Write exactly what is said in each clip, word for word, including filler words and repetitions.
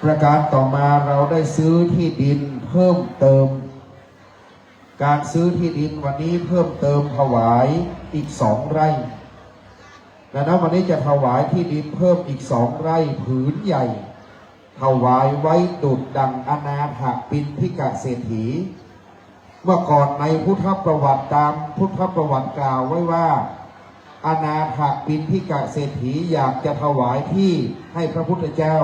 ประการต่อมาเราได้ซื้อที่ดินเพิ่มเติม การซื้อที่ดินวันนี้เพิ่มเติมถวายอีกสองไร่ ดังนั้นวันนี้จะถวายที่ดินเพิ่มอีกสองไร่ผืนใหญ่ ถวายไว้ดุจดั่งอนาถปิณฑิกเศรษฐี เมื่อก่อนในพุทธประวัติ ตามพุทธประวัติกล่าวไว้ว่า อนาถปิณฑิกเศรษฐีอยากจะถวายที่ให้พระพุทธเจ้า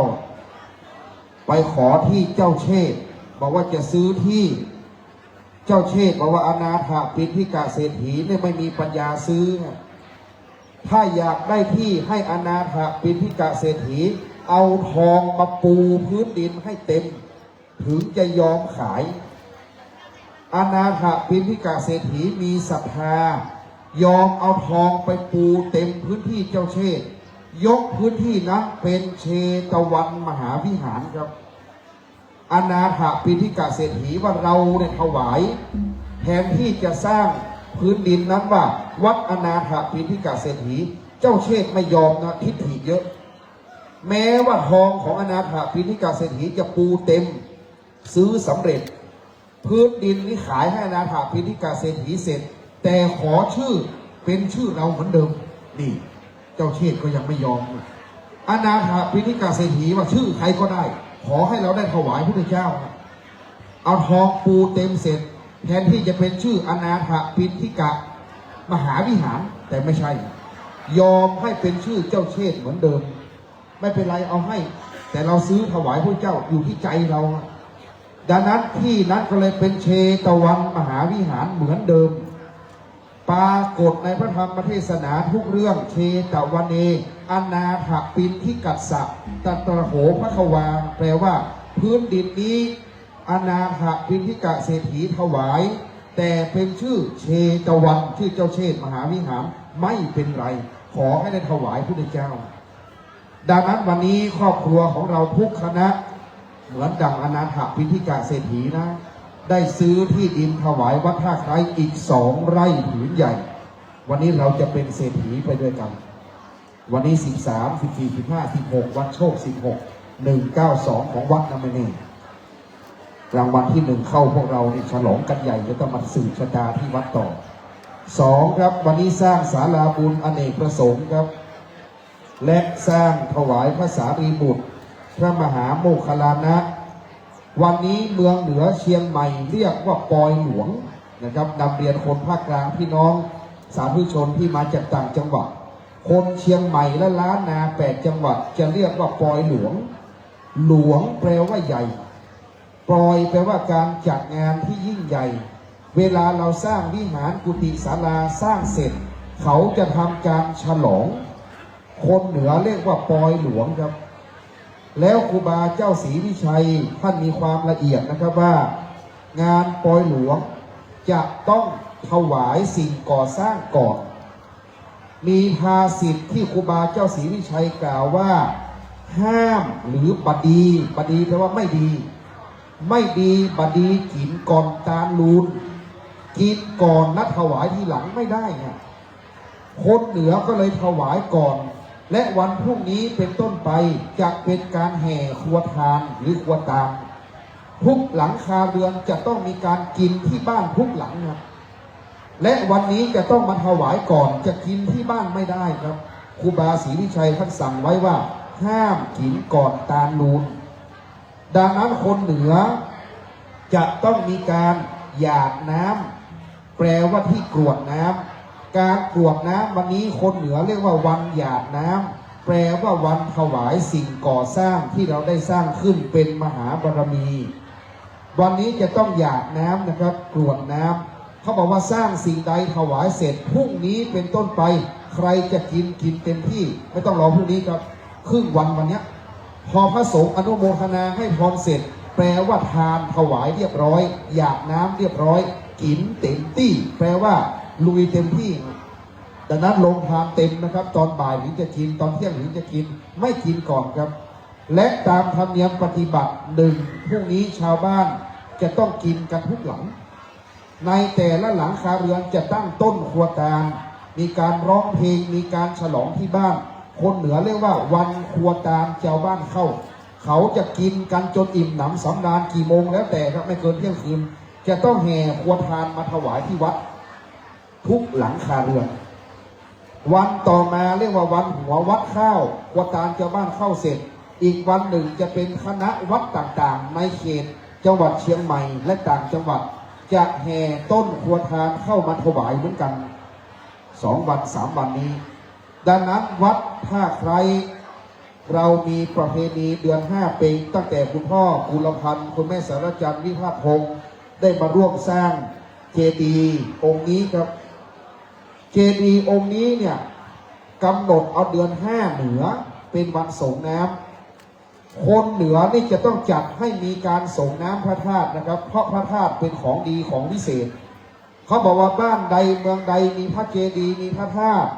ไปขอที่เจ้าเชษฐบอกว่าจะซื้อที่ เจ้าเชษฐบอกว่าอนาถปิณฑิกเศรษฐีเนี่ยไม่มีปัญญาซื้อ ถ้าอยากได้ที่ให้อนาถปิณฑิกเศรษฐีเอาทองมาปูพื้นดินให้เต็ม ถึงจะยอมขาย อนาถปิณฑิกเศรษฐีมีศรัทธา ยอมเอาทองไปปูเต็มพื้นที่เจ้าเชษฐ ยกพื้นที่นั้นเป็นเชตวันมหาวิหารครับ อนาถปิณฑิกเศรษฐีว่าเราเนี่ยถวาย แทนที่จะสร้างพื้นดินนั้นว่าวัดอนาถปิณฑิกเศรษฐี เจ้าเชษฐไม่ยอมนะ ทิฐิเยอะ แม้ว่าทองของอนาถปิณฑิกเศรษฐีจะปูเต็ม ซื้อสำเร็จ พื้นดินนี้ขายให้อนาถปิณฑิกเศรษฐีเสร็จ แต่ขอชื่อเป็นชื่อเราเหมือนเดิม นี่ เจ้าเชษฐก็ยังไม่ยอม อนาถปิณฑิกเศรษฐีว่าชื่อใครก็ได้ ขอให้เราได้ถวายพุทธเจ้า เอาทองปูเต็มเสร็จ แทนที่จะเป็นชื่ออนาถปิณฑิกมหาวิหาร แต่ไม่ใช่ ยอมให้เป็นชื่อเจ้าเชษฐเหมือนเดิม ไม่เป็นไรเอาให้ แต่เราซื้อถวายพระเจ้าอยู่ที่ใจเรา ดังนั้นที่นั้นก็เลยเป็นเชตวันมหาวิหารเหมือนเดิม ปรากฏในพระธรรมเทศนาทุกเรื่อง เชตวเน อนาถปิณฑิกัสสะ ตตระโหภควา แปลว่า พื้นดินนี้ อนาถปิณฑิกเศรษฐีถวาย แต่เป็นชื่อเชตวัน ชื่อเจ้าเชษฐมหาวิหาร ไม่เป็นไร ขอให้ได้ถวายพุทธเจ้า ดังนั้นวันนี้ครอบครัวของเราทุกคณะ เหมือนดั่งอนาถปิณฑิกเศรษฐีนะ ได้ซื้อที่ดินถวายวัดท่าไคร้อีกสองไร่ผืนใหญ่ วันนี้เราจะเป็นเศรษฐีไปด้วยกัน วันนี้สิบสาม สิบสี่ สิบห้า สิบหก วันโชค สิบหก หนึ่งเก้าสอง ของวัดนะ ไม่แน่ รางวัลที่หนึ่งเข้าพวกเรานี่ฉลองกันใหญ่ จะต้องมาสืบชะตาที่วัดต่อ สองครับ วันนี้สร้างศาลาบุญอเนกประสงค์ครับ และสร้างถวายพระสารีบุตร พระมหาโมคคัลลานะ วันนี้เมืองเหนือเชียงใหม่เรียกว่าปอยหลวงนะครับ นำเรียนคนภาคกลางพี่น้องสาธุชนที่มาจากต่างจังหวัด คนเชียงใหม่และล้านนาแปดจังหวัดจะเรียกว่าปอยหลวง หลวงแปลว่าใหญ่ ปอยแปลว่าการจัดงานที่ยิ่งใหญ่ เวลาเราสร้างวิหารกุฏิศาลาสร้างเสร็จ เขาจะทำการฉลอง คนเหนือเรียกว่าปอยหลวงครับ แล้วครูบาเจ้าศรีวิชัยท่านมีความละเอียดนะครับว่า งานปอยหลวงจะต้องถวายสิ่งก่อสร้างก่อน มีภาษิตที่ครูบาเจ้าศรีวิชัยกล่าวว่า ห้ามหรือบดี บดีแปลว่าไม่ดี ไม่ดี บดีกิ๋นก่อนตาลูน กินก่อนนะถวายทีหลังไม่ได้นะ คนเหนือก็เลยถวายก่อน และวันพรุ่งนี้เป็นต้นไปจะเป็นการแห่ครัวทานหรือครัวตาน ทุกหลังคาเรือนจะต้องมีการกินที่บ้านทุกหลังนะ และวันนี้จะต้องมาถวายก่อน จะกินที่บ้านไม่ได้ครับ ครูบาศรีวิชัยท่านสั่งไว้ว่าห้ามกิ๋นก่อนตาลูน ดังนั้นคนเหนือจะต้องมีการหยาดน้ำ แปลว่าที่กรวดน้ำ การกรวดน้ำวันนี้คนเหนือเรียกว่าวันหยาดน้ำ แปลว่าวันถวายสิ่งก่อสร้างที่เราได้สร้างขึ้นเป็นมหาบารมี วันนี้จะต้องหยาดน้ำนะครับ กรวดน้ำ เขาบอกว่าสร้างสิ่งใดถวายเสร็จ พรุ่งนี้เป็นต้นไป ใครจะกิน กินเต็มที่ ไม่ต้องรอพรุ่งนี้ครับ ครึ่งวันวันเนี้ย พอพระสงฆ์อนุโมทนาให้พรเสร็จ แปลว่าทานถวายเรียบร้อย หยาดน้ำเรียบร้อย กิ๋นเต็มตี้ แปลว่าลุยเต็มที่ ดังนั้นโรงทานเต็มนะครับ ตอนบ่ายถึงจะกิน ตอนเที่ยงถึงจะกิน ไม่กินก่อนครับ และตามธรรมเนียมปฏิบัติหนึ่ง พรุ่งนี้ชาวบ้านจะต้องกินกันทุกหลัง ในแต่ละหลังคาเรือนจะตั้งต้นครัวตาน มีการร้องเพลง มีการฉลองที่บ้าน คนเหนือเรียกว่าวันครัวตาน ชาวบ้านเข้า เขาจะกินกันจนอิ่มหนำสำราญกี่โมงแล้วแต่ครับ ไม่เกินเที่ยงคืน จะต้องแห่ครัวทานมาถวายที่วัดทุกหลังคาเรือน วันต่อมาเรียกว่าวันหัววัดข้าว ครัวทานชาวบ้านข้าวเสร็จ อีกวันหนึ่งจะเป็นคณะวัดต่างๆ ในเขตจังหวัดเชียงใหม่และต่างจังหวัด จะแห่ต้นครัวทานเข้ามาถวายเหมือนกัน สองวันสามวันนี้ ดังนั้นวัดท่าไคร้ เรามีประเพณีเดือนห้าเป็ง ตั้งแต่คุณพ่อกุลพันธ์ คุณแม่สารจันทร์ วิภาคพงษ์ ได้มาร่วมสร้างเจดีย์องค์นี้ครับ เจดีย์องค์นี้เนี่ยกำหนดเอาเดือนห้าเหนือเป็นวันสรงน้ำ คนเหนือนี่จะต้องจัดให้มีการสรงน้ำพระธาตุนะครับ เพราะพระธาตุเป็นของดีของวิเศษ เขาบอกว่าบ้านใดเมืองใดมีพระเจดีย์มีพระธาตุ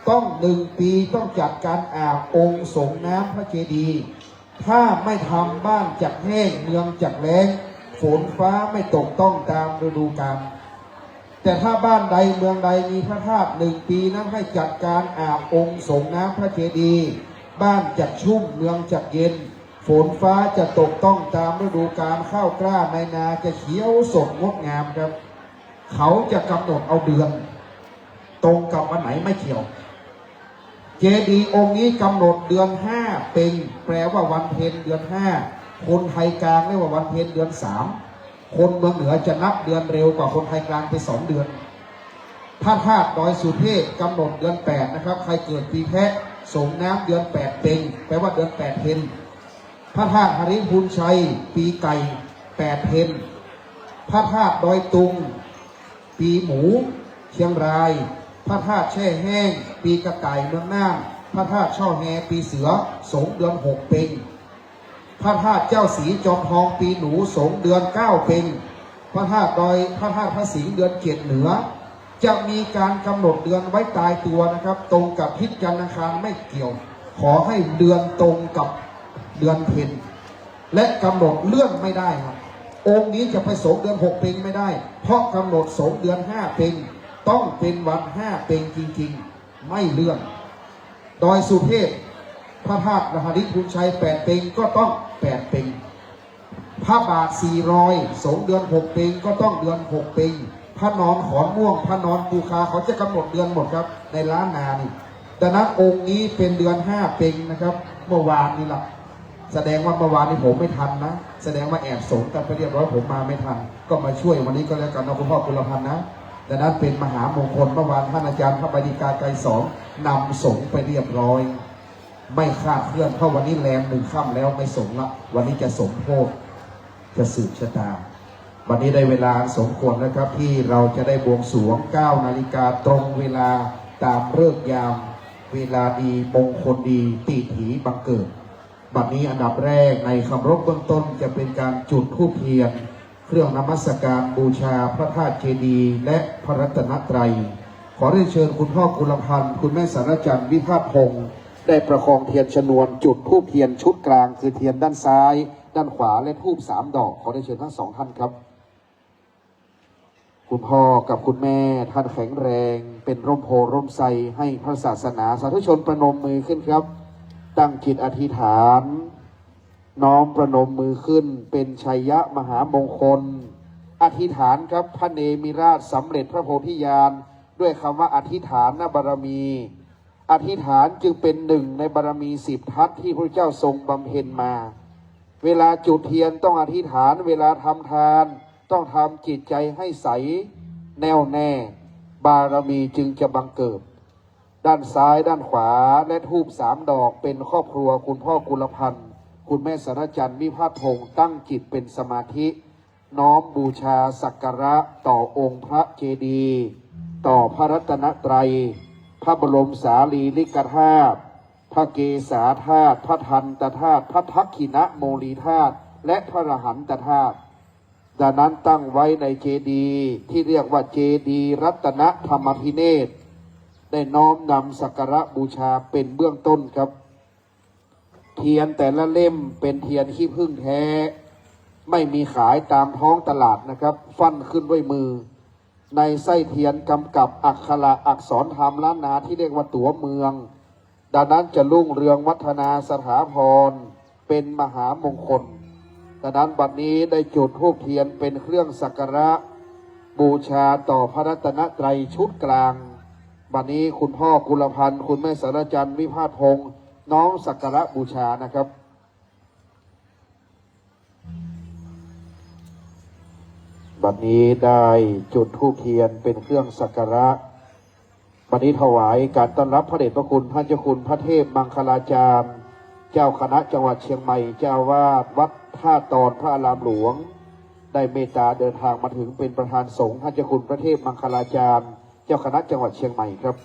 ต้องหนึ่งปีต้องจัดการอาบองค์สรงน้ำพระเจดีย์ ถ้าไม่ทำบ้านจักแห้งเมืองจักแล้ง ฝนฟ้าไม่ตกต้องตามฤดูกาล แต่ถ้าบ้านใดเมืองใดมีพระธาตุหนึ่งปีนั้นให้จัดการอาบองค์สรงน้ำพระเจดีย์ บ้านจักชุ่มเมืองจักเย็น ฝนฟ้าจะตกต้องตามฤดูกาล ข้าวกล้าในนาจะเขียวสดงดงามครับ เขาจะกำหนดเอาเดือน ตรงกับวันไหนไม่เกี่ยว เจดีย์องค์นี้กำหนดเดือนห้าเป็ง แปลว่าวันเพ็ญเดือนห้า คนไทยกลางเรียกว่าวันเพ็ญเดือนสาม คนเมืองเหนือจะนับเดือนเร็วกว่าคนไทยกลางไปสองเดือน พระธาตุดอยสุเทพกำหนดเดือนแปดนะครับ ใครเกิดปีแพะสรงน้ำเดือนแปดเป็ง แปลว่าเดือนแปดเพ็ญ พระธาตุหริภุญชัยปีไก่แปดเพ็ญ พระธาตุดอยตุงปีหมูเชียงราย พระธาตุแช่แห้งปีกระต่ายเมืองน่าน พระธาตุช่อแฮปีเสือสรงเดือนหกเป็ง พระธาตุเจ้าศรีจอมทองปีหนูสรงเดือนเก้าเป็ง พระธาตุดอย พระธาตุพระสิงห์เดือนเจ็ดเหนือ จะมีการกำหนดเดือนไว้ตายตัวนะครับ ตรงกับทิศจันทร์อังคารไม่เกี่ยว ขอให้เดือนตรงกับเดือนเพ็ญ และกำหนดเลื่อนไม่ได้ครับ องค์นี้จะไปสรงเดือนหกเป็งไม่ได้ เพราะกำหนดสรงเดือนห้าเป็ง ต้องเป็นวันห้าเป็งจริงๆ ไม่เลื่อน ดอยสุเทพ พระธาตุหริภุญชัยแปดเป็งก็ต้องแปดเป็ง พระบาทสี่รอยสรงเดือนหกเป็งก็ต้องเดือนหกเป็ง พระนอนขอนม่วง พระนอนปูคา เขาจะกำหนดเดือนหมดครับ ในล้านนานี่ ดังนั้นองค์นี้เป็นเดือนห้าเป็งนะครับ เมื่อวานนี้ละ แสดงว่าเมื่อวานนี้ผมไม่ทันนะ แสดงว่าแอบสรงกันไปเรียบร้อย ผมมาไม่ทัน ก็มาช่วยวันนี้ก็แล้วกันนะคุณพ่อกุลพันธ์นะ ดังนั้นเป็นมหามงคล เมื่อวานท่านอาจารย์พระบดิกาไกรสอนนำสรงไปเรียบร้อย ไม่คลาดเคลื่อน เพราะวันนี้แรมหนึ่งค่ำแล้วไม่สรงละ วันนี้จะสมโภช จะสืบชะตา วันนี้ได้เวลาอันสมควรแล้วครับ ที่เราจะได้บวงสรวง เก้านาฬิกาตรงเวลา ตามฤกษ์ยาม เวลาดีมงคลดี ติถีบังเกิด บัดนี้อันดับแรกในคำรบเบื้องต้นจะเป็นการจุดธูปเทียน เครื่องนมัสการบูชาพระธาตุเจดีย์และพระรัตนตรัย ขอเรียนเชิญคุณพ่อกุลพันธ์ คุณแม่สารจันทร์ วิภาคพงษ์ ได้ประคองเทียนชนวนจุดธูปเทียนชุดกลางคือเทียนด้านซ้าย ด้านขวา และธูปสามดอก ขอเรียนเชิญทั้งสองท่านครับ คุณพ่อกับคุณแม่ท่านแข็งแรง เป็นร่มโพธิ์ร่มไทรให้พระศาสนา สาธุชนประนมมือขึ้นครับ ตั้งจิตอธิษฐาน น้อมประนมมือขึ้นเป็นชัยยะมหามงคล อธิษฐานครับ พระเนมิราชสำเร็จพระโพธิญาณ ด้วยคำว่าอธิษฐานบารมี อธิษฐานจึงเป็นหนึ่งในบารมีสิบทัศน์ที่พระเจ้าทรงบำเพ็ญมา เวลาจุดเทียนต้องอธิษฐาน เวลาทำทานต้องทำจิตใจให้ใสแน่วแน่ บารมีจึงจะบังเกิด ด้านซ้ายด้านขวาและธูปสามดอกเป็นครอบครัวคุณพ่อกุลพันธ์ คุณแม่สารจันทร์ วิภาคพงษ์ ตั้งจิตเป็นสมาธิ น้อมบูชาสักการะต่อองค์พระเจดีย์ ต่อพระรัตนตรัย พระบรมสารีริกธาตุ พระเกศาธาตุ พระทันตธาตุ พระทักขิณโมลีธาตุ และพระรหันตธาตุ ดังนั้นตั้งไว้ในเจดีย์ที่เรียกว่าเจดีย์รัตนธรรมพิเนศ ได้น้อมนำสักการะบูชาเป็นเบื้องต้นครับ เทียนแต่ละเล่มเป็นเทียนขี้ผึ้งแท้ ไม่มีขายตามท้องตลาดนะครับ ฟั่นขึ้นด้วยมือ ในไส้เทียนกำกับอักขระอักษรธรรมล้านนาที่เรียกว่าตั๋วเมือง ดังนั้นจะรุ่งเรืองวัฒนาสถาพร เป็นมหามงคล ฉะนั้นบัดนี้ได้จุดธูปเทียนเป็นเครื่องสักการะบูชาต่อพระรัตนตรัยชุดกลาง บัดนี้คุณพ่อกุลพันธ์ คุณแม่สารจันทร์ วิภาสพงษ์ น้อมสักการะบูชานะครับ บัดนี้ได้จุดธูปเทียนเป็นเครื่องสักการะ บัดนี้ถวายการต้อนรับพระเดชพระคุณท่านเจ้าคุณพระเทพมังคลาจารย์ เจ้าคณะจังหวัดเชียงใหม่ เจ้าอาวาสวัดท่าตอนพระอารามหลวง ได้เมตตาเดินทางมาถึงเป็นประธานสงฆ์ ท่านเจ้าคุณพระเทพมังคลาจารย์ เจ้าคณะจังหวัดเชียงใหม่ครับ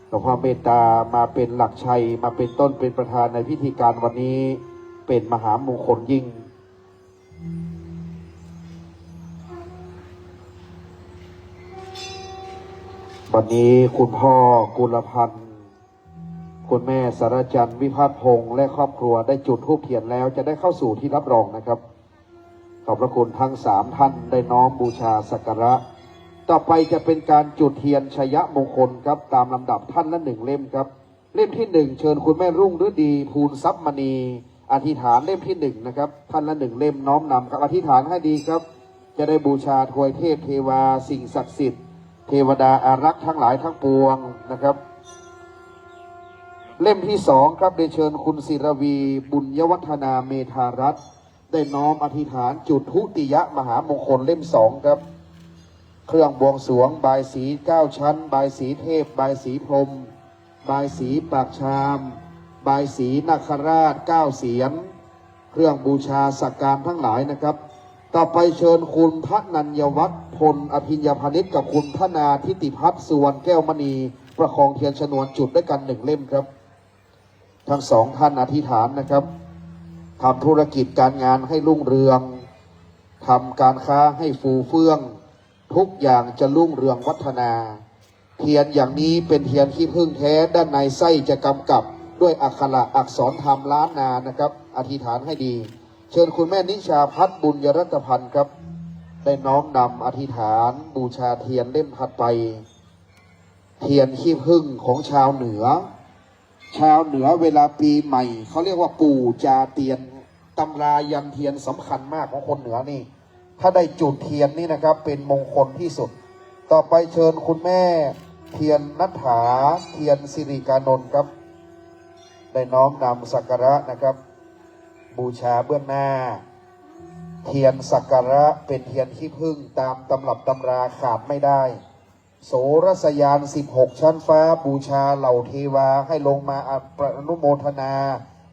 หลวงพ่อเมตตามาเป็นหลักชัย มาเป็นต้นเป็นประธานในพิธีการวันนี้ เป็นมหามงคลยิ่ง วันนี้คุณพ่อกุลพันธ์ คุณแม่สารจันทร์ วิภาสพงษ์ และครอบครัวได้จุดธูปเทียนแล้ว จะได้เข้าสู่ที่รับรองนะครับ ขอบพระคุณทั้งสามท่านได้น้อมบูชาสักการะ ต่อไปจะเป็นการจุดเทียนชัยมงคลครับ ตามลำดับท่านละหนึ่งเล่มครับ เล่มที่หนึ่ง เชิญคุณแม่รุ่งฤดี ภูลทรัพย์มณี อธิษฐานเล่มที่หนึ่งนะครับ ท่านละหนึ่งเล่มน้อมนำครับ อธิษฐานให้ดีครับ จะได้บูชาทวยเทพเทวาสิ่งศักดิ์สิทธิ์ เทวดาอารักษ์ทั้งหลายทั้งปวงนะครับ เล่มที่สองครับ เรียนเชิญคุณศิรวี บุญยวัฒนา เมธารัตน์ ได้น้อมอธิษฐานจุดทุติยมหามงคลเล่มสองครับ เครื่องบวงสรวง บายสีเก้าชั้น บายสีเทพ บายสีพรหม บายสีปากชาม บายสีนาคราชเก้าเสียน เครื่องบูชาสักการทั้งหลายนะครับ ต่อไปเชิญคุณพนัญญวัฒน์ พลอภิญญาพานิช กับคุณพนาทิติพัฒน์ สุวรรณแก้วมณี ประคองเทียนชนวนจุดด้วยกันหนึ่งเล่มครับ ทั้งสองท่านอธิษฐานนะครับ ทำธุรกิจการงานให้รุ่งเรือง ทำการค้าให้ฟูเฟื่อง ทุกอย่างจะรุ่งเรืองวัฒนา เทียนอย่างนี้เป็นเทียนขี้ผึ้งแท้ ด้านในไส้จะกำกับด้วยอักขระอักษรธรรมล้านนานะครับ อธิษฐานให้ดี เชิญคุณแม่นิชาพัฒน์ บุญยรัตพันธ์ครับ ได้น้อมนำอธิษฐานบูชาเทียนเล่มถัดไป เทียนขี้ผึ้งของชาวเหนือ ชาวเหนือเวลาปีใหม่เขาเรียกว่าปู่จาเตียน ตำรายันเทียนสำคัญมากของคนเหนือนี่ ถ้าได้จุดเทียนนี่นะครับ เป็นมงคลที่สุด ต่อไปเชิญคุณแม่เทียนณัฐฐา เทียนสิริกานนท์ครับ ได้น้อมนำสักการะนะครับ บูชาเบื้องหน้า เทียนสักการะเป็นเทียนขี้ผึ้ง ตามตำรับตำราขาดไม่ได้ โสรสยานสิบหกชั้นฟ้า บูชาเหล่าเทวาให้ลงมาอนุโมทนา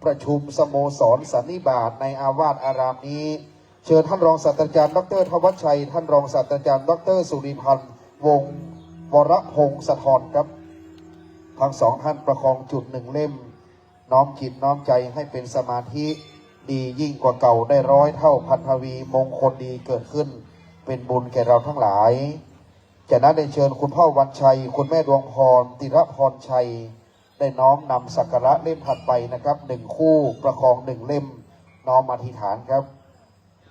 ประชุมสโมสรสันนิบาตในอาวาสอารามนี้ เชิญท่านรองศาสตราจารย์ดอกเตอร์ธวัชชัย ท่านรองศาสตราจารย์ดอกเตอร์สุริพันธ์ วงศ์วรพงศธรครับ ทั้งสองท่านประคองจุดหนึ่งเล่ม น้อมจิตน้อมใจให้เป็นสมาธิ ดียิ่งกว่าเก่า ได้ร้อยเท่าพันทวี มงคลดีเกิดขึ้น เป็นบุญแก่เราทั้งหลาย จากนั้นได้เชิญคุณพ่อวันชัย คุณแม่ดวงพร ติรพรชัย ได้น้อมนำสักการะเล่มถัดไปนะครับ หนึ่งคู่ประคองหนึ่งเล่ม น้อมอธิษฐานครับ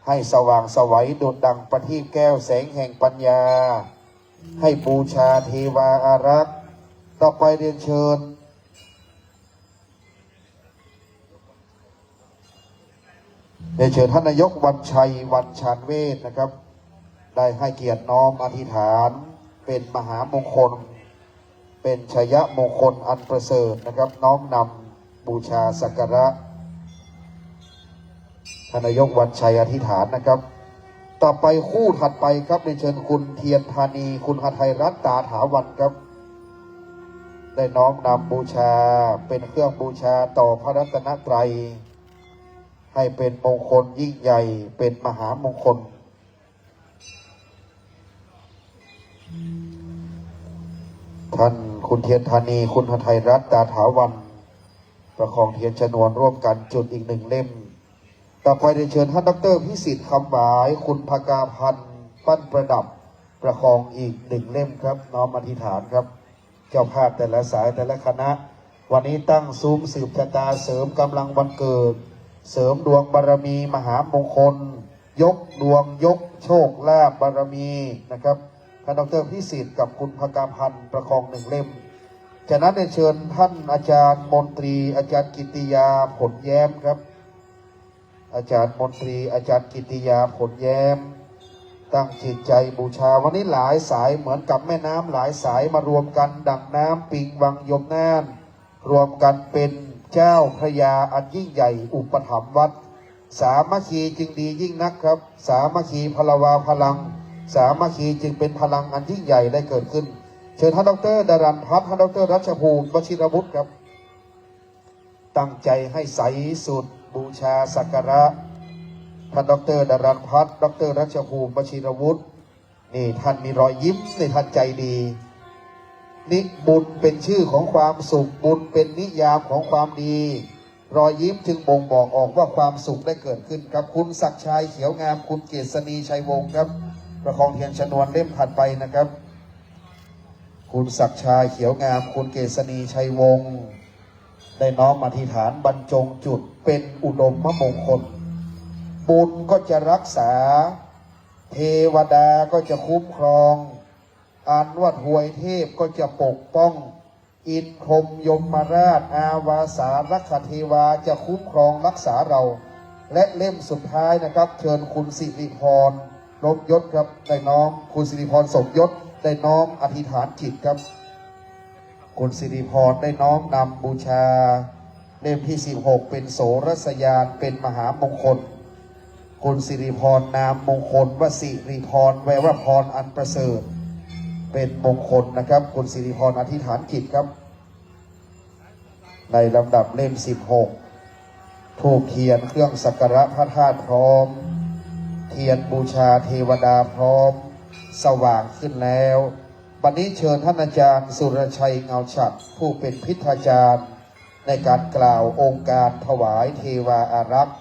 ให้สว่างไสวดุจดั่งประทีปแก้ว แสงแห่งปัญญา ให้บูชาเทวาอารักษ์ ต่อไปเรียนเชิญ เรียนเชิญท่านนายกวันชัย วันชาญเวชนะครับ ได้ให้เกียรติน้อมอธิษฐานเป็นมหามงคล เป็นชัยมงคลอันประเสริฐนะครับ น้อมนำบูชาสักการะ ท่านนายกวันชัยอธิษฐานนะครับ ต่อไปคู่ถัดไปครับ เรียนเชิญคุณเทียนธานี คุณหทัยรัตน์ ตาถาวันครับ ได้น้อมนำบูชาเป็นเครื่องบูชาต่อพระรัตนตรัย ให้เป็นมงคลยิ่งใหญ่ เป็นมหามงคล ท่านคุณเทียนธานี คุณหทัยรัตน์ ตาถาวัน ประคองเทียนชนวนร่วมกันจุดอีกหนึ่งเล่ม ต่อไปเรียนเชิญท่านดอกเตอร์พิสิทธิ์ คำหวาย คุณภกาพันธ์ ปั้นประดับ ประคองอีกหนึ่งเล่มครับ น้อมอธิษฐานครับ เจ้าภาพแต่ละสายแต่ละคณะ วันนี้ตั้งซุ้มสืบชะตา เสริมกำลังวันเกิด เสริมดวงบารมีมหามงคล ยกดวงยกโชคลาภบารมีนะครับ ท่านดอกเตอร์พิสิทธิ์กับคุณภกาพันธ์ ประคองหนึ่งเล่ม จากนั้นเรียนเชิญท่านอาจารย์มนตรี อาจารย์กิตติยา ผลแย้มครับ อาจารย์มนตรี อาจารย์กิตติยา ผลแย้ม ตั้งจิตใจบูชา วันนี้หลายสายเหมือนกับแม่น้ำหลายสายมารวมกันดั่งน้ำปิงวังยมน่าน รวมกันเป็นเจ้าพระยาอันยิ่งใหญ่อุปถัมภ์วัด สามัคคีจึงดียิ่งนักครับ สามัคคีพลวาพลัง สามัคคีจึงเป็นพลังอันยิ่งใหญ่ได้เกิดขึ้น เชิญท่านดอกเตอร์ดารันพัฒน์ ท่านดอกเตอร์รัชภูมิ วชิรวุฒิครับ ตั้งใจให้ใสสุด บูชาสักการะ ท่านดอกเตอร์ดารันพัฒน์ ดอกเตอร์รัชภูมิ วชิรวุฒิ นี่ท่านมีรอยยิ้ม นี่ท่านใจดี นี่บุญเป็นชื่อของความสุข บุญเป็นนิยามของความดี รอยยิ้มจึงบ่งบอกออกว่าความสุขได้เกิดขึ้นครับ คุณศักดิ์ชัยเขียวงาม คุณเกษณีชัยวงศ์ครับ ประคองเทียนชนวนเล่มถัดไปนะครับ คุณศักดิ์ชัยเขียวงาม คุณเกษณีชัยวงศ์ ได้น้อมอธิษฐานบรรจงจุดเป็นอุดมมงคล บุญก็จะรักษา เทวดาก็จะคุ้มครอง อันว่าทวยเทพก็จะปกป้อง อินทร์พรหมยมราช อาวาสารักขเทวาจะคุ้มครองรักษาเรา และเล่มสุดท้ายนะครับ เชิญคุณสิริพร ลบยศครับ ได้น้อม คุณสิริพร สมยศ ได้น้อมอธิษฐานจิตครับ คุณสิริพรได้น้อมนำบูชา เล่มที่สิบหก เป็นโสรสยาน เป็นมหามงคล คุณสิริพร นามมงคลว่าสิริพร แปลว่าพรอันประเสริฐ เป็นมงคลนะครับ คุณสิริพรอธิษฐานจิตครับ ในลำดับเล่มสิบหก ธูปเทียนเครื่องสักการะพระธาตุพร้อม เทียนบูชาเทวดาพร้อม สว่างขึ้นแล้ว บัดนี้เชิญท่านอาจารย์สุรชัยเงาฉัตร ผู้เป็นพิทยาจารย์ในการกล่าวองค์การถวายเทวาอารักษ์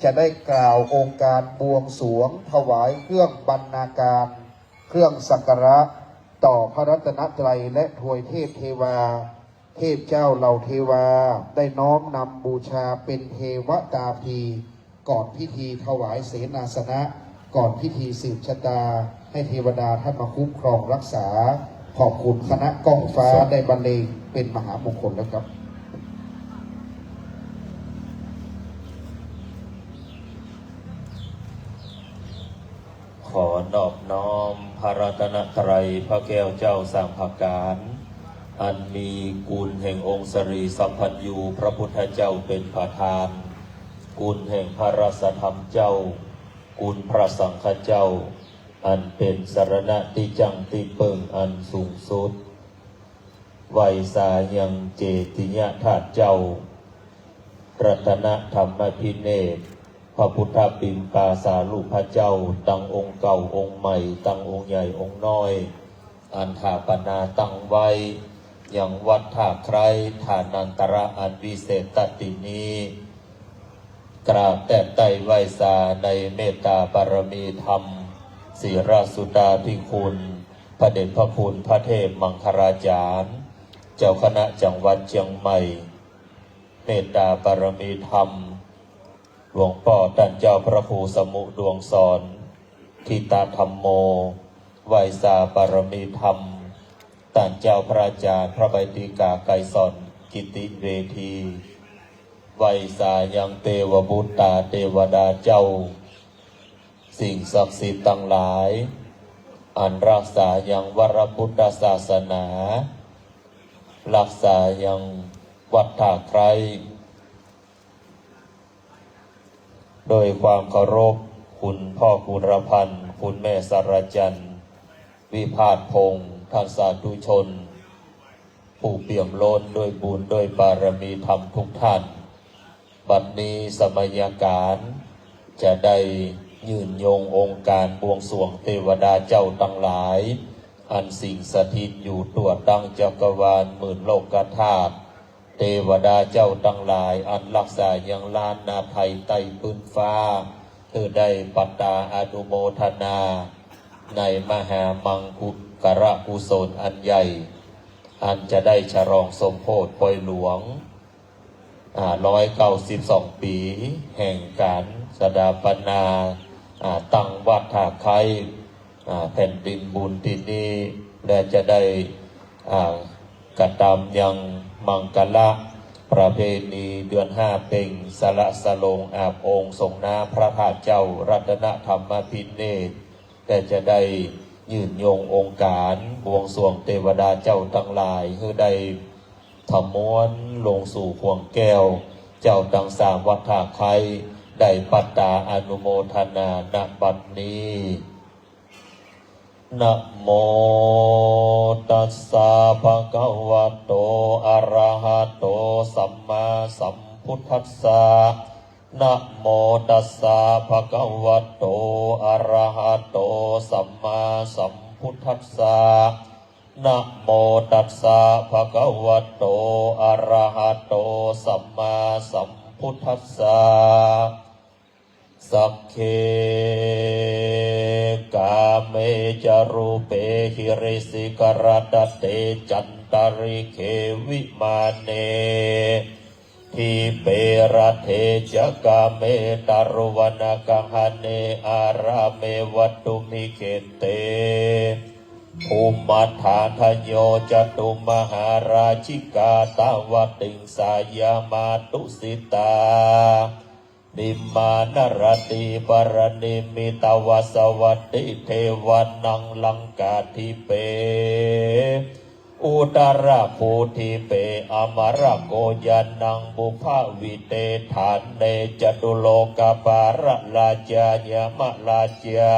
จะได้กล่าวองค์การบวงสรวงถวายเครื่องบรรณาการ เครื่องสักการะต่อพระรัตนตรัยและทวยเทพเทวา เทพเจ้าเหล่าเทวาได้น้อมนำบูชาเป็นเทวตาภี ก่อนพิธีถวายเสนาสนะ ก่อนพิธีสืบชะตา ให้เทวดาท่านมาคุ้มครองรักษา ขอบคุณ คณะก้องฟ้าได้บรรเลงเป็นมหามงคลแล้วครับ ขอนอบน้อมพระรัตนตรัยพระแก้วเจ้าสามประก๋าน อันมีคุณแห่งองค์สรีสัพพัญญูพระพุทธเจ้าเป็นประธาน คุณแห่งพระสัทธรรมเจ้า คุณพระสังฆเจ้า อันเป็นสรณะตี้จั้งตี้เปิ้งอันสูงสุด ไหว้สายังเจติยธาตุเจ้า รัตนธรรมพิเนศ พระพุทธปิมปาสารูปเจ้า ตังองค์เก่าองค์ใหม่ ตังองค์ใหญ่องค์น้อย อันถาปนาตั้งไว้ ยังวัดท่าไคร้ ฐานันตระอันวิเศษตตินี้ กราบแตบไต้ไหว้สาในเมตตาบารมีธรรม ศิรสุดาภิคุณ พระเดชพระคุณพระเทพมังคลาจารย์ เจ้าคณะจังหวัดเจียงใหม่ เมตตาบารมีธรรม หลวงป้อต้านเจ้าพระครูสมุห์ ดวงสอน ทิตะธัมโม ไหว้สาบารมีธรรม ต้านเจ้าพระอาจารย์พระใบดิกา ไกรสอน กิติเวที ไหว้สายังเตวบุตตาเตวดาเจ้า สิ่งศักดิ์สิทธิ์ตังหลาย อันรักษายังวรพุทธศาสนา รักษายังวัดท่าไคร้ โดยความเคารพ คุณพ่อกุลพันธ์ คุณแม่สารจันทร์ วิภาสพงษ์ ท่านสาธุชน ผู้เปี่ยมล้นด้วยบุญด้วยบารมีธรรมทุกท่าน บัดนี้สมัยการจะได้ยื่นยงองค์การบวงสรวงเตวดาเจ้าตังหลาย อันสิงสถิตอยู่ทั่วตังจักรวาลหมื่นโลกธาตุ เตวดาเจ้าตังหลาย อันรักษายังล้านนาไทยใต้พื้นฟ้า เพื่อได้ปัตตาอนุโมทนา ในมหามังคละกุศลอันใหญ่ อันจะได้ฉลองสมโภชปอยหลวง อ่า ร้อยเก้าสิบสองปี๋ แห่งการสถาปนา อ่า ตั้งวัดท่าไคร้ อ่า แผ่นดินบุญตี้นี้ และจะได้ อ่า กระตำยังมังคละ ประเพณีเดือนห้าเพ็ญ สละสลงอาบองค์สรงน้ำพระธาตุเจ้ารัตนธรรมพิเนศ ก็จะได้ยื่นโยงองค์การบวงสรวงเตวดาเจ้าตังหลาย หื้อได้ถมวนลงสู่ข่วงแก้ว เจ้าตังสามวัดท่าไคร้ ได้ปัตตาอนุโมทนา ณ บัดนี้ นะโมตัสสะ ภะคะวะโต อะระหะโต สัมมาสัมพุทธัสสะ นะโมตัสสะ ภะคะวะโต อะระหะโต สัมมาสัมพุทธัสสะ นะโมตัสสะ ภะคะวะโต อะระหะโต สัมมาสัมพุทธัสสะ สักเข กาเม จะ รูปเป หิริสิขะรัตตะเต จันตะริกเข วิมาเน ทีปเป รัตเถ จะ กาเม ตะรุวณะกะหะเน อารามเม วัตถุมิกขเต ภูมมะทาทะโย จตุมหาราชิกา ตาวะติงสายามา ตุสิตา นิมมานารตีปะริณิมมิตวาสวัตติเทวานัง ลังกาธิเป อุตรภูธิเป อมรโกยานัง ปุพพวิเตฐาเน จตุโลกปาลราชายมราชา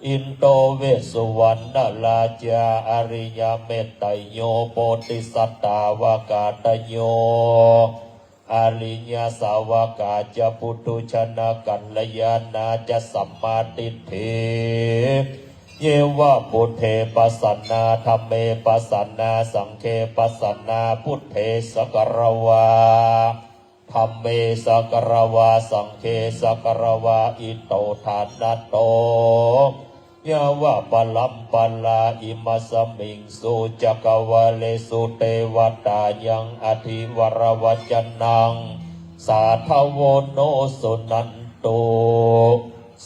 อินโด เวสสุวรรณราชา อริยเมตไตโย โพธิสัตตาวากาตโย อริยสาวกาจะ ปุถุชนกัลยาณาจะ สัมมาทิฏฐิ เยวะ บุพเพปัสสนา ธัมเมปัสสนา สังฆังปัสสนา พุทเทสักกะระวา ธัมเมสักกะระวา สังฆังสักกะระวา อิโตทานะโต ยาวะปะรัมปะรา อิมัสสมิงสุจักกะวาเลสุ เตวะตายังอธิวรวะจะนัง สาธะโว โน สุนันตุ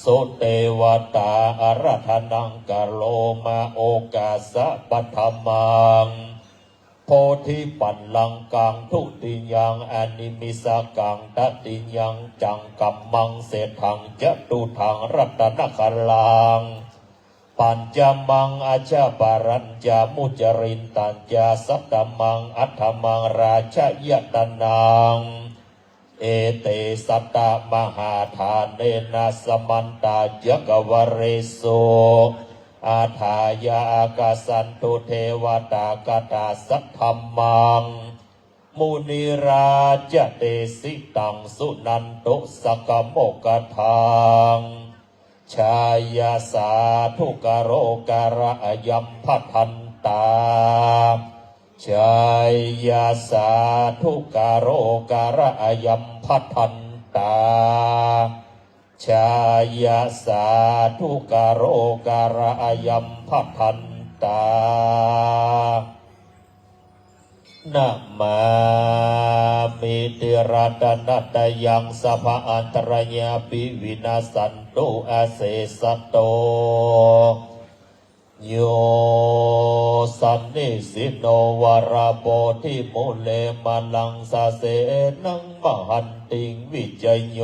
สุเตวะตา อาราธะนังกะโรมะ โอกาสะปะทะมัง โพธิปัลลังกัง ทุติยังอนิมิสสกัง ตติยังจังกัมมัง เสถังจะตุถัง รัตนะกะลัง ปัญจมัง อัจจาปะรัญจะ มุจจารินตัญจะ สัตตมัง อัตถมัง ราชยตนัง เอเต สัตตมหาทาเนนะ สมันตาจักกะวาเลสุ อาทายะ อากาสันตุ เทวตา กะตา สัตถมัง มุนิราชะเตสิตัง สุนันตุ สักกะโมคคัฏฐัง ชายาสาธุกะโรกะระอะยัมภะทันตา ชายาสาธุกะโรกะระอะยัมภะทันตา ชายาสาธุกะโรกะระอะยัมภะทันตา นะมามิติรัตนะตะยัง สัพพะอันตะรายาปิวินาสสันตุ อาเสสะโต โย สันนิสิโน วะระโพธิมูเล มะลังสะเสนะ มะหันติง วิจโย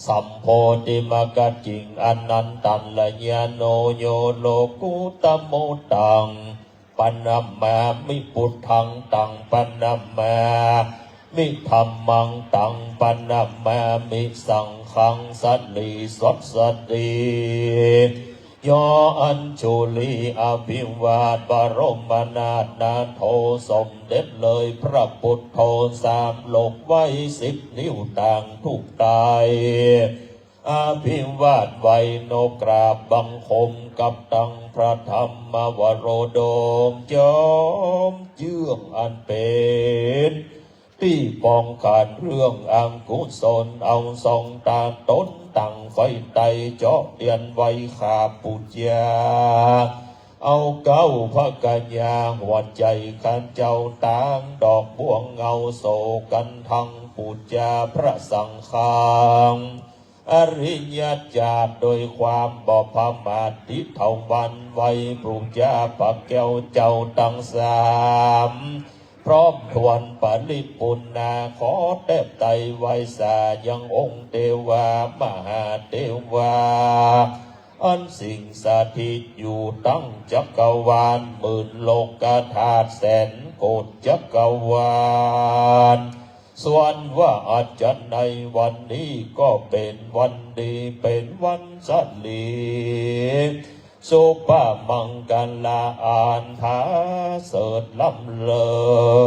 สัมโพธิมะกะจิง อะนันตัลลยาโน โย โลกุตตะโม ตัง ปะนะมามิ พุทธัง ตัง ปะนะมามิ ธัมมัง ตัง ปะนะมามิ สังฆัง สะหลีสดสะดี โย อัญชุลี อภิวาท บรมนาถนาโถ สมเด็จเลยพระพุทโธ สามโลกไหว้สิบนิ้วต่างทุกข์ตาย อภิวาทไหว้นบกราบบังคมกับตังพระธรรมวโรดม จอมเจื้องอันเป๋นตี้ป้องกันเรื่องอกุศล เอาส่องตาตนตั้งไฟใต้เจาะเตียนไหว้ข้าปู๋จา เอาเก๊าพระกัญญาหัวใจ๋ข้าเจ้า ตางดอกบัวเงาโสกันทัง ปู๋จาพระสังฆัง อริยจาติโดยความบ่ประมาท ตี้ถวายไหว้ปู๋จาพระแก้วเจ้าตังสาม พร้อมถ้วนปริปูรณา ขอแต๊ไตรไหว้สายังองค์เตวามหาเตวา อันสิงสถิตอยู่ตั้งจักรวาลหมื่นโลกธาตุแสนโกฏจักรวาล ส่วนว่าอาจารย์ในวันนี้ก็เป๋นวันดี เป๋นวันสะหลี สุภมังคลาอันผาเสริฐล้ำเลิ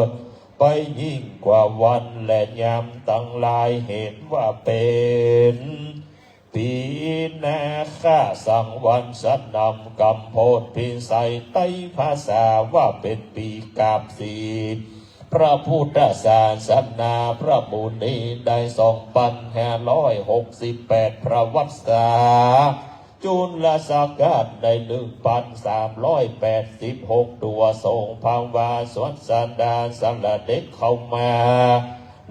ศ ไปยิ่งกว่าวันและยามตังหลาย เหตุว่าเป๋นปีนาขสังวรรษนำกำโพดพิสัย ไตรภาษาว่าเป๋นปีกาบสี พระพุทธศาสนาพระมุนีได้สองปันห้าร้อยหกสิบแปดพระวรรษา จุลศักราชได้หนึ่งปันสามร้อยแปดสิบหก ตัวสงฆ์ภาวาสวัสดาสละเด็จเข้ามา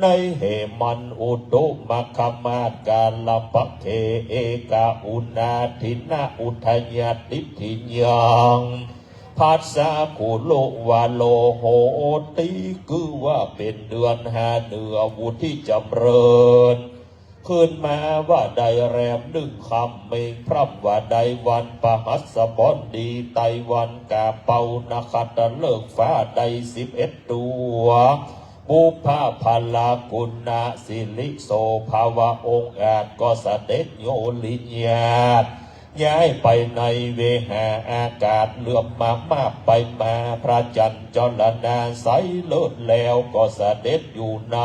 ในเหมันอุตุมคมาศกาลปักเข เอกะอุณาทินะอุทยาทิฏฐิยัง ภัสสะคุรุวาโลโหติ คือว่าเป๋นเดือนห้าเหนือวุฒิจำเริญ ขึ้นมาว่าได้แรมหนึ่งค่ำเม็งพร่ำว่าได้วันพฤหัสบดี ไตวันกาเปา นขัตฤกษ์ฟ้าได้สิบเอ็ดตัว บุพพาภาลากุณะสิริโสภาวะองอาจก็เสด็จโยริญญาต ย้ายไปในเวหาอากาศ เหลื่อมมามาบไปมา พระจันทร์จรณาใสเลิศแล้ว ก็เสด็จอยู่ใน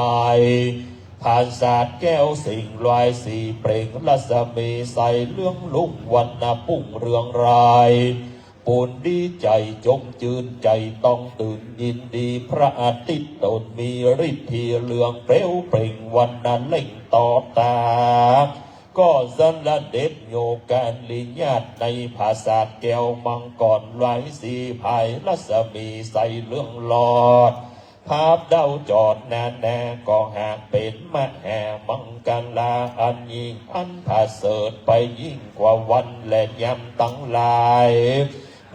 ผาสาทแก้วสิงห์ลอยสีเปล่งรัศมีใสเหลืองลุ่งวรรณะปุ้งเรืองราย ปูนดีใจ๋จมจื้นใจ๋ต้องตื่นยินดี พระอาทิตย์ตนมีฤทธีเหลืองเปลวเปล่งวรรณะเล่งต่อตา ก็เสด็จโยริญญาตในผาสาทแก้วมังกรลอยสีผายรัศมีใสเหลืองลอด ภาพดาวจอดนานา ก็หากเป๋นมหามังคลาอันยิ่งอันประเสริฐไปยิ่งกว่าวันและยามตังหลาย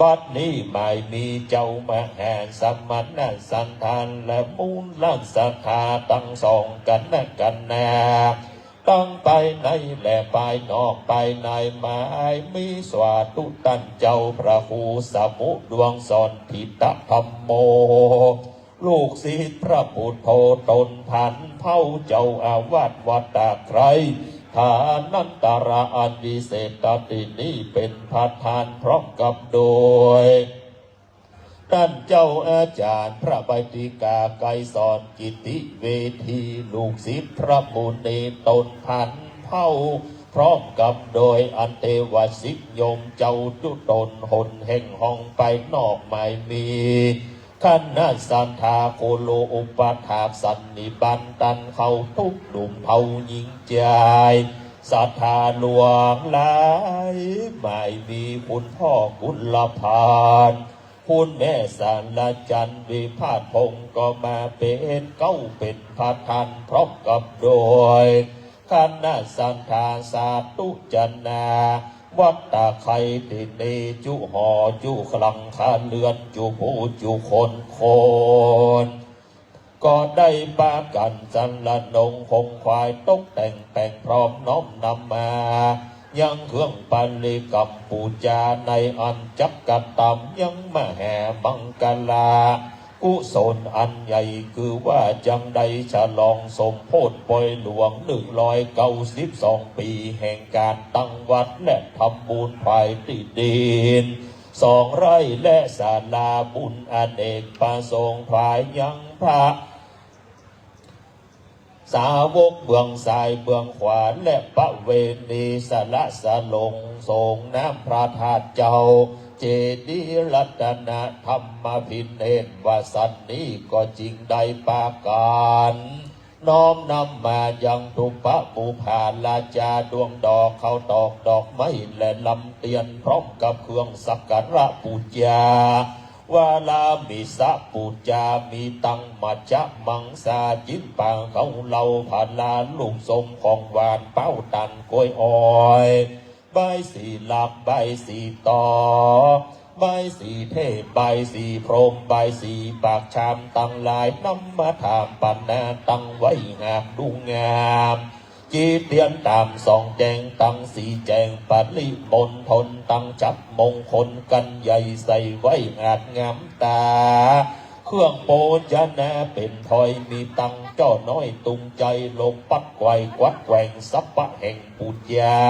บัดนี้หมายมีเจ้ามหาสมณสันทานและมูลราชสถาตังสองกัณฑ์นาค ตังภายในและภายนอก ภายในหมายมีสาธุต้านเจ้าพระครูสมุดวงสอนทิตะธัมโม ลูกศิษย์พระปุโธตนพันเผ่า เจ้าอาวาสวัดตาไคร้ ฐานันตระอันวิเศษ ตี้นี้เป๋นประธานพร้อมกับโดย ต้านเจ้าอาจ๋ารย์พระใบดิกาไกรสอนกิติเวที ลูกศิษย์พระมุนีตนพันเผ่า พร้อมกับโดยอันเตวสิทธิโยมเจ้าจุตนหนแห่งห้องภายนอกหมายมี คณะศรัทธาโคโลอุปถากสันนิบาตต้านเข้าทุกหนุ่มเฒ่าญิงจาย ศรัทธาหลวงหลาย หมายมีคุณพ่อกุลพันธ์ คุณแม่สารจันทร์วิภาสพงศ์ก็มาเป๋นเก๊าเป๋นประธานพร้อมกับโดย คณะศรัทธาสาธุจนา วัดตาไคร้ตี้นี้จุหอจุหลังคาเรือนจุผู้จุคนคน ก็ได้ปากั๋นสรรนงคงควายตกแต่งแป๋งพร้อมน้อมนำมา ยังเครื่องบริกรรมปู๋จาในอันจักกระตำยังมหามังคลา กุศลอันใหญ่คือว่าจักได้ฉลองสมโภชปอยหลวงหนึ่งร้อยเก้าสิบสองปี๋แห่งก๋านตั้งวัดและทำบุญถวายตี้ดิน สองไร่และศาลาบุญอเนกประสงค์ถวายยังพระสาวกเบื้องซ้ายเบื้องขวา และประเวณีสละสลงสรงน้ำพระธาตุเจ้า เจดีย์รัตนธรรมภิเนศว่าสันนี้ก็จึงได้ปากั๋น น้อมนำมายังทูปะปูผาราจาดวงดอกข้าวตอกดอกไม้และลำเตียนพร้อมกับเครื่องสักการะปู๋จา วาลามิสะปู๋จา มีตังมัจจะมังสา จิ๊นปา ข้าวเหล้า พาลา ลูกส้ม ของหวาน เป๊าตัน กล้วยอ้อย ใบสีหลาก ใบสีตอก บายสีเทพ บายสีพรหม บายสีปากชามตังหลาย นำมาถาปนาตั้งไว้หากดูงาม จีเตียนต๋ามส่องแจ้งตั้งสีแจ้ง ปริมณฑลตั้งฉัตรมงคลกันใหญ่ ใส่ไว้หากงามต๋า เครื่องโภชนาเป๋นถ้อย มีตั้งจ้อน้อยตุงใจ๋ ลมปัดไกวกวัดแกว่ง สัพพะแห่งปุจญา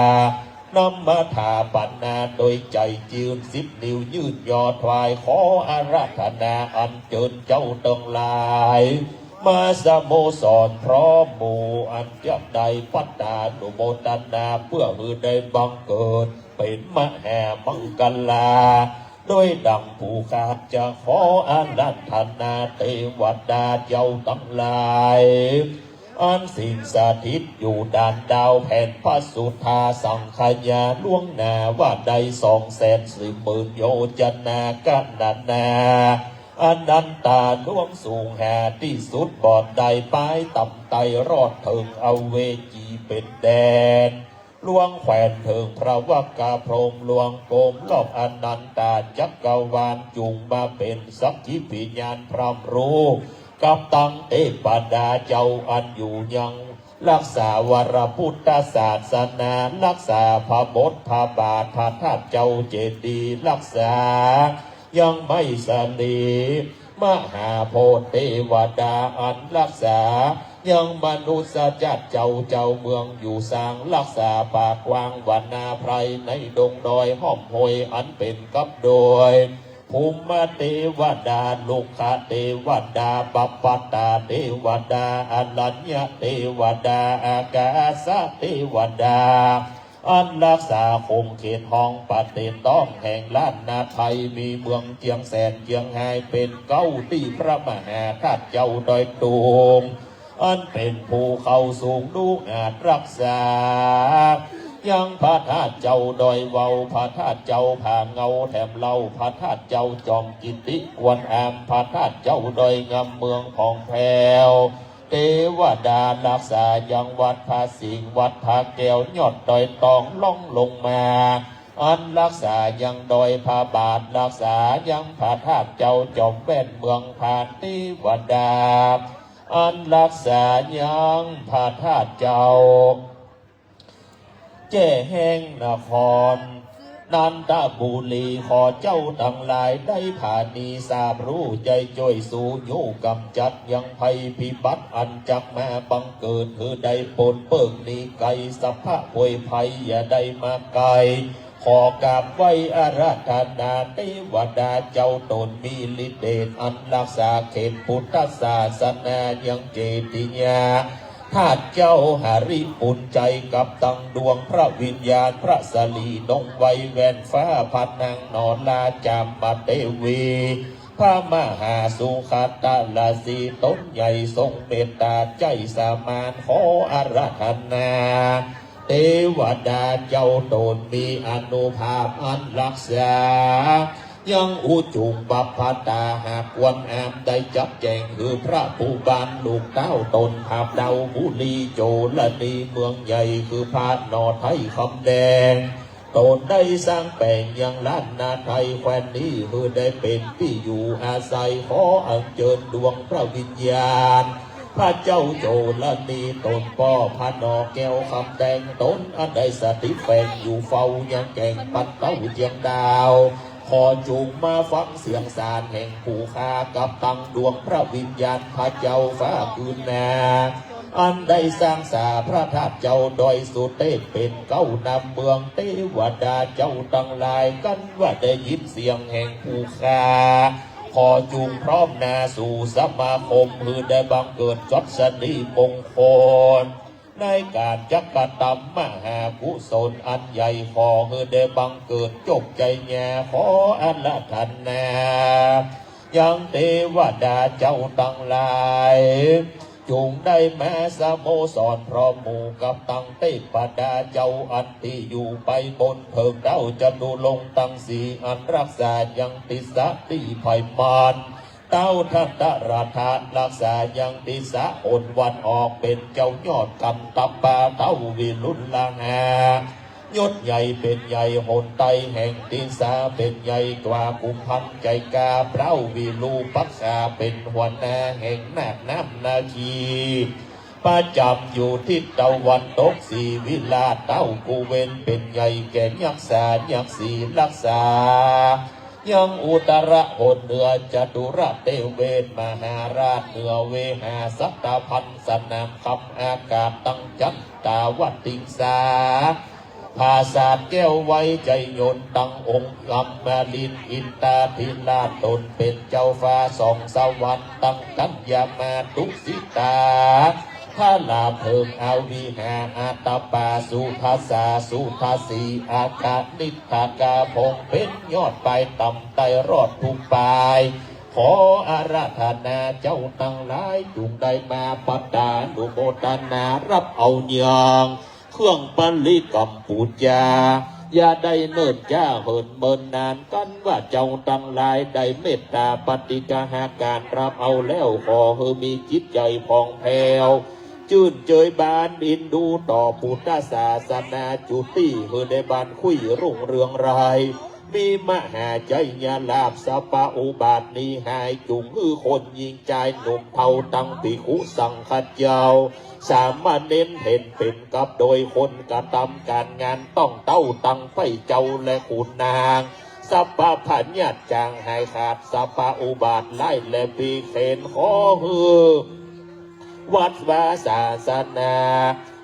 นำมาถาปนาโดยใจ๋ จืนสิบนิ้วยื่นยอถวาย ขออาราธนาอัญเจิญเจ้าตังหลาย มาสโมสรพร้อมหมู่ อันจะได้ปัตตานุโมทนา เปื้อหื้อได้บังเกิดเป๋นมหามังคลา โดยดั่งผู้ข้าจะขออาราธนาเตวดาเจ้าตังหลาย อันสิงสถิตอยู่ด้านดาวแผ่นพระสุธาสังขยาล่วงหน้าว่าได้สองแสนสี่หมื่นโยชนา กะนะนา อนันตาล่วงสูงหาตี้สุดบ่ได้ ปายต่ำไต่รอดเถิงอเวจีเป๋นแดน ล่วงแคว่นเถิงพระวักกะพรหม ล่วงโกมรอบอนันตาจักรวาล จุ่งมาเป๋นสักขีพยานพร่ำรู้ กับตังเตวดาเจ้าอันอยู่ยัง รักษาวรพุทธศาสนา รักษาพระบทพระบาทพระธาตุเจ้าเจดีย์ รักษา ยังไม้สาลี มหาโพธิ์เตวดาอันรักษา ยังมนุษย์ชาติเจ้า เจ้าเมืองอยู่สาง รักษาป่ากว้างวนาไพร ในดงดอยห้อมห้วยอันเป๋นกับดอย ภูมิเตวดา ลุกขเตวดา ปัปปตาเตวดา อรัญญเตวดา อากาสเตวดา อันรักษาขงเขตห้องประเทศต้องแห่งล้านนาไทย มีเมืองเจียงแสนเจียงฮายเป๋นเก๊า ตี้พระมหาธาตุเจ้าดอยตุง อันเป๋นภูเขาสูงดูอาจรักษา ยังพระธาตุเจ้าดอยเวา พระธาตุเจ้าผาเงาแถมเล่า พระธาตุเจ้าจอมกิตติควรอาม พระธาตุเจ้าดอยงามเมืองผ่องแผ้ว เตวดารักษายังวัดพระสิงห์ วัดพระแก้ว ยอดดอยตองล่องลงมา อันรักษายังดอยพระบาท รักษายังพระธาตุเจ้าจอมแว่นเมืองพาน เตวดา อันรักษายังพระธาตุเจ้า แจ้แห่งนครนันทบุรี ขอเจ้าตังหลายได้ผานีสาบรู้ ใจ๋จ้วยสู้ยู้ก๋ำจัดยังภัยพิบัติอันจักมาบังเกิด หื้อได้ป๊นเปิ้งหนีไก๋ สัพพะโผยภัยอย่าได้มาใก้ ขอกราบไหว้อาราธนาเตวดาเจ้าต๋นมีฤทธิ์เดชอันรักษาเขตพุทธศาสนายังเจติยา ธาตุเจ้าหริปุญไชยกับตังดวงพระวิญญาณ พระสะหลีนงไว้แว่นฟ้า พระนางนอราจามเตวี พระมหาสุขัตตะราศีต๋นใหญ่ทรงเมตต๋าใจ๋สมาน ขออาราธนาเตวดาเจ้าต๋นมีอานุภาพอันรักษา ยังอุจุงปัปปะตา หากควรอามได้จักแจ๋ง หื้อพระภูบาลลูกเต้าต๋น ผาเดาบุรีโจรณีเมืองใหญ่ คือพระนอไทยคำแดง ต๋นได้สร้างแป๋งยังล้านนาไทยแคว้นนี้ หื้อได้เป๋นตี้อยู่อาศัย ขออัญเจิญดวงพระวิญญาณ พระเจ้าโจรณีต๋นป้อ พระนอแก้วคำแดงต๋น อันได้สถิตแฝงอยู่เฝ้ายังแก่งปันเต้าเจียงดาว ขอจุงมาฟังเสียงสารแห่งผู้ข้า กับตังดวงพระวิญญาณพระเจ้าฟ้าคืนนา อันได้สร้างสาพระธาตุเจ้าดอยสุเตศเป๋นเก๊านำเมือง เตวดาเจ้าตังหลาย กันว่าได้ยินเสียงแห่งผู้ข้า ขอจุงพร้อมหน้าสู่สมาคม หื้อได้บังเกิดสัสดีมงคล ในก๋านจักกระตำมหากุศลอันใหญ่ ขอหื้อได้บังเกิดโจคชัยญา ขออาราธนา ยังเตวดาเจ้าตังหลาย จุงได้มาสโมสรพร้อมหมู่กับตังเตวดาเจ้าอันตี้อยู่ไปบนเถิงเต้าจตุรงค์ตังสี่ อันรักษายังติสสะตี้ไพมาน เต้าทันตะระทะ รักษายังติสสะหนวันออก เป๋นเจ้ายอดกันตะปา เต้าวิรุฬหา ยศใหญ่เป๋นใหญ่หนใต้แห่งติสา เป๋นใหญ่กว่ากุมภัณฑ์ไจกา พร้าววิรูปักขาเป๋นหัวหน้าแห่งนาคน้ำนาคี ประจ๋ำอยู่ทิศตะวันตก ศรีวิราชเต้ากุเวนเป๋นใหญ่แก่ยักษา ยักษีรักษา ยังอุตระหนเหนือจตุรเตเวศมหาราช เหนือเวหาสัตตพันธ์สนามคำอากาศตังจันตาวติงสา ผาสาทแก้วไว้ชัยยนต์ตังองค์อมรินทร์อินทาธิราช ตนเป๋นเจ้าฟ้าสองสวรรค์ตังกัญญามาตุสิตา พระลาเผิงอวิหาอาตปาสุทัสสาสุทัสสีอาคานิทากาพงเป๋นยอดปลายต่ำไต้รอดทุกปลาย ขออาราธนาเจ้าตังหลายจุ่งได้มาปัตตานุโมทนาฮับเอายัง เครื่องปริกรรมปู๋จา อย่าได้เนิ่นจ๊าเหินเมินนานกั๋น ว่าเจ้าตังหลายได้เมตตาปฏิกาหาการฮับเอาแล้ว ขอหื้อมีจิตใจ๋ผ่องแผ้ว จื้นเจยบานอินดูต่อปุทธศาสนา จุติหื้อได้บานคุ้ยรุ่งเรืองไร้ มีมหาชัยยลาภ สัพพะอุบาทหนีหาย จุ่งหื้อคนญิงจายหนุ่มเฒ่าตังภิกขุสังฆะเจ้า สามเณรเห็นเป๋นกับโดยคนกระตำก๋านงานต้องเต้าตังใฟ้เจ้าและขุนนาง สัพพะพยาธิจ๋างหายขาด สัพพะอุบาทไร้และปีเข็ญ ขอหื้อ วัดวาศาสนา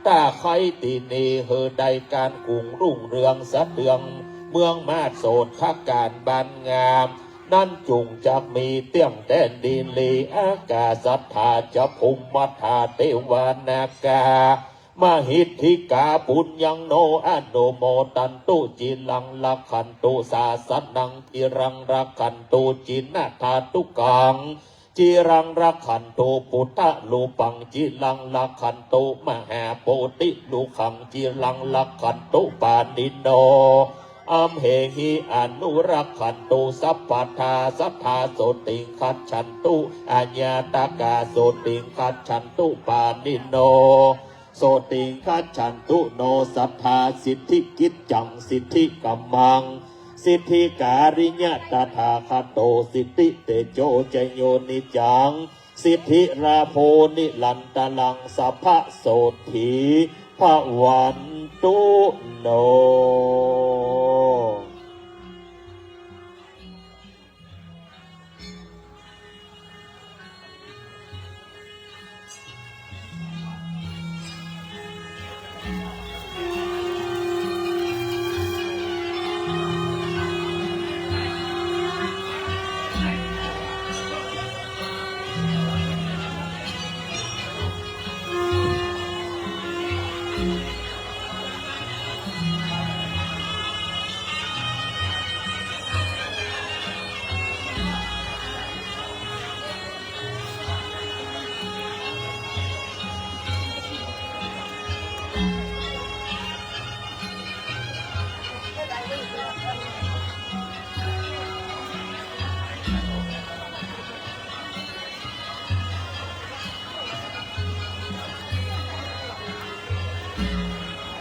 ต๋าไคร้ตี้นี่หื้อได้ก๋านกุ่งรุ่งเรืองสะเดือง เมืองมาโสดขะก๋านบ้านงาม นั้นจุ่งจักมีเตี้ยงแต๊นดีหลี อากาศศรัทธาจะภูมิมัทธาเตวานาคา มหิทธิกาปุญญังโน อนุโมทันตุ จิรังรักขันตุ สาสนัง จิรังรักขันตุ จินะธาตุกัง จิรังรักขันตุ ปุทธะรูปัง จิรังรักขันตุ มหาโพธิลุขัง จิรังรักขันตุ ปาณิโน อัมเหหิ อนุรักขันตุ สัพพะทา สัทธาโสติงคัจฉันตุ อาญาตกาโสติงคัจฉันตุ ปาณิโน โสติงคัจฉันตุ โนสัทธา สิทธิกิจจัง สิทธิกัมมัง สิทธิการิยะตถาคโต สิทธิเตโจจโยนิจจัง สิทธิราโภนิรันตรัง สัพพะโสตถี ภะวันตุโน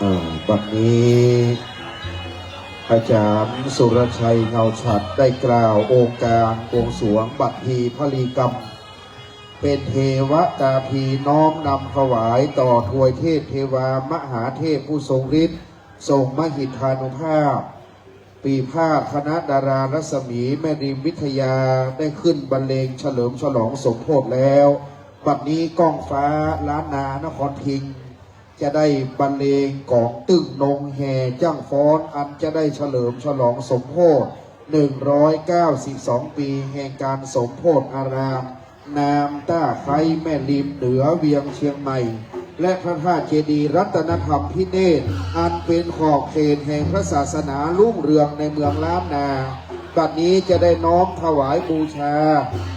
อ่า บัดนี้ อาจ๋ารย์สุรชัย เงาฉัตร ได้กล่าวองค์การบวงสรวงบัพพีพลีกรรม เป๋นเทวะตาพีน้อมนำถวายต่อทวยเทพเทวามหาเทพผู้ทรงฤทธิ์ ทรงมหิทธานุภาพ ปีพาทย์คณะดารารัศมีแม่ริมวิทยาได้ขึ้นบรรเลงเฉลิมฉลองสมโภชแล้ว บัดนี้ก้องฟ้าล้านนานครพิงค์ จะได้บรรเลงก๋องตึ้งนงแห่จ้างฟ้อน อันจะได้เฉลิมฉลองสมโภช หนึ่งร้อยเก้าสิบสอง ปีแห่งก๋านสมโภชอาราม นามต้าไคร้แม่ริมเหนือเวียงเชียงใหม่ และพระธาตุเจดีย์รัตนธรรมพิเนศร อันเป๋นขอบเขตแห่งพระศาสนารุ่งเรืองในเมืองล้านนา บัดนี้จะได้น้อมถวายบูชา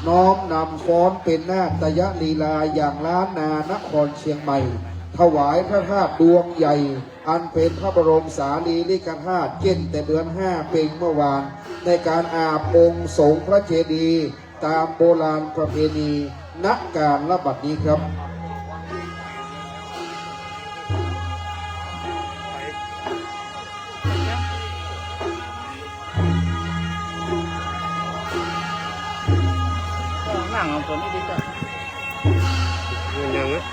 น้อมนำฟ้อนเป๋นนาฏยลีลาอย่างล้านนานครเชียงใหม่ ถวายพระธาตุดวงใหญ่ อันเป๋นพระบรมสารีริกธาตุ เจ็้นแต่เดือนห้าเพ็งเมื่อวาน ในก๋านอาบองค์สงฆ์พระเจดีย์ ต๋ามโบราณประเพณี ณ ก๋าลบัดนี้ครับ ข ตัวนี้ดีกว่า มันยังนะ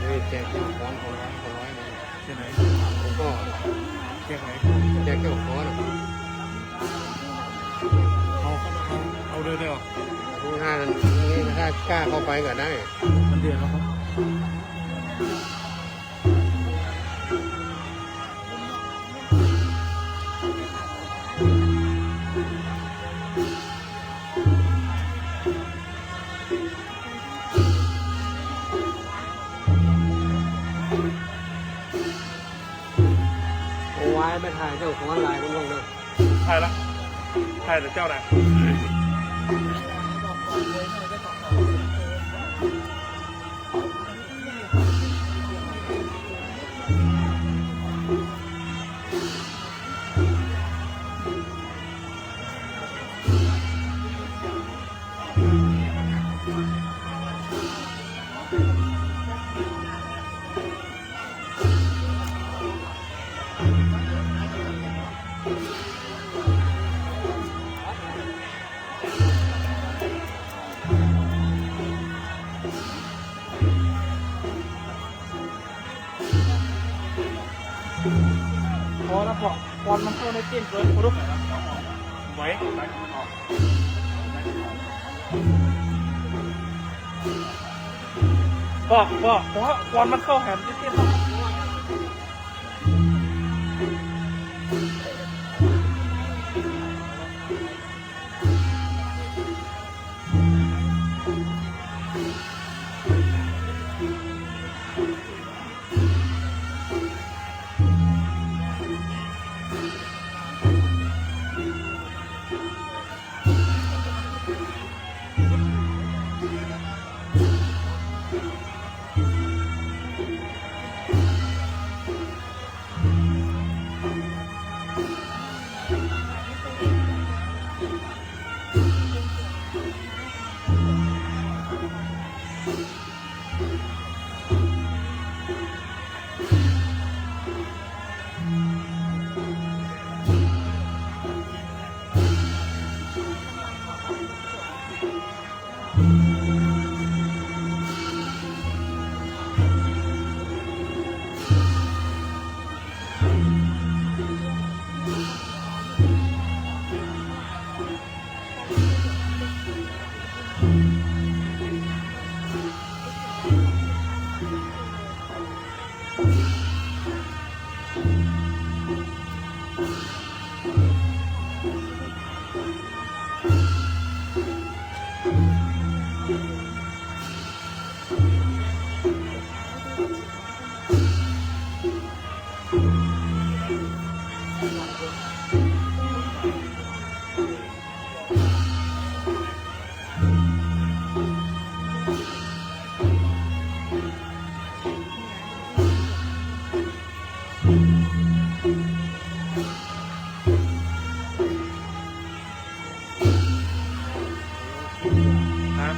นี่แจกเจ้าของคนละ คนละ ที่ไหน หลวงพ่อ แจกไหน แจกเจ้าของน่ะ เอา เอา เอาเลยเดียว ข้างหน้านั้น นี่ถ้ากล้าเข้าไปก็ได้ มันเดือดแล้วครับ โอ้ย ไม่ถ่ายเจ้าของร้านคนว่างเลย ถ่ายละ ถ่ายแต่เจ้าน่ะ พอแล้ว ปอ ควันมันเข้าในเตียงเกิน พอดู ไหว ปอ ปอ ปอ ควันมันเข้าแหมในเตียง ฮะ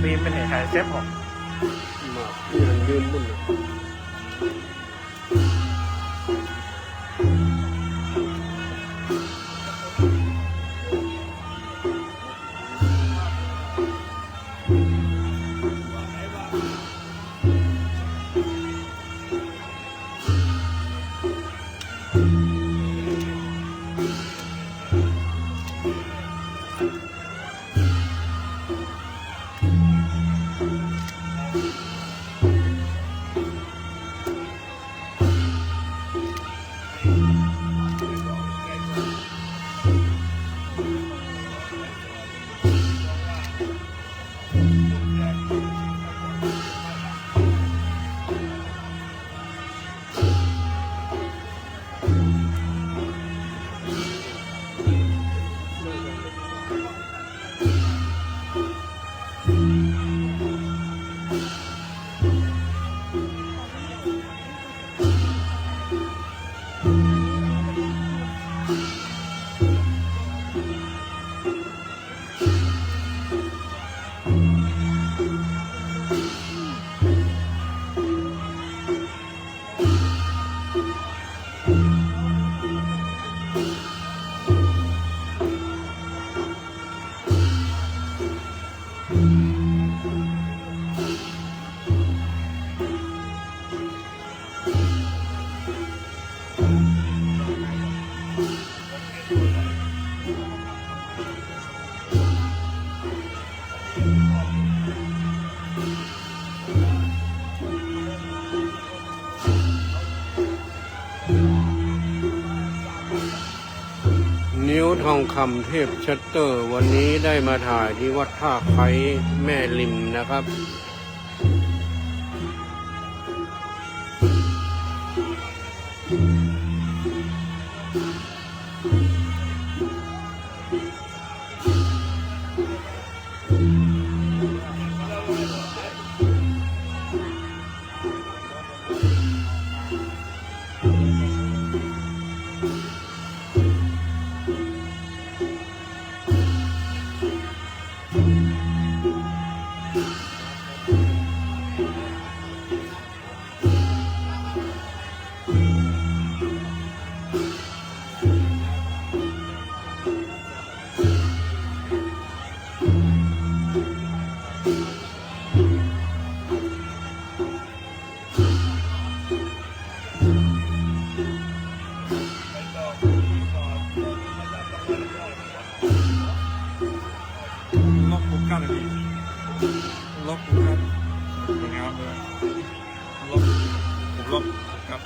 ปีนไปไหนหายเซฟหรอ มา นี่มันยืนบุ่นน่ะ นิ้วทองคำเทพชัตเตอร์ วันนี้ได้มาถ่ายที่วัดท่าไคร้แม่ริมนะครับ ล็อกโฟกัสเลยพี่ ล็อกโฟกัส สวยงามเลย ล็อก ผมล็อกโฟกัส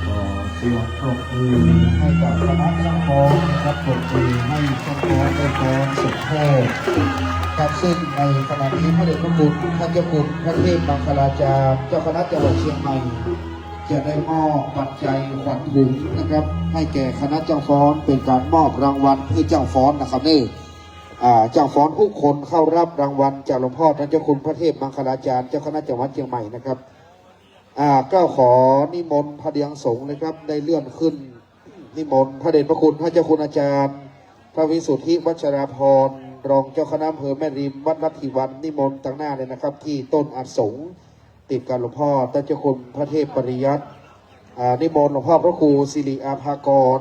ขอเสียงปรบมือให้กับคณะช่างฟ้อนนะครับ ปรบมือให้ช่างฟ้อนได้ฟ้อนสมโภชครับ ซึ่งในขณะนี้พระเดชพระคุณท่านเจ้าคุณพระเทพมังคลาจารย์ เจ้าคณะจังหวัดเชียงใหม่ จะได้มอบปัจจัยขวัญถุงนะครับ ให้แก่คณะช่างฟ้อน เป็นการมอบรางวัลให้ช่างฟ้อนนะครับ นี่ อ่า ช่างฟ้อนทุกคนเข้ารับรางวัลจากหลวงพ่อท่านเจ้าคุณพระเทพมังคลาจารย์ เจ้าคณะจังหวัดเชียงใหม่นะครับ อ่า ก็ขอนิมนต์พระเดียงสงฆ์เลยครับ ได้เลื่อนขึ้น นิมนต์พระเดชพระคุณพระเจ้าคุณอาจารย์ พระวิสุทธิวัชราภรณ์ รองเจ้าคณะอำเภอแม่ริม วัดลัทธิวรรณ นิมนต์ตังหน้าเลยนะครับ ตี้ต้นอาสงฆ์ ติดกับหลวงพ่อท่านเจ้าคุณพระเทพปริยัติ อ่า นิมนต์หลวงพ่อพระครูสิริอาภากร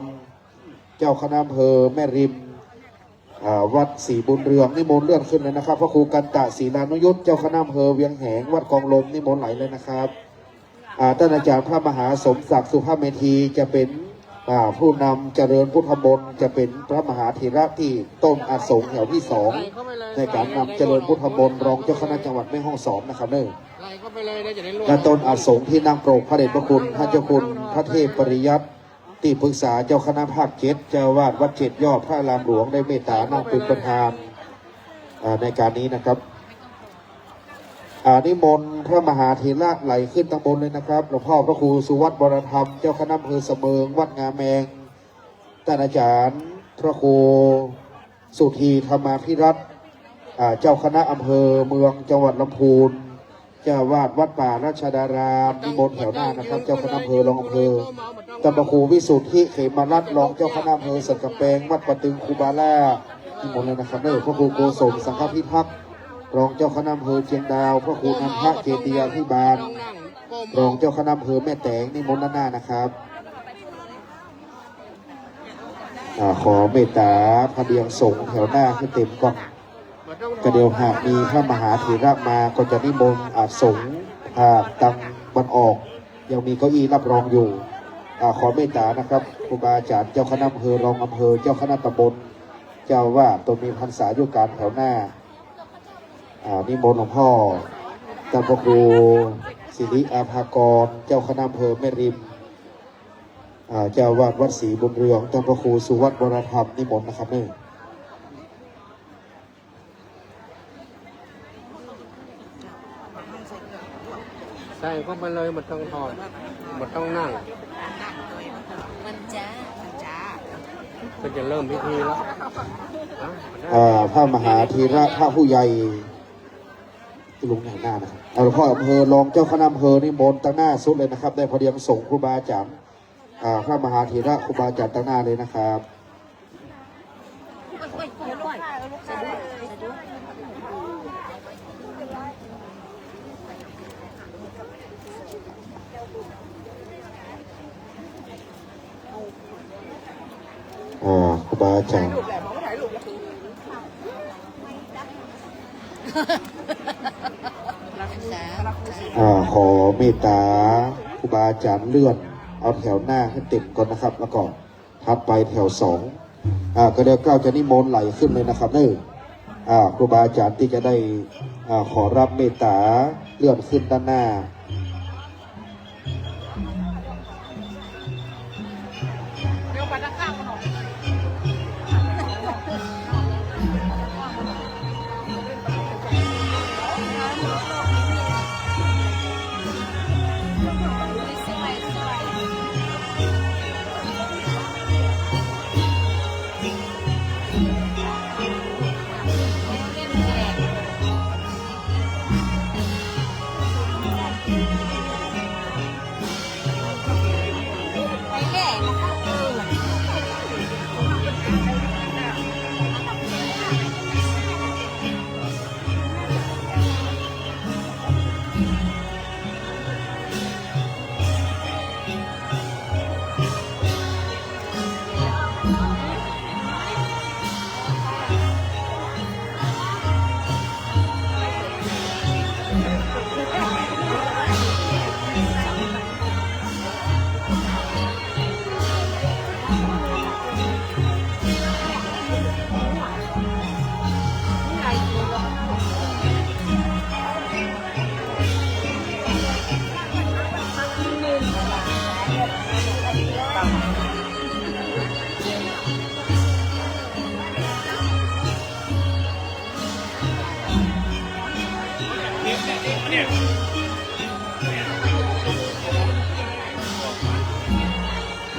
เจ้าคณะอำเภอแม่ริม อ่า วัดศรีบุญเรือง นิมนต์เลื่อนขึ้นเลยนะครับ พระครูกันตะศีลานุยุต เจ้าคณะอำเภอเวียงแหง วัดกองลม นิมนต์ไหลเลยนะครับ อ่า ท่านอาจารย์พระมหาสมศักดิ์สุภเมธี จะเป็น อ่า ผู้นำเจริญพุทธมนต์ จะเป็นพระมหาเถระตี้ต้นอาสงฆ์แถวที่สอง ในการนำเจริญพุทธมนต์ รองเจ้าคณะจังหวัดแม่ฮ่องสอนนะครับเนอะ และต้นอาสงฆ์ตี้นั่งโปรดพระเดชพระคุณพระเจ้าคุณพระเทพปริยัติ ตี้ปรึกษาเจ้าคณะภาคเจ็ด เจ้าอาวาสวัดเจ็ดยอดพระอารามหลวง ได้เมตตานั่งเป็นประธาน อ่า ในการนี้นะครับ อ่า นิมนต์พระมหาเถระไหลขึ้นตังบนเลยนะครับ หลวงพ่อพระครูสุวัฒน์วรธรรม เจ้าคณะอำเภอเสมิง วัดงาแมง ท่านอาจารย์พระครูสุธีธรรมาภิรัตน์ อ่า เจ้าคณะอำเภอเมืองจังหวัดลำพูน เจ้าอาวาสวัดป่าราชดาราม นิมนต์แถวหน้านะครับ เจ้าคณะอำเภอ รองอำเภอ ท่านพระครูวิสุทธิเขมรัตน์ รองเจ้าคณะอำเภอสันกำแปง วัดป่าตึง ครูบาหล้า นิมนต์เลยนะครับเนอะ พระครูโกศลสังฆพิทักษ์ รองเจ้าคณะอำเภอเชียงดาว พระครูนันทะเจติยาภิบาล รองเจ้าคณะอำเภอแม่แตง นิมนต์ด้านหน้านะครับ อ่า ขอเมตตาพระเดียงสงฆ์แถวหน้าหื้อเต็มก่อน ก็เดี๋ยวหากมีพระมหาเถระมาก็จะนิมนต์อาสงฆ์ หากตังวันออกยังมีเก้าอี้รับรองอยู่ อ่า ขอเมตตานะครับ ครูบาอาจารย์ เจ้าคณะอำเภอ รองอำเภอ เจ้าคณะตำบล เจ้าอาวาส ตนมีพรรษาอยู่การแถวหน้า อ่า นิมนต์หลวงพ่อ ท่านพระครูสิริอาภากร เจ้าคณะอำเภอแม่ริม อ่า เจ้าอาวาสวัดศรีบุญเรือง ท่านพระครูสุวัฒน์วรธรรม นิมนต์นะครับเนอะ ใส่เข้าไปเลย บ่ต้องถอด บ่ต้องนั่ง มันจ้า มันจ้า ก็จะเริ่มพิธีแล้ว อ่า พระมหาเถระ พระผู้ใหญ่ ลงแถวหน้านะครับ เอา หลวงพ่ออำเภอ รองเจ้าคณะอำเภอ นิมนต์ตังหน้าสุดเลยนะครับ ได้พระเดียงสงฆ์ ครูบาอาจารย์ อ่า พระมหาเถระ ครูบาอาจารย์ตังหน้าเลยนะครับ อ่า ครูบาอาจารย์ อ่า ขอเมตตาครูบาอาจารย์เลื่อนเอาแถวหน้าให้เต็มก่อนนะครับ แล้วก็ ถัดไปแถวสอง อ่า ก็เดี๋ยวเกล้าจะนิมนต์ไหลขึ้นเลยนะครับเนอะ อ่า ครูบาอาจารย์ตี้จะได้ อ่า ขอรับเมตตาเลื่อนขึ้นด้านหน้า อ่า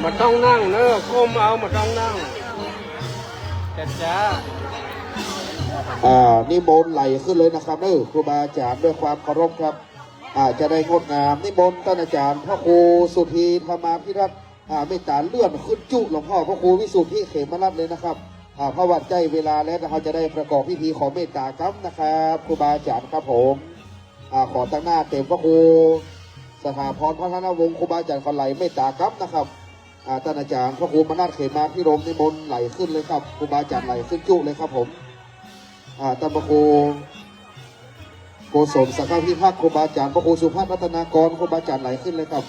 บ่ต้องนั่งเน่อ ก้มเอา บ่ต้องนั่ง จ๊ะๆ อ่า นิมนต์ไหลขึ้นเลยนะครับเน่อ ครูบาอาจ๋ารย์ ด้วยความเคารพครับ อ่า จะได้งดงาม นิมนต์ต้านอาจ๋ารย์พระครูสุธีธรรมาภิรัตน์ อ่า เมตต๋าเลื่อนขึ้นจุหลวงพ่อพระครูวิสุทธิเขมรัตน์เลยนะครับ อ่า เพราะว่าใจ๊เวลาแล้ว เฮาจะได้ประกอบพิธีขอเมตต๋ากำนะครับ ครูบาอาจ๋ารย์ครับผม อ่า ขอตั้งหน้าเต็มพระครูสถาพรพัฒนวงศ์ ครูบาอาจ๋ารย์ขอไหลเมตต๋ากำนะครับ อ่า ต้านอาจ๋ารย์พระครูมนัสเขมาภิรมย์ นิมนต์ไหลขึ้นเลยครับ ครูบาอาจ๋ารย์ไหลขึ้นจุเลยครับผม อ่า ต้านพระครูโกศลสังฆพิทักษ์ ครูบาอาจ๋ารย์พระครูสุภัทรรัตนากร ครูบาอาจ๋ารย์ไหลขึ้นเลยครับ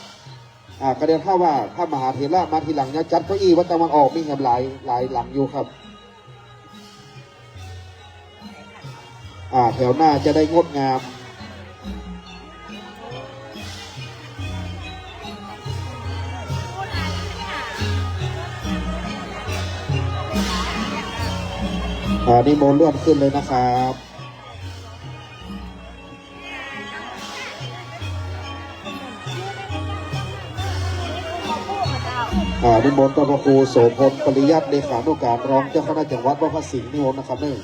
อ่า กระเดียนถ้าว่าพระมหาเถระมาทีหลังเนี่ย จัดเก้าอี้วัดตะวันออกมีแหมหลาย หลายหลังอยู่ครับ อ่า แถวหน้าจะได้งดงาม อ่า นิมนต์เลื่อนขึ้นเลยนะครับ อ่า นิมนต์ต้านพระครูโสภณ ปริยัติ เลขานุการรองเจ้าคณะจังหวัดวัดพระสิงห์ นิมนต์นะครับเน่อ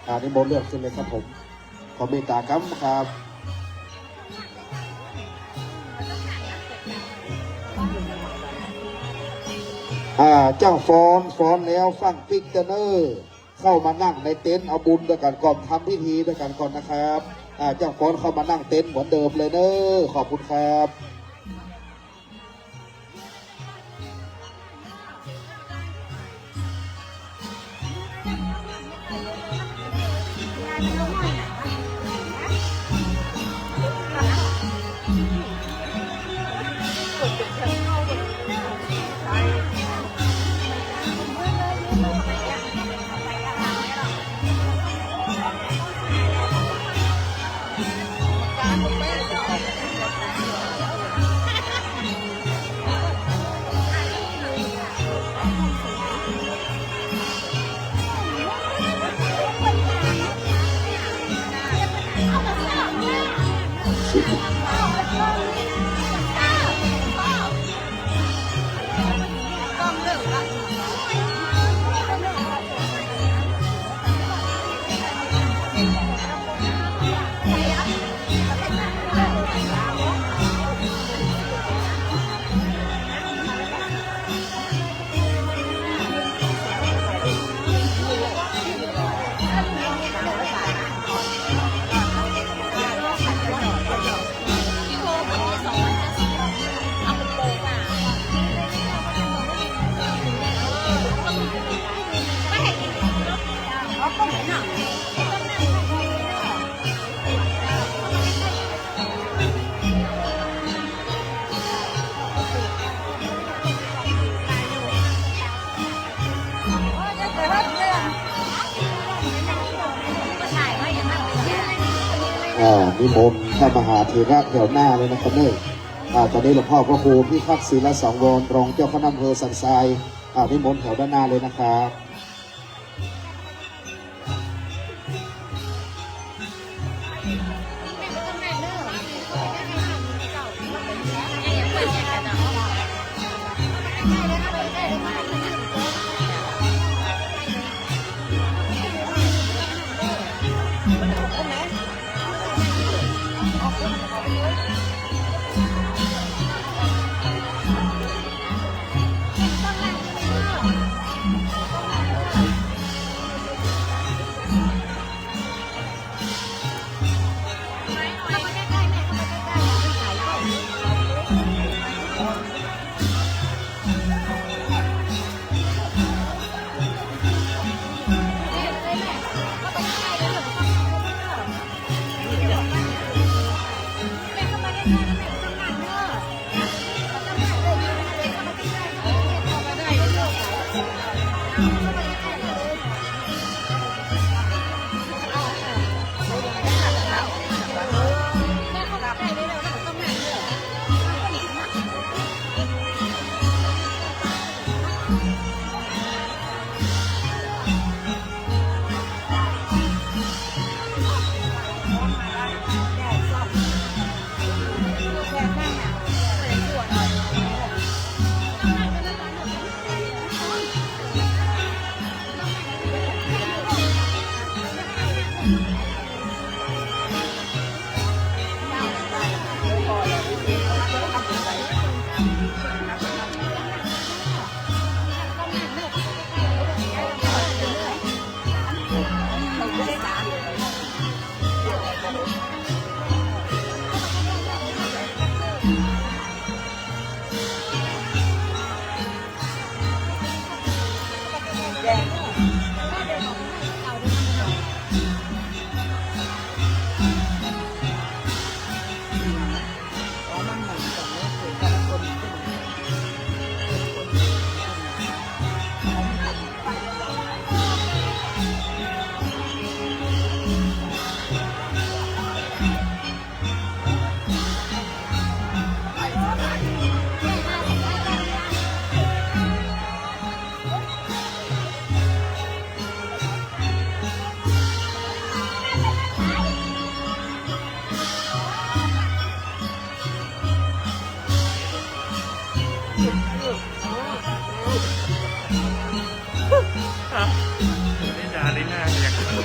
อ่า นิมนต์เลื่อนขึ้นเลยครับผม ขอเมตต๋ากำครับ อ่า เจ้าฟ้อน ฟ้อนแล้วฟั่งปิ๊กเต๊อะเน่อ เข้ามานั่งในเต็นท์เอาบุญด้วยกั๋นก่อน ทำพิธีด้วยกั๋นก่อนนะครับ อ่า เจ้าฟ้อนเข้ามานั่งเต็นท์เหมือนเดิมเลยเน่อ ขอบคุณครับ อ่า นิมนต์พระมหาเถระแถวหน้าเลยนะครับเน่อ อ่า ตอนนี้หลวงพ่อพระครูพิทักษ์ศิลสังวร รองเจ้าคณะอำเภอสันทราย อ่า นิมนต์แถวด้านหน้าเลยนะครับ อ่า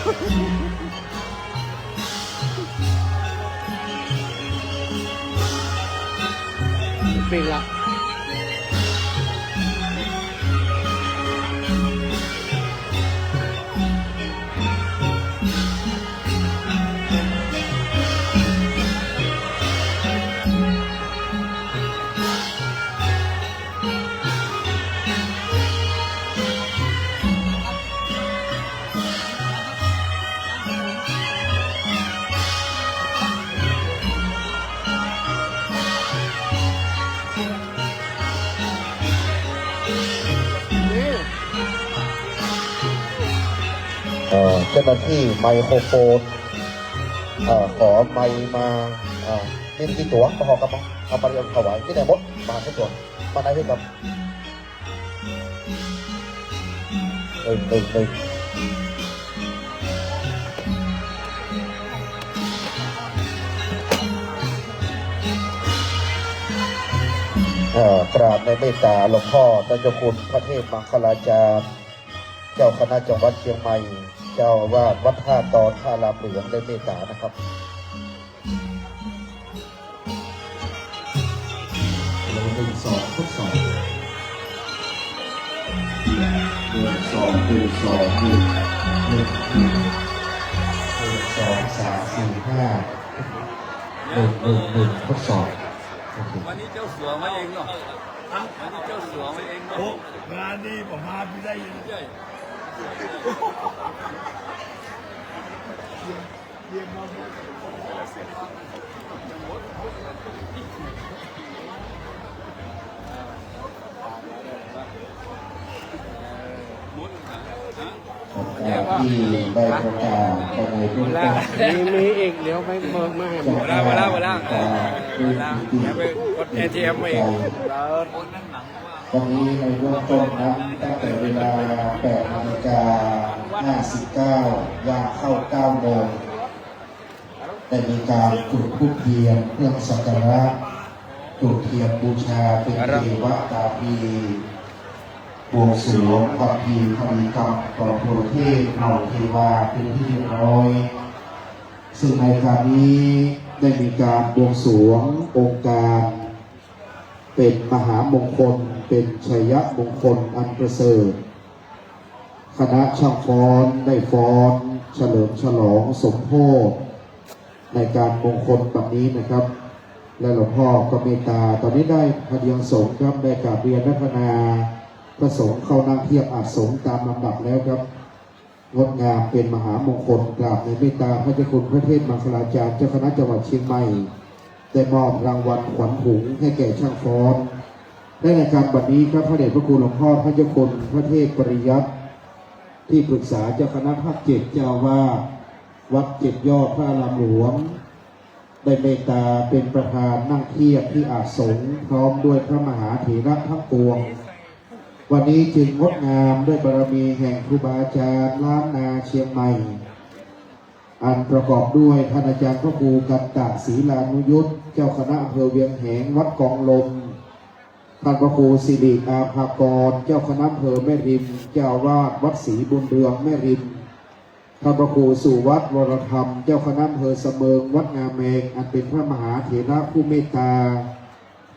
เปล่งละ เอ่อ เจ้าหน้าที่ไมโครโฟน เอ่อ ขอไมค์มา เอ่อ มีกี่ตั๋ว ก็ขอกลับมา เอาไปเอาถวายตี้ไหนหมด มาสักตั๋ว มาไหนพี่ครับ หนึ่ง หนึ่ง หนึ่ง เอ่อ กราบในเมตตาหลวงพ่อพระเจ้าคุณพระเทพมังคลาจารย์ เจ้าคณะจังหวัดเชียงใหม่ เจ้าอาวาสวัดท่าตอนพระอารามหลวงได้เมตตานะครับ หนึ่ง สอง ทดสอบ หนึ่ง สอง หนึ่ง สอง หนึ่ง หนึ่ง หนึ่ง หนึ่ง สอง สาม สี่ ห้า หนึ่ง หนึ่ง หนึ่ง ทดสอบ โอเค วันนี้เจ้าสัวมาเองเนาะ ฮะ วันนี้เจ้าสัวมาเองเนาะ โอ้ งานนี้ผมมาไม่ได้เลย ใช่ ที่ได้ประกาศไปในเบื้องต้น มี มีอีก เดี๋ยวไปเบิกมาให้หมด เวลา เวลา เวลา เออ เวลา เดี๋ยวไปกด เอทีเอ็ม มาอีก วันนี้ในเบื้องต้นนั้น ตั้งแต่เวลา แปดนาฬิกาห้าสิบเก้า ย่างเข้า เก้าโมง ได้มีการจุดธูปเทียนเครื่องสักการะ จุดเทียนบูชาเป็นเทวะตาพี บวงสรวงคัมภีร์คดีกรรมต่อพระเทพเหล่าเทวาเป็นที่เรียบร้อย ซึ่งในครั้งนี้ได้มีการบวงสรวงองค์การ เป็นมหามงคล เป็นชัยมงคลอันประเสริฐ คณะช่างฟ้อนได้ฟ้อนเฉลิมฉลองสมโภชในการมงคลบัดนี้นะครับ และหลวงพ่อก็เมตตา ตอนนี้ได้พเนียดสงฆ์ครับ ได้กราบเรียนอาราธนาพระสงฆ์เข้านั่งเทียบอาสน์สงฆ์ตามลำดับแล้วครับ งดงามเป็นมหามงคล กราบในเมตตาพระเจ้าคุณพระเทพมังคลาจารย์ เจ้าคณะจังหวัดเชียงใหม่ ได้มอบรางวัลขวัญถุงให้แก่ช่างฟ้อน และในการบัดนี้ครับ พระเดชพระคุณหลวงพ่อพระเจ้าคุณพระเทพปริยัติ ที่ปรึกษาเจ้าคณะภาคเจ็ด เจ้าอาวาสวัดเจ็ดยอดพระอารามหลวง ได้เมตตาเป็นประธานนั่งเทียบที่อาสน์สงฆ์ พร้อมด้วยพระมหาเถระทั้งปวง วันนี้จึงงดงามด้วยบารมีแห่งครูบาอาจารย์ล้านนาเชียงใหม่ อันประกอบด้วยท่านอาจารย์พระครูกันตะ ศรีลานุยุต เจ้าคณะอำเภอเวียงแหงวัดกองลม ท่านพระครูสิริอาภากร เจ้าคณะอำเภอแม่ริม เจ้าอาวาสวัดศรีบุญเรืองแม่ริม ท่านพระครูสุวัฒน์วรธรรม เจ้าคณะอำเภอสะเมิงวัดงาแมง อันเป็นพระมหาเถระผู้เมตตา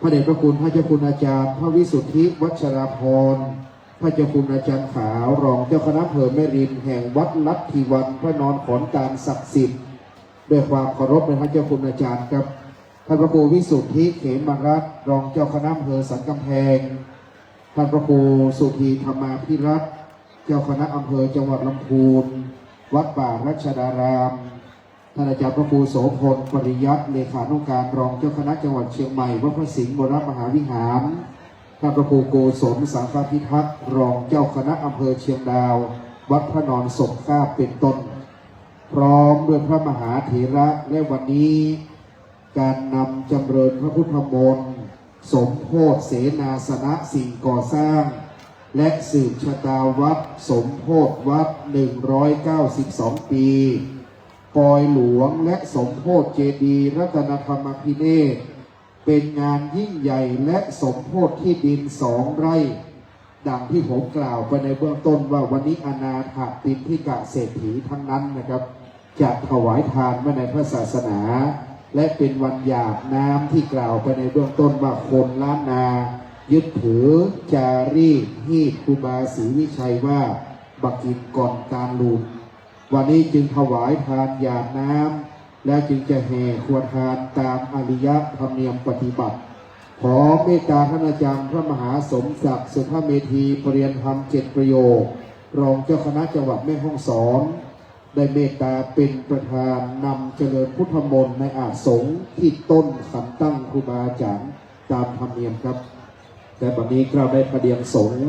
พระเดชพระคุณพระเจ้าคุณอาจารย์พระวิสุทธิวัชราภรณ์ พระเจ้าคุณอาจารย์ขาว รองเจ้าคณะอำเภอแม่ริม แห่งวัดลัทธิวันพระนอนขอนตาลศักดิ์สิทธิ์ ด้วยความเคารพในพระเจ้าคุณอาจารย์ครับ ท่านพระครูวิสุทธิเขมรัตน์ รองเจ้าคณะอำเภอสันกำแพง ท่านพระครูสุธีธรรมาภิรัตน์ เจ้าคณะอำเภอจังหวัดลำพูน วัดป่ารัชดาราม ท่านอาจารย์พระครูโสพลปริยัติ เลขานุการรองเจ้าคณะจังหวัดเชียงใหม่ วัดพระสิงห์วรมหาวิหาร ท่านพระครูโกศลสังฆพิทักษ์ รองเจ้าคณะอำเภอเชียงดาว วัดพระนอนสมฆาบ เป็นต้น พร้อมด้วยพระมหาเถระ และวันนี้ การนำจำเริญพระพุทธมนต์ สมโภชเสนาสนะสิ่งก่อสร้าง และสืบชะตาวัด สมโภชวัด หนึ่งร้อยเก้าสิบสองปี ปอยหลวง และสมโภชเจดีย์รัตนธรรมภิเนศ เป็นงานยิ่งใหญ่ และสมโภชที่ดินสองไร่ ดังที่ผมกล่าวไปในเบื้องต้นว่าวันนี้อนาถปิณฑิกะเศรษฐีทั้งนั้นนะครับ จะถวายทานไว้ในพระศาสนา และเป็นวันหยาดน้ำที่กล่าวไปในเบื้องต้นว่าคนล้านนา ยึดถือจารีตฮีตครูบาศรีวิชัยว่าบ่ากิ๋นก่อนตานลูก วันนี้จึงถวายทานหยาดน้ำ แล้วจึงจะแห่ครัวทานตามอาริยธรรมเนียมปฏิบัติ ขอเมตตาท่านอาจารย์พระมหาสมศักดิ์ สุภเมธี ประเรียนธรรมเจ็ดประโยค รองเจ้าคณะจังหวัดแม่ฮ่องสอน ได้เมตตาเป็นประธานนำเจริญพุทธมนต์ในอาสน์สงฆ์ที่ต้นขันตั้งครูบาอาจารย์ตามธรรมเนียมครับ แต่บัดนี้เกล้าได้ประเดียงสงฆ์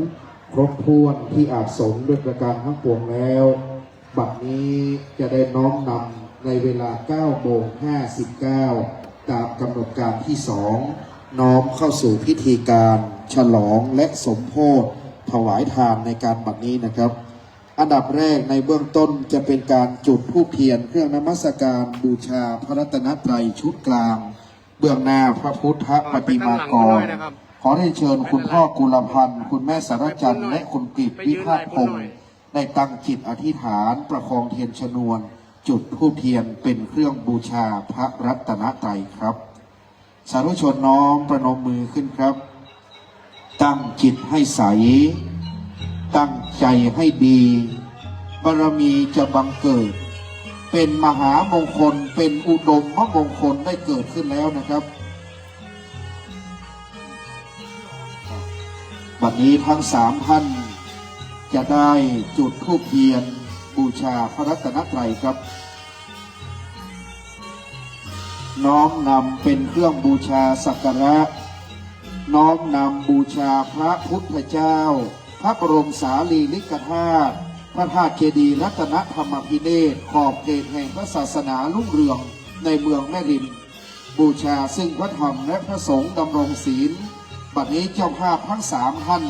ครบถ้วนที่อาสน์สงฆ์ด้วยประการทั้งปวงแล้ว บัดนี้จะได้น้อมนำในเวลาเก้าโมงห้าสิบเก้า ตามกำหนดการที่สอง น้อมเข้าสู่พิธีการฉลองและสมโภชถวายทานในการบัดนี้นะครับ อันดับแรกในเบื้องต้นจะเป็นการจุดธูปเทียนเครื่องนมัสการบูชาพระรัตนตรัยชุดกลาง เบื้องหน้าพระพุทธปฏิมากร ขอเรียนเชิญคุณพ่อกุลพันธ์ คุณแม่สารจันทร์ และคุณกฤษ วิภาคพงษ์ ได้ตั้งจิตอธิษฐานประคองเทียนชนวน จุดธูปเทียนเป็นเครื่องบูชาพระรัตนตรัยครับ สาธุชนน้อมประนมมือขึ้นครับ ตั้งจิตให้ใส ตั้งใจให้ดี บารมีจะบังเกิด เป็นมหามงคล เป็นอุดมมงคลได้เกิดขึ้นแล้วนะครับ บัดนี้ทั้งสามท่านจะได้จุดธูปเทียนบูชาพระรัตนตรัยครับ น้อมนำเป็นเครื่องบูชาสักการะ น้อมนำบูชาพระพุทธเจ้า พระบรมสารีริกธาตุ พระธาตุเจดีย์รัตนธรรมาภิเนศ ขอบเขตแห่งพระศาสนารุ่งเรืองในเมืองแม่ริม บูชาซึ่งพระธรรมและพระสงฆ์ดำรงศีล บัดนี้เจ้าภาพทั้งสามท่าน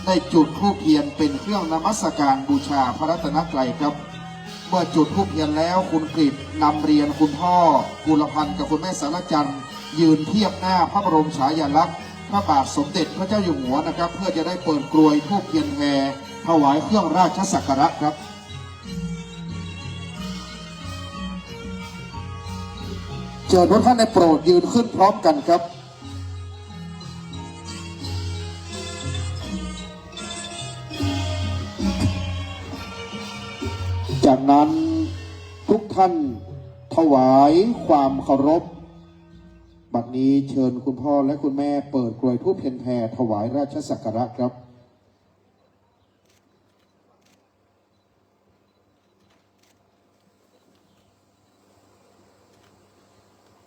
ได้จุดธูปเทียนเป็นเครื่องนมัสการบูชาพระรัตนตรัยครับ เมื่อจุดธูปเทียนแล้วคุณกฤษนำเรียนคุณพ่อกุลพันธ์กับคุณแม่สารจันทร์ ยืนเทียบหน้าพระบรมฉายาลักษณ์พระบาทสมเด็จพระเจ้าอยู่หัวนะครับ เพื่อจะได้เปิดกรวยธูปเทียนแพ ถวายเครื่องราชสักการะครับ เชิญทุกท่านได้โปรดยืนขึ้นพร้อมกันครับ จากนั้นทุกท่านถวายความเคารพ บัดนี้เชิญคุณพ่อและคุณแม่เปิดกรวยธูปเทียนแพถวายราชสักการะครับ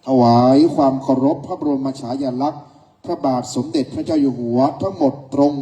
ถวายความเคารพพระบรมฉายาลักษณ์พระบาทสมเด็จพระเจ้าอยู่หัวทั้งหมดตรง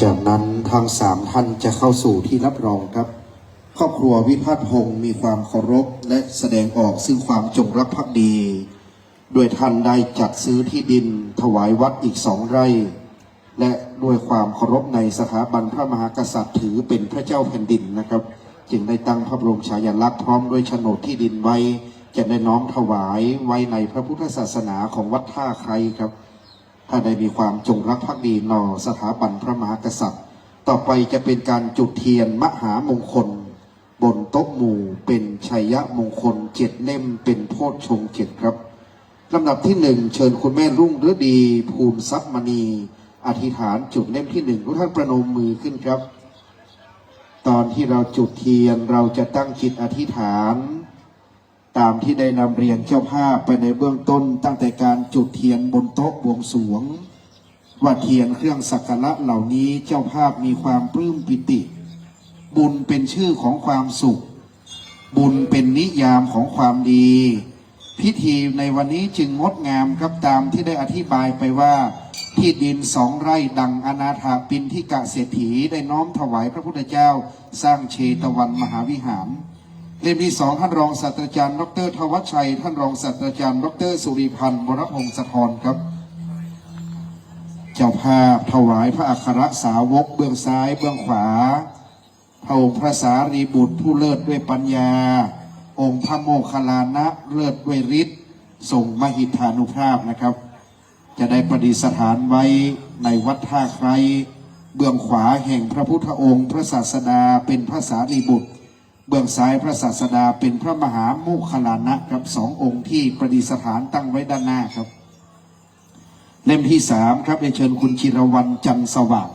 จากนั้นทั้งสามท่านจะเข้าสู่ที่รับรองครับ ครอบครัววิพัฒน์พงษ์มีความเคารพและแสดงออกซึ่งความจงรักภักดี ด้วยท่านได้จัดซื้อที่ดินถวายวัดอีกสองไร่ และด้วยความเคารพในสถาบันพระมหากษัตริย์ถือเป็นพระเจ้าแผ่นดินนะครับ จึงได้ตั้งพระบรมฉายาลักษณ์พร้อมด้วยโฉนดที่ดินไว้ จะได้น้อมถวายไว้ในพระพุทธศาสนาของวัดท่าไคร้ครับ ถ้าได้มีความจงรักภักดีต่อสถาบันพระมหากษัตริย์ ต่อไปจะเป็นการจุดเทียนมหามงคล บนโต๊ะหมู่เป็นชัยมงคลเจ็ดเล่ม เป็นโพชฌงค์เจ็ดครับ ลำดับที่หนึ่ง เชิญคุณแม่รุ่งฤดี ภูลทรัพย์มณี อธิษฐานจุดเล่มที่หนึ่ง ทุกท่านประนมมือขึ้นครับ ตอนที่เราจุดเทียนเราจะตั้งจิตอธิษฐาน ตามที่ได้นำเรียนเจ้าภาพไปในเบื้องต้น ตั้งแต่การจุดเทียนบนโต๊ะบวงสรวง ว่าเทียนเครื่องสักการะเหล่านี้เจ้าภาพมีความปลื้มปีติ บุญเป็นชื่อของความสุข บุญเป็นนิยามของความดี พิธีในวันนี้จึงงดงามครับ ตามที่ได้อธิบายไปว่า ที่ดินสองไร่ดังอนาถปิณฑิกะเศรษฐีได้น้อมถวายพระพุทธเจ้าสร้างเชตวันมหาวิหาร เล่มที่สอง ท่านรองศาสตราจารย์ดอกเตอร์ธวัชชัย ท่านรองศาสตราจารย์ดอกเตอร์สุริพันธ์ วรพงศธรครับ เจ้าภาพถวายพระอัครสาวกเบื้องซ้ายเบื้องขวา พระองค์พระสารีบุตรผู้เลิศด้วยปัญญา องค์พระโมคคัลลานะเลิศด้วยฤทธิ์ ทรงมหิทธานุภาพนะครับ จะได้ประดิษฐานไว้ในวัดท่าไคร้ เบื้องขวาแห่งพระพุทธองค์ พระศาสดาเป็นพระสารีบุตร เบื้องซ้ายพระศาสดาเป็นพระมหาโมคคัลลานะครับ สององค์ที่ประดิษฐานตั้งไว้ด้านหน้าครับ เล่มที่สามครับ ได้เชิญคุณจิรวรรณ จันทร์สว่าง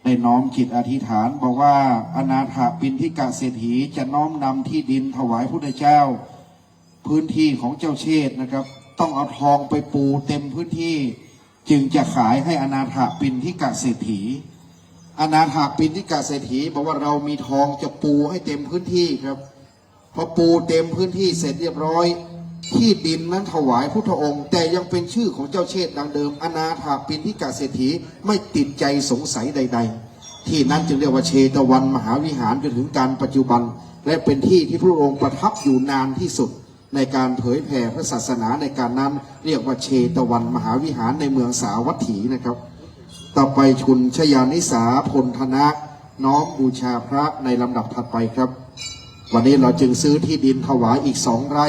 ได้น้อมจิตอธิษฐาน บอกว่าอนาถปิณฑิกะเศรษฐีจะน้อมนำที่ดินถวายพุทธเจ้า พื้นที่ของเจ้าเชษฐนะครับ ต้องเอาทองไปปูเต็มพื้นที่ จึงจะขายให้อนาถปิณฑิกะเศรษฐี อนาถปิณฑิกะเศรษฐีบอกว่าเรามีทองจะปูให้เต็มพื้นที่ครับ พอปูเต็มพื้นที่เสร็จเรียบร้อย ที่ดินนั้นถวายพุทธองค์ แต่ยังเป็นชื่อของเจ้าเชษฐดังเดิม อนาถปิณฑิกะเศรษฐีไม่ติดใจสงสัยใดๆ ที่นั้นจึงเรียกว่าเชตวันมหาวิหารจนถึงการปัจจุบัน และเป็นที่ที่พระองค์ประทับอยู่นานที่สุด ในการเผยแผ่พระศาสนาในการนั้น เรียกว่าเชตวันมหาวิหารในเมืองสาวัตถีนะครับ ต่อไปคุณชยานิสา พลธนะ น้อมบูชาพระในลำดับถัดไปครับ วันนี้เราจึงซื้อที่ดินถวายอีกสองไร่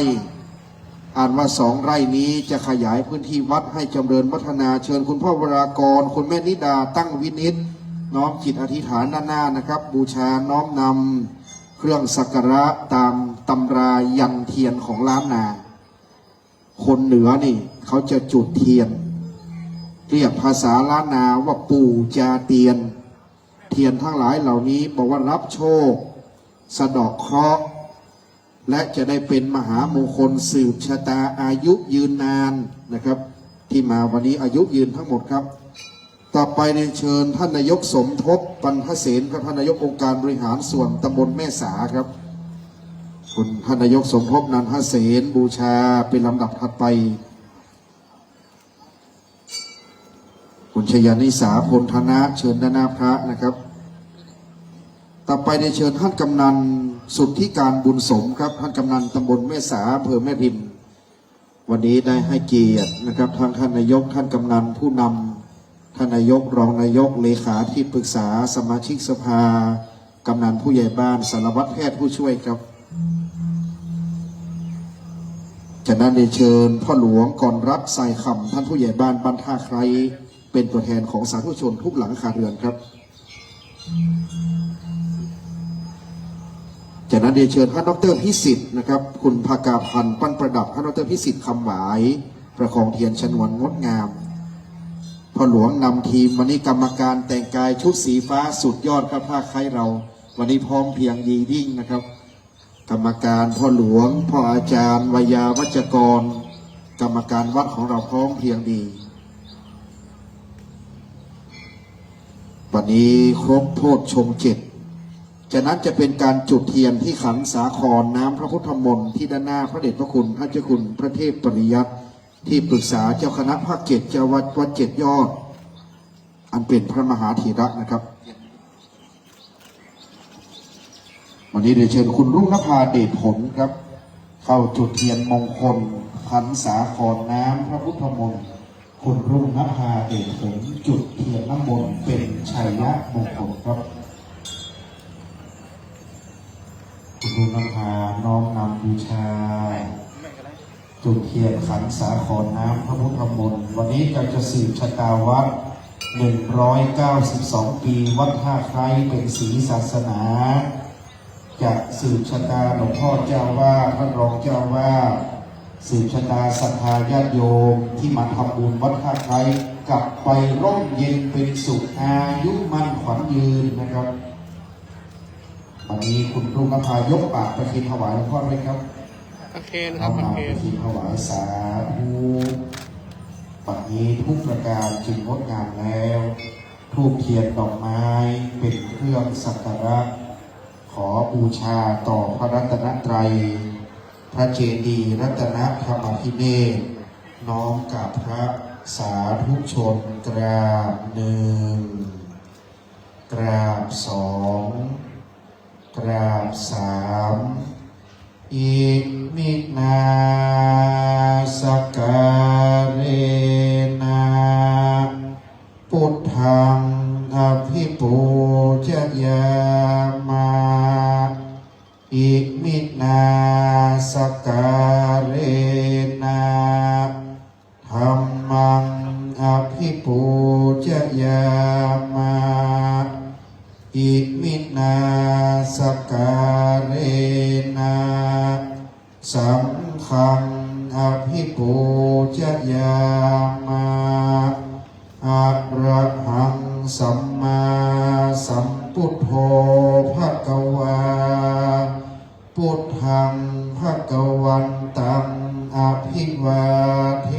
อันว่าสองไร่นี้จะขยายพื้นที่วัดให้จำเริญวัฒนา เชิญคุณพ่อวรากร คุณแม่นิดา ตั้งวินิจ น้อมจิตอธิษฐานด้านหน้านะครับ บูชาน้อมนำเครื่องสักการะตามตำรายันเทียนของล้านนา คนเหนือนี่เขาจะจุดเทียน เรียกภาษาล้านนาว่าปู่จาเตียน เทียนทั้งหลายเหล่านี้บอกว่ารับโชค สะเดาะเคราะห์ และจะได้เป็นมหามงคลสืบชะตาอายุยืนนานนะครับ ที่มาวันนี้อายุยืนทั้งหมดครับ ต่อไปเรียนเชิญท่านนายกสมทบ ปันทเสนครับ ท่านนายกองค์การบริหารส่วนตำบลแม่สาครับ คุณท่านนายกสมทบ นันทเสน บูชาเป็นลำดับถัดไป คุณชยานิสา พลธนะ เชิญด้านหน้าพระนะครับ ต่อไปเรียนเชิญท่านกำนันสุทธิการบุญสมครับ ท่านกำนันตำบลแม่สา อำเภอแม่ริม วันนี้ได้ให้เกียรตินะครับ ทั้งท่านนายก ท่านกำนัน ผู้นำ ท่านนายก รองนายก เลขาธิปรึกษา สมาชิกสภา กำนัน ผู้ใหญ่บ้าน สารวัตรแพทย์ผู้ช่วยครับ จากนั้นเรียนเชิญพ่อหลวงกรรัตน์ ทรายคำ ท่านผู้ใหญ่บ้านบ้านท่าไคร้ เป็นตัวแทนของสาธุชนทุกหลังคาเรือนครับ จากนั้นเรียนเชิญท่านดอกเตอร์พิสิทธิ์นะครับ คุณภากาพันธ์ ปั้นประดับ ท่านดอกเตอร์พิสิทธิ์ คำหวาย ประคองเทียนชนวนงดงาม พ่อหลวงนำทีม วันนี้กรรมการแต่งกายชุดสีฟ้าสุดยอดครับ ท่าไคร้เรา วันนี้พร้อมเพรียงดียิ่งนะครับ กรรมการพ่อหลวง พ่ออาจารย์ ไวยาวัจกร กรรมการวัดของเราพร้อมเพรียงดี วันนี้ครบโพชฌงค์เจ็ด จากนั้นจะเป็นการจุดเทียนที่ขันสาครน้ำพระพุทธมนต์ที่ด้านหน้าพระเดชพระคุณท่านเจ้าคุณพระเทพปริยัติ ที่ปรึกษาเจ้าคณะภาคเจ็ด เจ้าวัดวัดเจ็ดยอด อันเป็นพระมหาเถระนะครับ วันนี้เรียนเชิญคุณรุ่งนภา เดชผลครับ เข้าจุดเทียนมงคล ขันสาครน้ำพระพุทธมนต์ คุณรุ่งนภาเอกผลจุดเทียนน้ำมนต์เป็นชัยมงคลครับ คุณรุ่งนภาน้อมนำบูชา จุดเทียนขันสาครน้ำพระพุทธมนต์ วันนี้เราจะสืบชะตาวัตร หนึ่งร้อยเก้าสิบสอง ปี วัดท่าไคร้ เป็นศรีศาสนา จะสืบชะตาหลวงพ่อเจ้าอาวาส ท่านรองเจ้าอาวาส สืบชะตาศรัทธาญาติโยมที่มาทำบุญวัดท่าไคร้ กลับไปร่มเย็นเป็นสุข อายุมั่นขวัญยืนนะครับ วันนี้คุณรุ่งนภายกบาตรประเคนถวายหลวงพ่อด้วยครับ ประเคนครับ น้อมนำ ประเคน ประเคนถวายสาธุ บัดนี้ทุกประการจึงงดงามแล้ว ธูปเทียนดอกไม้เป็นเครื่องสักการะ ขอบูชาต่อพระรัตนตรัย พระเจดีย์รัตนธรรมาภิเนศ น้อมกราบพระสาธุชน กราบหนึ่ง กราบสอง กราบสาม อิมินาสักการะนะ พุทธังอภิปูชยามะ อิมินาสักการะนะ ธัมมังอภิปูชยามะ อิมินาสักการะนะ สังฆังอภิปูชยามะ อะระหังสัมมาสัมพุทโธภะคะวา พุทธังภะคะวันตังอะภิวาเท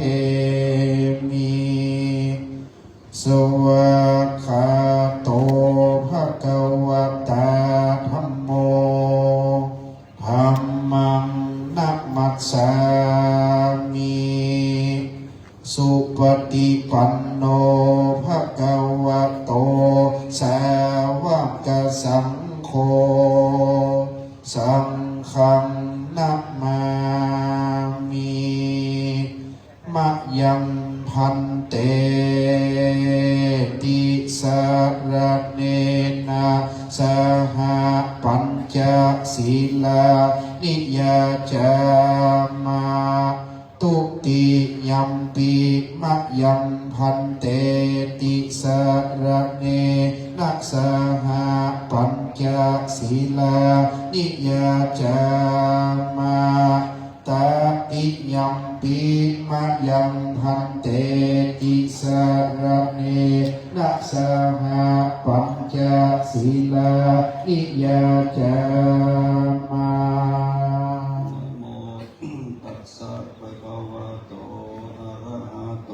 มิ สวากขาโตภะคะวะตาธัมโม ธัมมังนะมัสสามิ สุปะฏิปันโนภะคะวะโต สาวกสังโฆ สังฆังนะมามิ มะยังภันเต ติสะระเณนะ สะหะ ปัญจะ สีลานิ ยาจามะ ทุติยัมปิ มะยังภันเต ติสะระเณนะ สะหะ ปัญจะ สีลานิ ยาจามะ ตติยัมปิ มะยังภันเต ติสะระเณนะ สะหะ ปัญจะ สีลานิ ยาจามะ นะโมตัสสะภะคะวะโต อะระหะโต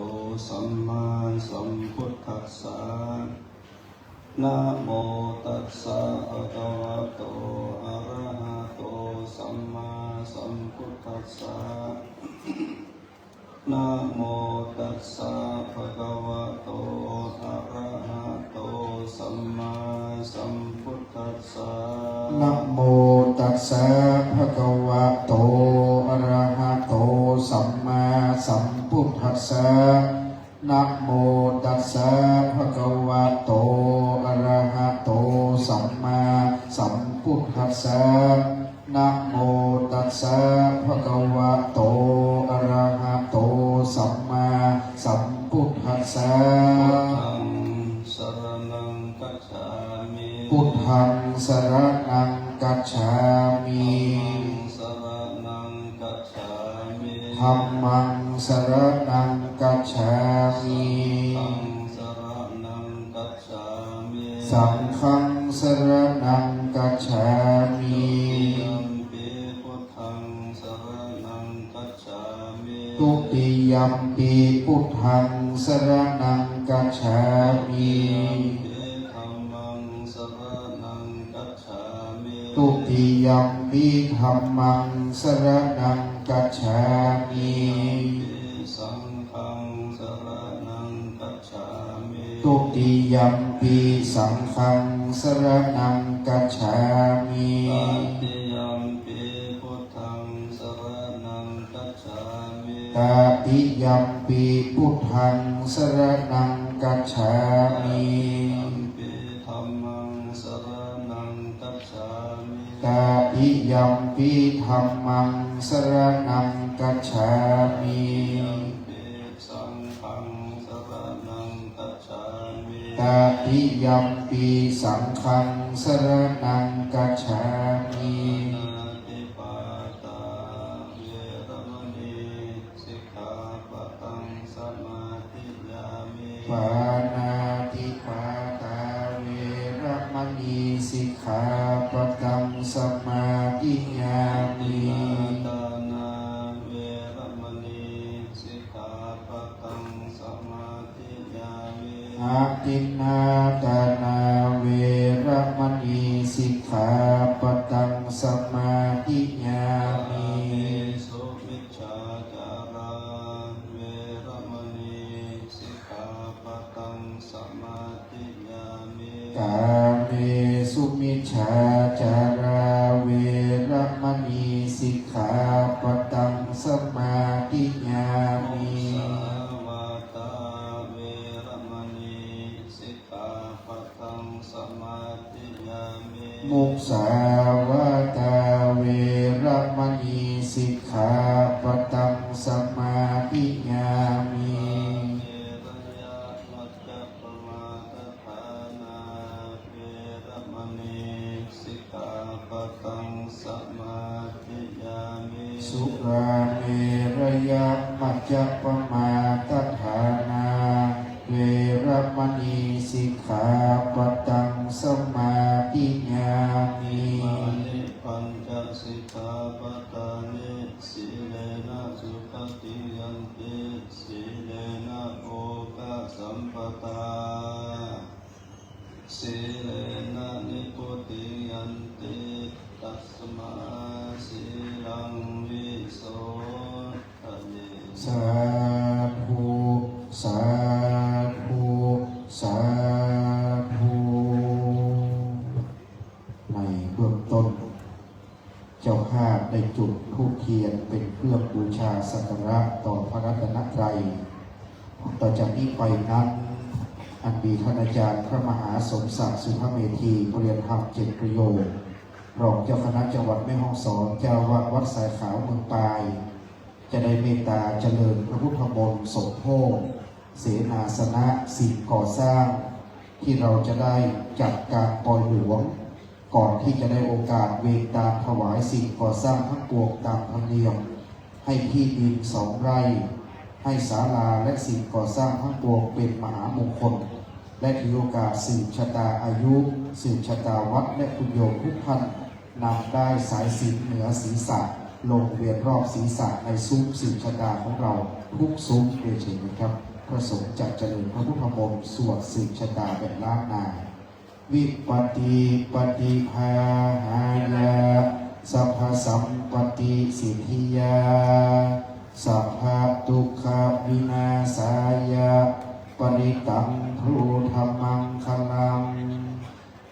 สัมมาสัมพุทธัสสะ นะโมตัสสะภะคะวะโต อะระหะโต สัมมาสัมพุทธัสสะ นะโมตัสสะภะคะวะโต อะระหะโต สัมมาสัมพุทธัสสะ นะโมตัสสะภะคะวะโต อะระหะโต สัมมาสัมพุทธัสสะ นะโมตัสสะภะคะวะโต อะระหะโต สัมมาสัมพุทธัสสะ นะโมตัสสะภะคะวะโต อะระหะโต สัมมาสัมพุทธัสสะ พุทธังสะระณังคัจฉามิ พุทธังสะระณังคัจฉามิ ธัมมังสะระณังคัจฉามิ ธัมมังสะระณังคัจฉามิ สังฆังสะระณังคัจฉามิ สังฆังสะระณังคัจฉามิ ทุติยัมปิพุทธังสะระณังคัจฉามิ ทุติยัมปิพุทธังสะระณังคัจฉามิ ทุติยัมปิธัมมังสะระณังคัจฉามิ ทุติยัมปิธัมมังสะระณังคัจฉามิ ทุติยัมปิสังฆังสะระณังคัจฉามิ ทุติยัมปิสังฆังสะระณังคัจฉามิ ตติยัมปิพุทธังสะระณังคัจฉามิ Tatiyampi buddhaṃ saraṇaṃ gacchāmi. Tatiyampi dhammaṃ saraṇaṃ gacchāmi. Tatiyampi dhammaṃ saraṇaṃ gacchāmi. Tatiyampi saṅghaṃ saraṇaṃ gacchāmi. Tatiyampi saṅghaṃ saraṇaṃ gacchāmi. Pāṇātipātā veramaṇī sikkhāpadaṃ samādiyāmi. Pāṇātipātā veramaṇī sikkhāpadaṃ samādiyāmi. Adinnādānā veramaṇī sikkhāpadaṃ samādiyāmi. Adinnādānā veramaṇī sikkhāpadaṃ samādiyāmi. Kāmesu micchācārā veramaṇī sikkhāpadaṃ samādiyāmi. Kāmesu micchācārā veramaṇī sikkhāpadaṃ samādiyāmi. Musāvādā veramaṇī sikkhāpadaṃ samādiyāmi. Musāvādā veramaṇī sikkhāpadaṃ samādiyāmi. Surāmerayamajjapamādaṭṭhānā veramaṇī sikkhāpadaṃ samādiyāmi. Surāmerayamajjapamādaṭṭhānā veramaṇī sikkhāpadaṃ samādiyāmi. Imāni pañca sikkhāpadāni. Sīlena sugatiṃ yanti, sīlena bhogasampadā, sīlena nibbutiṃ yanti, tasmā sīlaṃ visodhaye. Sādhu, sādhu, sādhu. ในเบื้องต้น เจ้าภาพได้จุดธูปเทียนเป็นเครื่องบูชาสักการะต่อพระรัตนตรัย ต่อจากนี้ไปนั้น อันมีท่านอาจารย์พระมหาสมศักดิ์ สุทธเมธี ปริยธรรมเจ็ดประโยค รองเจ้าคณะจังหวัดแม่ฮ่องสอน เจ้าอาวาสวัดสายขาวเมืองปาย จะได้เมตตาเจริญพระพุทธมนต์สมโภช เสนาสนะ สิ่งก่อสร้าง ที่เราจะได้จัดการปอยหลวง ก่อนที่จะได้โอกาสเวรตามถวายสิ่งก่อสร้างทั้งปวงตามธรรมเนียม ให้ที่ดินสองไร่ ให้ศาลาและสิ่งก่อสร้างทั้งปวงเป็นมหามงคล และถือโอกาสสืบชะตาอายุ สืบชะตาวัด และคุณโยมทุกท่าน นำด้ายสายสิญจน์เหนือศีรษะ ลงเวียนรอบศีรษะในซุ้มสืบชะตาของเราทุกซุ้ม เรียนเชิญนะครับ พระสงฆ์จะเจริญพระพุทธมนต์สวดสืบชะตาแบบล้านนา Vipattipaṭibāhāya sabbasampattisiddhiyā sabbadukkhavināsāya parittaṃ brūtha maṅgalaṃ.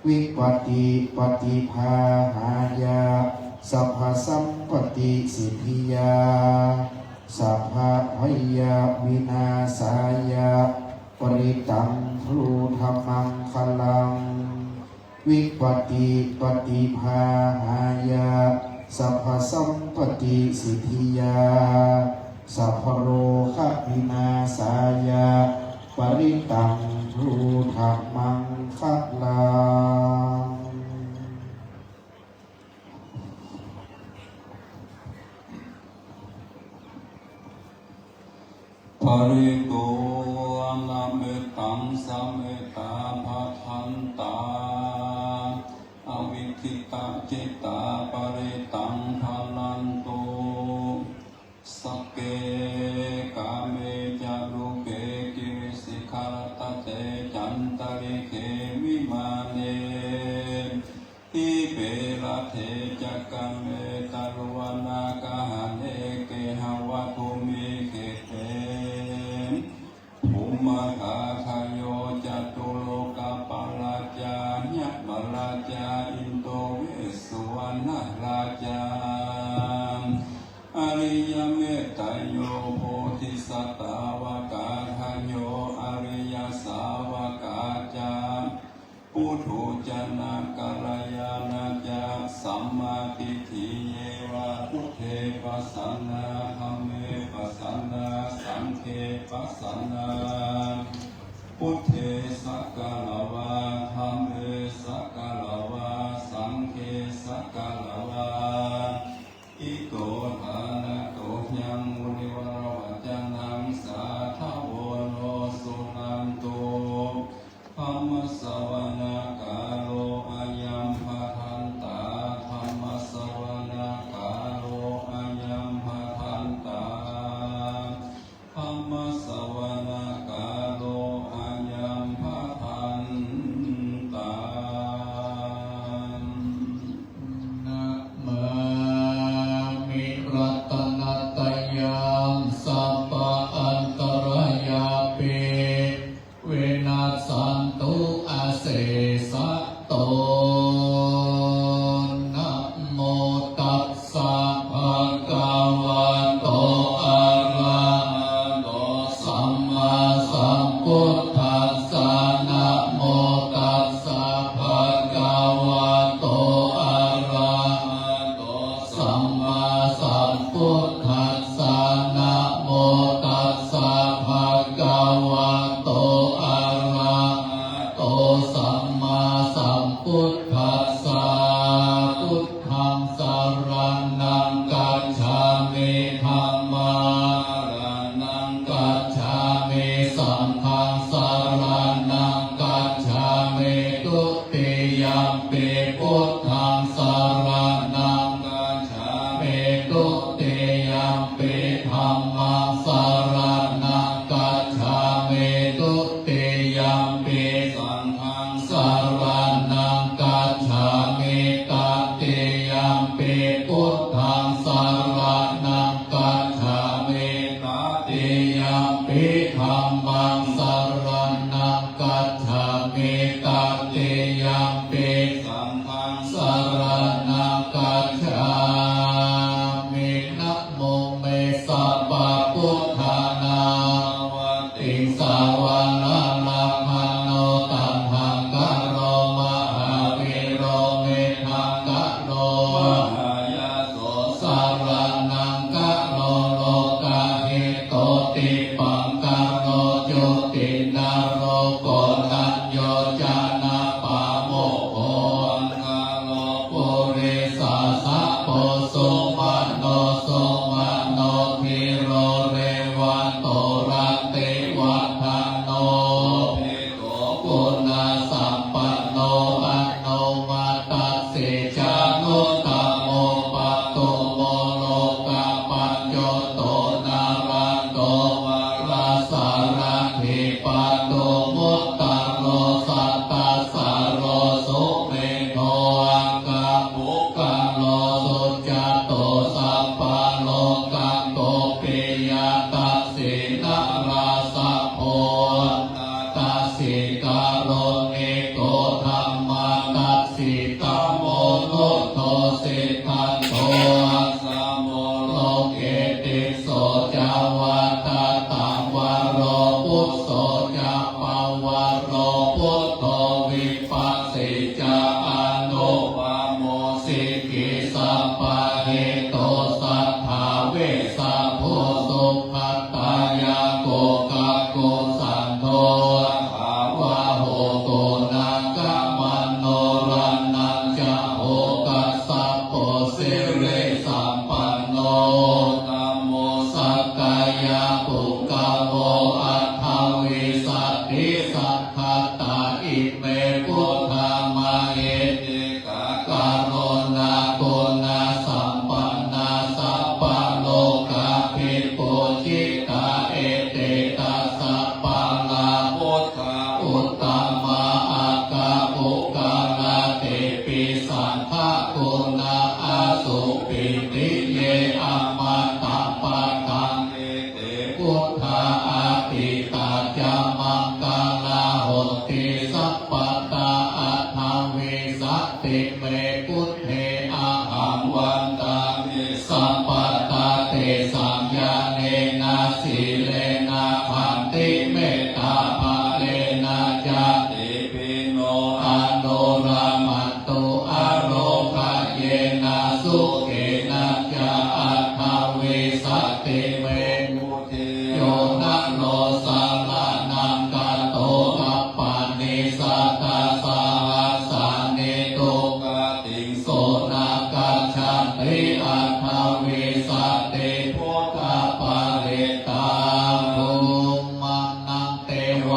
Vipattipaṭibāhāya sabbasampattisiddhiyā sabbabhayavināsāya parittaṃ brūtha maṅgalaṃ. Vipattipaṭibāhāya sabbasampattisiddhiyā sabbarogavināsāya parittaṃ brūtha maṅgalaṃ. Parittaṃ uṇhitaṃ samettā bhadantā avikkhittacittā parittaṃ bhaṇantu. Sagge kāme ca rūpe girisikharataṭe cantalikkhe vimāne dīpe raṭṭhe ca gāme taruvanagahane gehavatthumhi khette bhummagādayo catulokapālā ca yamarājā indo vessuvaṇṇarājā ariyametteyyo Buddhe sakkatvā, dhamme sakkatvā, saṅghe sakkatvā, ito ṭhānato yaṃ munivaravacanaṃ sādhavo no suṇantu. Dhammassavanakālo ayambhadantā. Dhammassavanakālo ayambhadantā. Dhammassavanakālo ayambhadantā. Namāmi ratanattayaṃ sabbaantarāyāpi vinassantu asesato. Namo tassa bhagavato arahato sammāsambuddhassa. Namo tassa bhagavato arahato sammāsambuddhassa. Namo tassa bhagavato arahato sammāsambuddhassa. Buddhaṃ saraṇaṃ gacchāmi. Dhammaṃ saraṇaṃ gacchāmi. Saṅghaṃ saraṇaṃ gacchāmi. Dutiyampi buddhaṃ saraṇaṃ gacchāmi. Dutiyampi dhammaṃ saraṇaṃ gacchāmi. Dutiyampi saṅghaṃ saraṇaṃ gacchāmi. Tatiyampi buddhaṃ saraṇaṃ gacchāmi. Tatiyampi dhammaṃ saraṇaṃ gacchāmi. Tatiyampi saṅghaṃ saraṇaṃ gacchāmi. Namo me sabbabuddhānaṃ tiṃsavaralakkhaṇo taṇhaṅkaro mahāvīro medhaṅkaro mahāyaso saraṇaṅkaro lokahiतो dīpaṅkaro jotināmā koṇḍañño janapāmokkho maṅgalo purisāsabho sumano sumano dhīro revato rativaḍḍhano guṇasampanno anomadassī januttamo padumo lokapajjoto nālado varasārathī padumuttaro sattasāro sumedho akkhapuggalō sujāto sabbalokaggo piyadassī narāsabho attadassī kāruṇiko dhammadassī tappanuddho siddhattho assa mo loke tisso ca vātataṃvaro phusso ca pavaro buddho vipassī ca anupamo sikhī sabbahetu satthā vessabhū supattayako kakusandho athāvaho guṇāgamano raṇañjaho kassapo sirisampanno uttamo sakyapuggalo aṭṭhavīsati satthā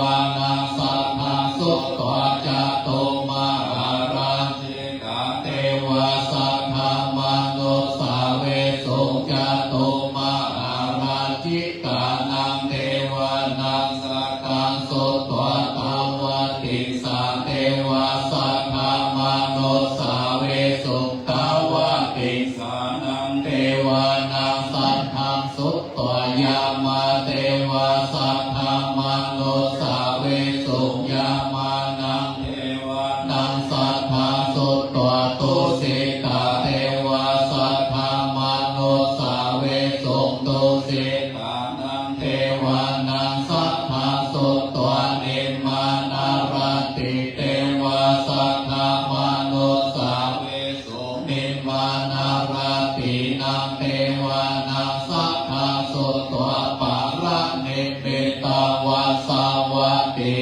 Vānaṃ saddaṃ sutvā cātummahārājikā devā saddamanussāvesuṃ. Cātummahārājikānaṃ devānaṃ saddaṃ sutvā tāvatiṃsā devā saddamanussāvesuṃ. Tāvatiṃsānaṃ devānaṃ saddaṃ sutvā yāmā devā saddamanussāvesuṃ. Yāmānaṃ devānaṃ saddaṃ sutvā tusitā devā saddamanussāvesuṃ. Tusitānaṃ devānaṃ saddaṃ sutvā nimmānaratī devā saddamanussāvesuṃ. Nimmānaratīnaṃ devānaṃ saddaṃ sutvā paranimmitavasavattī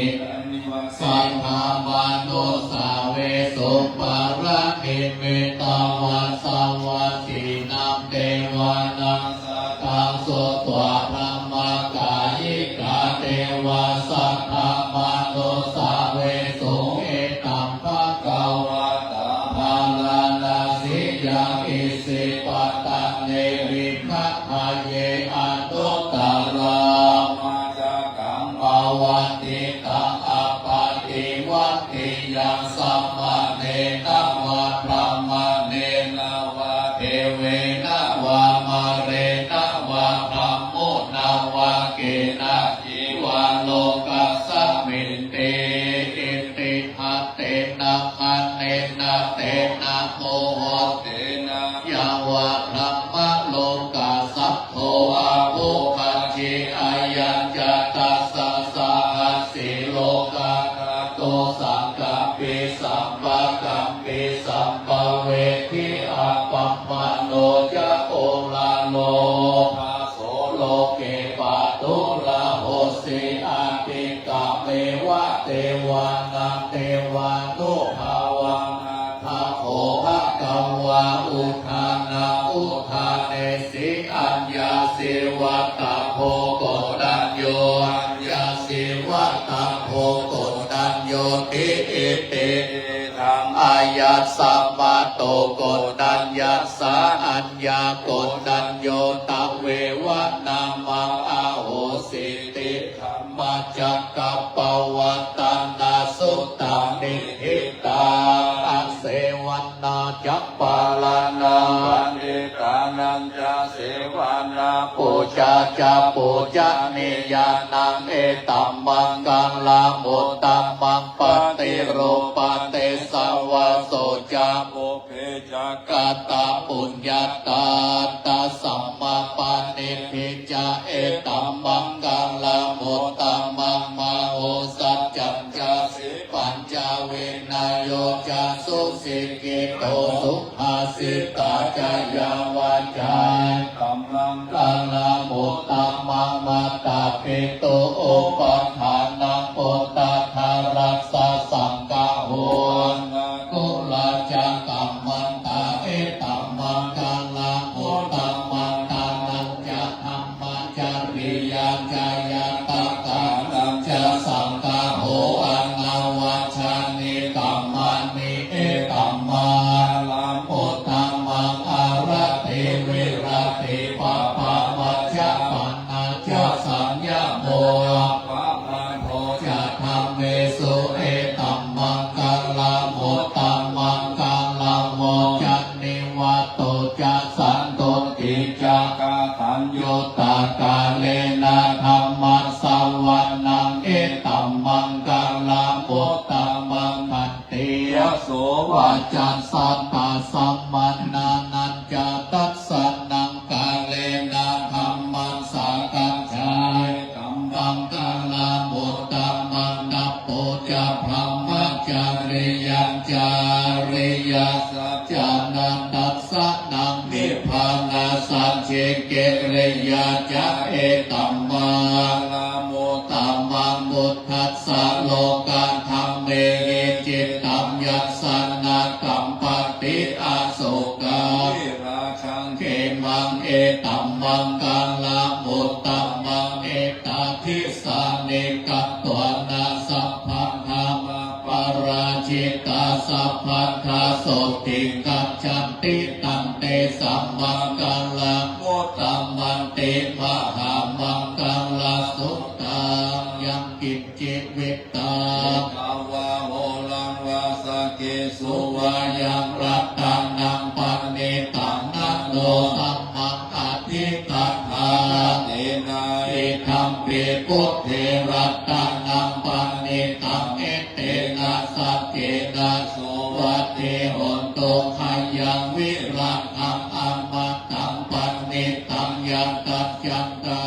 saddamanussāvesuṃ. Paranimmitavasavattīnaṃ devānaṃ saddaṃ sutvā brahmakāyikā devā saddamanussāvesuṃ. Etaṃ bhagavatā bārāṇasiyaṃ isipatane migadāye anuttarā dhammacakkaṃ pavattitaṃ appaṭivattiyaṃ samaṇena vā brāhmaṇena vā devena vā mārena vā brahmunā vā kenaci vā lokasminti. Itiha tena khaṇena tena muhuttena yāva brahmalokā saddo abbhuggacchi. Ayañca dasasahassī lokadhātu saṅkampi sampakampi sampavedhi. Appamāṇo ca oḷāro bhāsu loke pāturahosi. Ācikkameva devānaṃ devānubhāvaṃ atha kho bhagavā udānaṃ udānesi: Aññāsi vata bho koṇḍañño, aññāsi vata bho koṇḍaññoti. Itihidaṃ āyasmato koṇḍaññassa aññākoṇḍañño tveva nāmaṃ ahosīti. Dhammacakkappavattana sutta niṭṭhitā. Asevanā ca bālānaṃ paṇḍitānañca sevanā, pūjā ca pūjanīyānaṃ etammaṅgalamuttamaṃ. Paṭirūpadesavāso ca pubbe ca katapuññatā, tassamāpaṇidhi ca etammaṅgalamuttamaṃ. Bāhusaccañca sippañca vinayo ca susikkhito, subhāsitā ca yā vācā etammaṅgalamuttamaṃ. Mātāpitu upaṭṭhānaṃ puttadārassa saṅgaho, anākulā ca kammantā etammaṅgalamuttamaṃ. Dānañca dhammacariyā ca ñātakānañca saṅgaho, anavajjāni kammāni etammaṅgalamuttamaṃ. Āratī viratī pāpā majjapānā ca saññamo, appamādo ca dhammesu etammaṅgalamuttamaṃ. Gāravo ca nivāto ca santuṭṭhī ca kataññutā, kālena dhammassavanaṃ etammaṅgalamuttamaṃ. Khantīyā sovacassatā samaṇānañca dassanaṃ, kālena dhammasākacchā etammaṅgalamuttamaṃ. Tapo ca brahmacariyañca ariyasaccāna dassanaṃ, nibbānasacchikiriyā ca etammaṅgalamuttamaṃ. Phuṭṭhassa lokadhammehi cittaṃ yassa na kampati asokaṃ virajaṃ khemaṃ etammaṅgalamuttamaṃ. Etādisāni katvāna sabbadhā mārā jitā sabbattha sotthī gacchanti tantesaṃ maṅgalamuttamaṃ. Mahāmaṅgalasuttaṃ. Yaṅkiñci vittaṃ idha vā huraṃ vā saggesu vā yaṃ ratanaṃ paṇītaṃ na no samaṃ atthi tathā. Tena idampi buddhe ratanaṃ paṇītaṃ, etena saccena suvatthi hotu. Khayaṃ virāgaṃ amataṃ paṇītaṃ yadajjhagā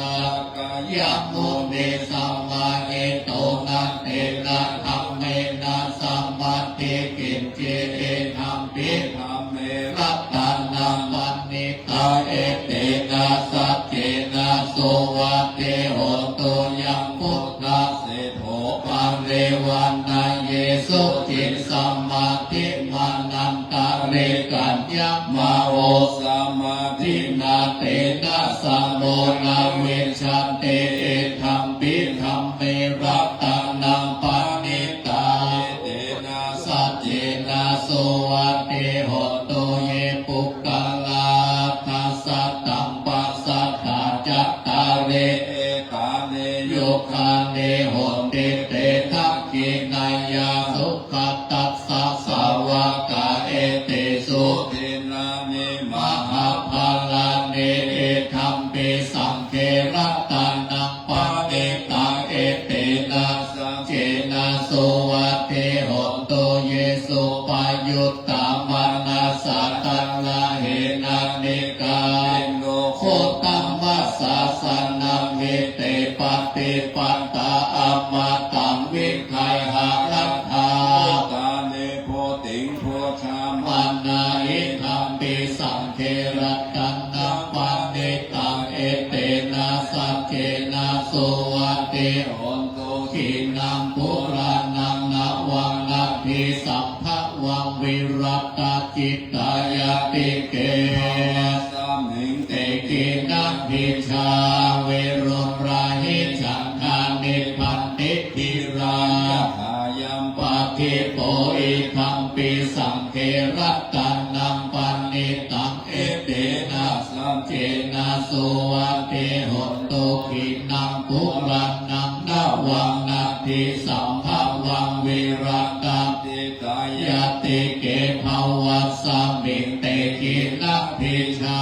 sakyamunī samāhito, na tena dhammena samatthi kiñci, idampi dhamme ratanaṃ paṇītaṃ, etena saccena suvatthi hotu. Yaṃ buddhaseṭṭho parivaṇṇayī suciṃ samādhimānantarikaññamāhu samādhinā, tena samo na vijjati, idampi dhamme ratanaṃ paṇītaṃ, etena saccena suvatthi hotu. Ye puggalā aṭṭha sataṃ pasatthā, cattāri etāni yugāni honti, te dakkhiṇeyyā sugatassa sāvakā, etesu dinnāni mahapphalāni, idampi saṅghe ratanaṃ paṇītaṃ, etena saccena suvatthi hotu. Ye suppayuttā manasā daḷhena nikkāmino gotamasāsanamhi, te pattipattā amataṃ vigayha laddhā mudhā nibbutiṃ bhuñjamānā, idampi saṅghe ratanaṃ paṇītaṃ, etena saccena suvatthi hotu. Khīṇaṃ purāṇaṃ navaṃ natthi sambhavaṃ, virattacittāyatike bhavasmiṃ te khīṇabījā virūḷhichandā nibbanti dhīrā. Yathāyaṃ padīpo idampi saṅghe ratanaṃ paṇītaṃ, etena saccena suvatthi hotu. Khīṇaṃ purāṇaṃ navaṃ natthi sambhavaṃ, virattacittāyatike bhavasmiṃ te khīṇabījā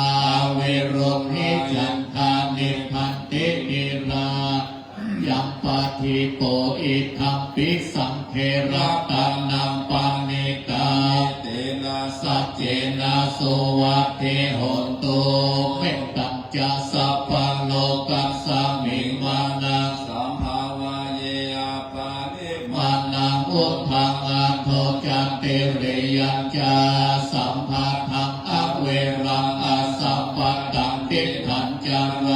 virūḷhichandā nibbanti dhīrā. Yathāyaṃ padīpo idampi saṅghe ratanaṃ paṇītaṃ, etena saccena suvatthi hotu. Mettañca sabbalokasmiṃ mānasaṃ bhāvaye appamāṇaṃ uddhaṃ adho ca tiriyañca. Asambādhaṃ averaṃ asapattaṃ, tiṭṭhañcaraṃ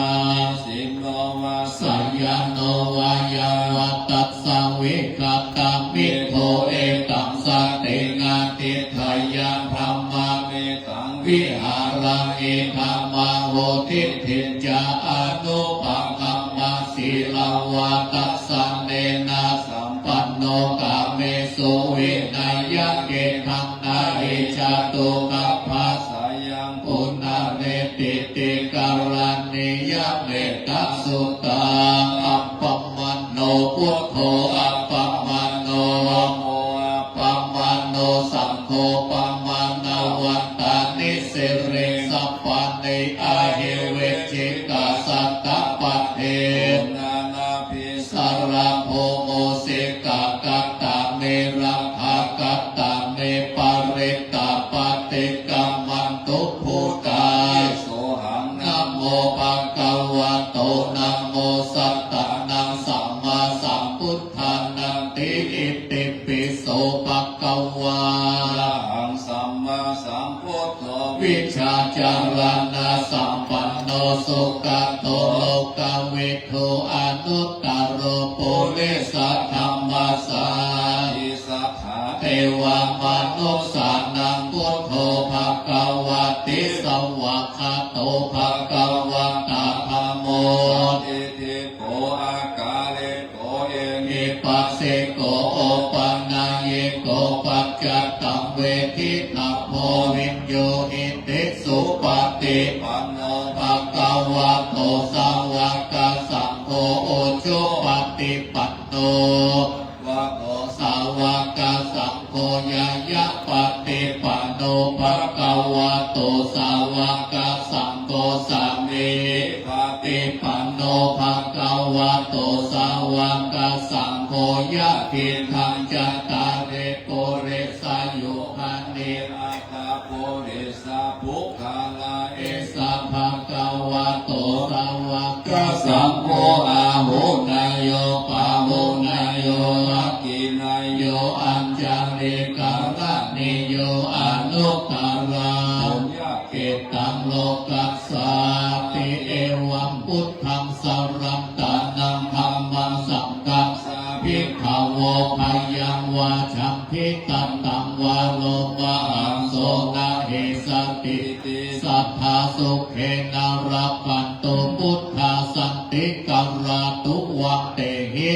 asinno vā sayāno vā yāvatassa vigatamiddho, etaṃ satiṃ adhiṭṭheyya, brahmametaṃ vihāraṃ idhamāhu. Diṭṭhiñca anupagamma sīlavā dassanena sampanno, kāmesu vineyya gedhaṃ, na hi jātu gabbhaseyyaṃ punaretīti. Karaṇīyamettasuttaṃ. Appamāṇo buddho appamāṇo dhammo appamāṇo saṅgho, pamāṇavantāni siriṃsapāni ahi vicchikā satapadī uṇṇānābhī sarabū mūsikā. Katā me rakkhā katā me parittā, paṭikkamantu bhūtāni, sohaṃ namo bhagavato, namo sattannaṃ sammāsambuddhānanti. Itipi so bhagavā arahaṃ sammāsambuddho vijjācaraṇasampanno sugato lokavidū anuttaro purisadammasārathi satthā devamanussānaṃ buddho bhagavāti. Svākkhāto bhagavatā dhammo sandiṭṭhiko akāliko ehipa Seko opanayiko paccattaṃ veditabbo viññūhīti. Supaṭipanno bhagavato sāvakasaṅgho, ujupaṭipanno bhagavato sāvakasaṅgho, ñāyapaṭipanno bhagavato sāvakasaṅgho, sāmīcipaṭipanno bhagavato sāvakasaṅgho, yadidaṃ cattāri purisayugāni aṭṭha purisapuggalā, esa bhagavato sāvakasaṅgho, āhuneyyo pāhuneyyo dakkhiṇeyyo añjalikaraṇīyo anuttaraṃ puññakkhettaṃ lokassāti. Evaṃ buddhaṃ sarantānaṃ dhammaṃ saṅghaṃ sādhitvā bhayaṃ vā chambhitattaṃ vā lomahaṃso na hessatīti, sadā sukhena rakkhantu buddhā santiṃ karātu va dehi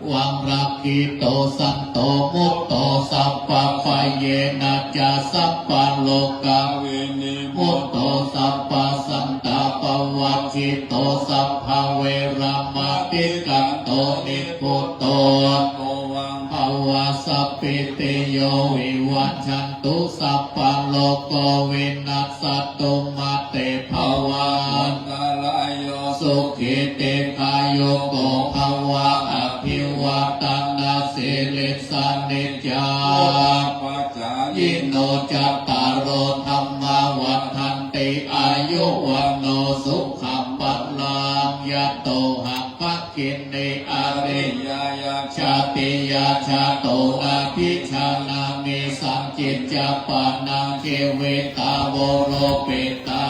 vaṃ. Rakkhitvā santo mutto sabbabhayena ca sabbarogā vinimutto sabbasantāpavajjito sabbaveramatikkanto nibbuto attovaṃ bhava. Sabbītiyo vivajjantu sabbarogo vinassatu mā te bhavatvantarāyo sukhī dīghāyuko bhava. Abhivādanasīlissa niccaṃ vuḍḍhāpacāyino cattāro dhammā vaḍḍhanti āyu vaṇṇo sukhaṃ balaṃ. Yatoha bhagini ariyāya jātiyā jāto nābhijānāmi sañcicca pāṇaṃ jīvitā voropetā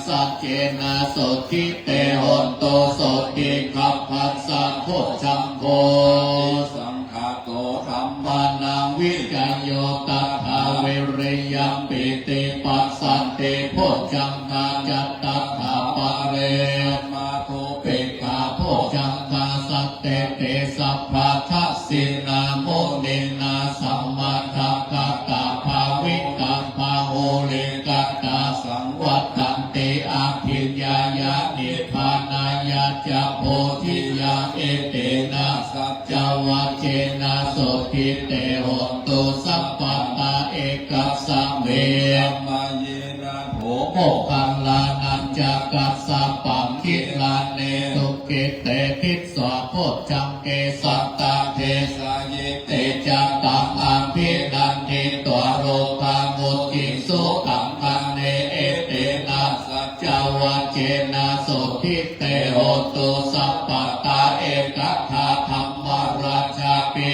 saccena sotthi te hotu. Sotthi gabbhassa bojjhaṅgo paṭisaṅkhāto dhammānaṃ vicayo tathā viriyampīti passaddhi bojjhaṅgā ca tathāpare samādhupekkhabojjhaṅgā sattete sabbadassinā muninā sammadakkhātā bhāvitā bahulīkatā saṃvattanti abhiññāya nibbānāya ca bodhiyā. Etena saccavajjena sotthi te hotu sabbadā. Ekasmiṃ samaye na bhū moggallānañca kassapaṃ gilāne dukkhite disvā bojjhaṅge satta desayi. Te ca taṃ abhinanditvā rogā mucciṃsu taṅkhaṇe. Etena saccavajjena sotthi te hotu sabbadā. Ekadā dhammarājāpi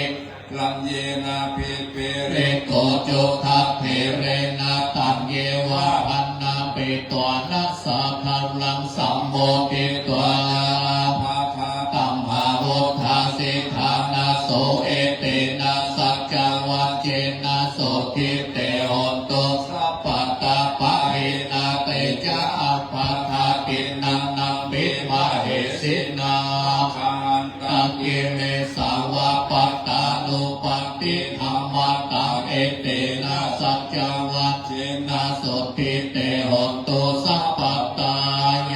gayhāraññena abhipīḷito cundattherena taññeva bhaṇāpetvāna sādaraṃ sammoditvā nānābhaṇānaṃ abbhāṇānamuddāsītānaso. Etena saccavajjena sotthi te hotu sabbadā. Pahīnā te ca ābādhā tiṇṇannampi mahesinaṃ maggāhaṇ taṃ kilesāva pattānuppattidhammataṃ. Etena saccavajjena sotthi te hotu sabbadā.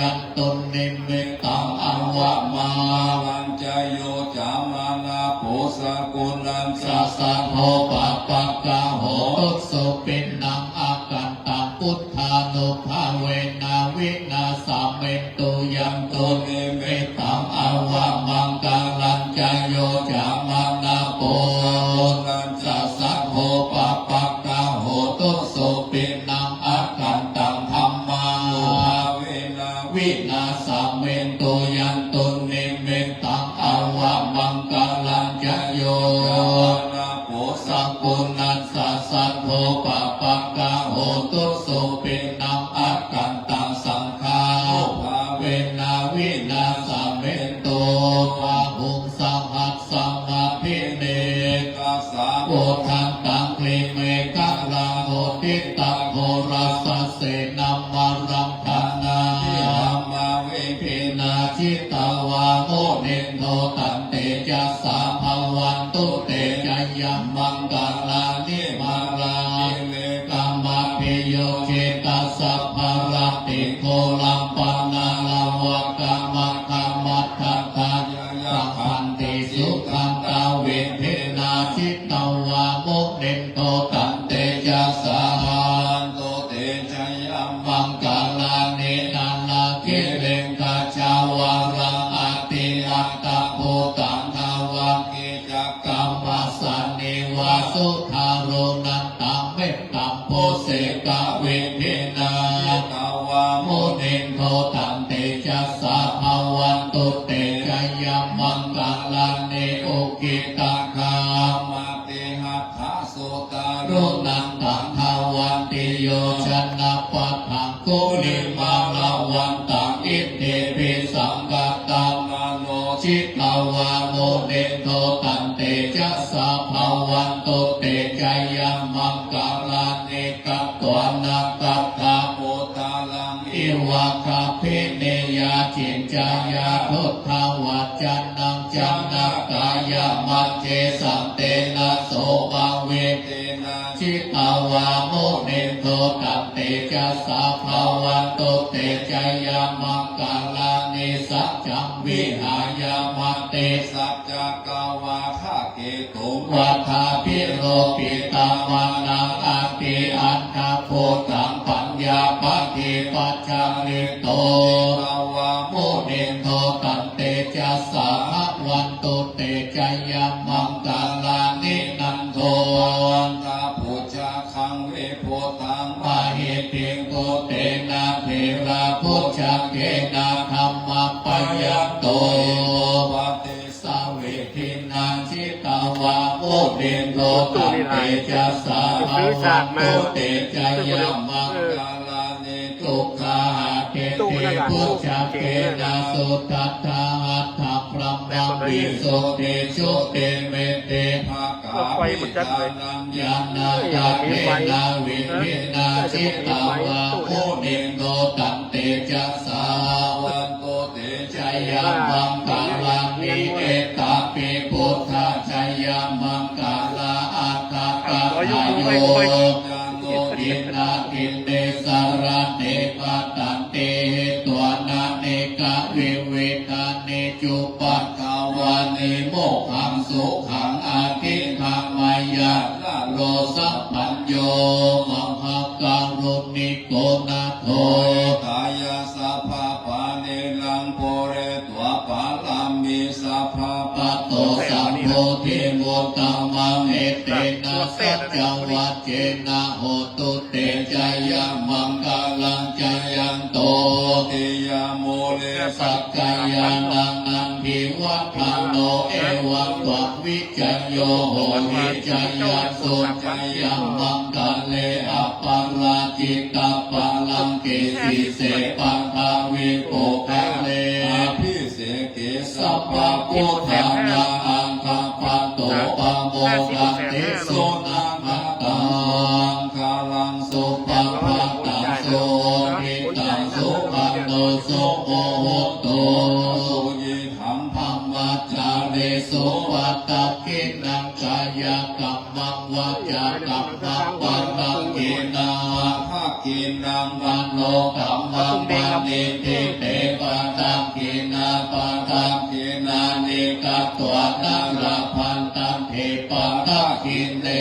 Yandunnimittaṃ avamaṅgalañca yo cāmanāpo sakuṇassa saddo pāpaggaho dussupinaṃ akantaṃ buddhānubhāvena vināsamentu. Yandunnimittaṃ avamaṅgalañca yo cāmanāpo sakuṇassa saddo pāpaggaho dussupinaṃ akantaṃ dhammānubhāvena vināsamentu. Yandunnimittaṃ avamaṅgalañca yo cāmanāpo sakuṇassa saddo pāpaggaho dussupinaṃ akantaṃ saṅghānubhāvena vināsamentu. Bāhuṃ sahassamabhinimmitasāvudhantaṃ girimekhalaṃ uditaghorasasenamāraṃ dānādidhammavidhinā jitavā munindo tantejasā bhava te jayamaṅgalāni. Mārātirekamabhiyujjhitasabbarattiṃ ghorampanāḷavakamakkhamathaddhayakkhaṃ khantīsudantavidhinā jitavā munindo tantejasā bhavantu te jayamaṅgalāni. Nāḷāgiriṃ gajavaraṃ atimattabhūtaṃ dāvaggi cakkamasanīva sudāruṇantaṃ mettambusekavidhinā jitavā munindo tantejasā bhavantu te jayamaṅgalāni. Ukkhittakhaggamatihatthasudāruṇantaṃ dhāvantiyojanapathaṅgulimālavantaṃ iddhībhisaṅkhatamano jitavā munindo tantejasā bhavantu te jayamaṅgalāni. Katvāna kaṭṭhamudaraṃ iva gabbhinīyā ciñcāya duṭṭhavacanaṃ janakāyamajjhe santena somavidhinā jitavā munindo tantejasā bhavantu te jayamaṅgalāni. Saccaṃ vihāya matisaccakavāda ketuṃ vādābhiropitamanaṃ atiandhabhūtaṃ paññāpadīpajalito jitavā munindo tantejasā bhavantu te jayamaṅgalāni. Nandopanandabhujagaṃ vibudhaṃ mahiddhiṃ puttena therabhujagena damāpayanto iddhūpade savidhinā jitavā munindo tantejasā bhavantu te jayamaṅgalāni. Duggāhadiṭṭhibhujagena sudaṭṭhahatthaṃ brahmaṃ visuddhijutimiddhibakābhidhānaṃ ñāṇāgadena vidhinā jitavā munindo tantejasā bhavantu te jayamaṅgalāni. Etāpi buddhajayamaṅgalaaṭṭhagāthā yo wācano dinadine sarate matandī hitvānanekavividhāni cupaddavāni mokkhaṃ sukhaṃ adhigameyya naro sapañño. Mahākāruṇiko nātho hitāya sabbapāṇīnaṃ pūretvā pāramī sabbā patto sambodhimuttamaṃ. Etena saccavajjena hotu te jayamaṅgalaṃ. Jayanto bodhiyā mūle sakyānaṃ nandivaḍḍhano evaṃ tvaṃ vijayo hohi jayassu jayamaṅgale aparājitapallaṅke sīse paṭhavipokkhare abhiseke sabbabuddhānaṃ aggappatto pamodati. Sunakkhattaṃ sumaṅgalaṃ supabhātaṃ suhuṭṭhitaṃ sukhaṇo sumuhutto suyiṭṭhaṃ brahmacārisu padakkhiṇaṃ kāyakammaṃ vācākammaṃ padakkhiṇaṃ padakkhiṇaṃ manokammaṃ paṇidhī te padakkhiṇā padakkhiṇāni katvāna labhantatthe padakkhiṇe.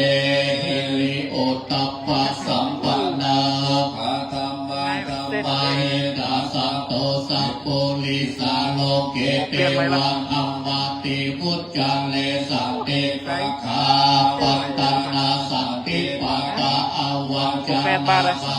Hiriottappasampanno sukkadhammadhammahitāya satto sappurisā loke devadhammāti vuccare. Santi pakkhā apattanā santi pādā avajjānā mātā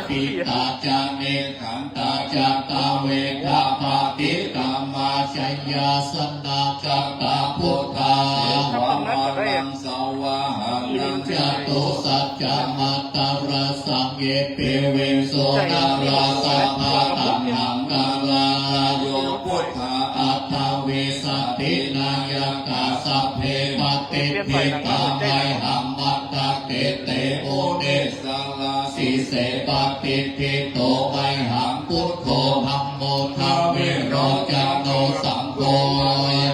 pitā ca nikkhantā jātaveda paṭikkama. Jayāsanāgatā buddhā sabbamalaṃ savāhanaṃ catusaccāmatarasaṃ ye piviṃsu narāsabhā. Taṇhaṅkarādayo buddhā aṭṭhavīsati nāyakā sabbe patiṭṭhitā mayhaṃ matthake te munissarā. Sīse patiṭṭhito mayhaṃ buddho dhammo dvilocano saṅgho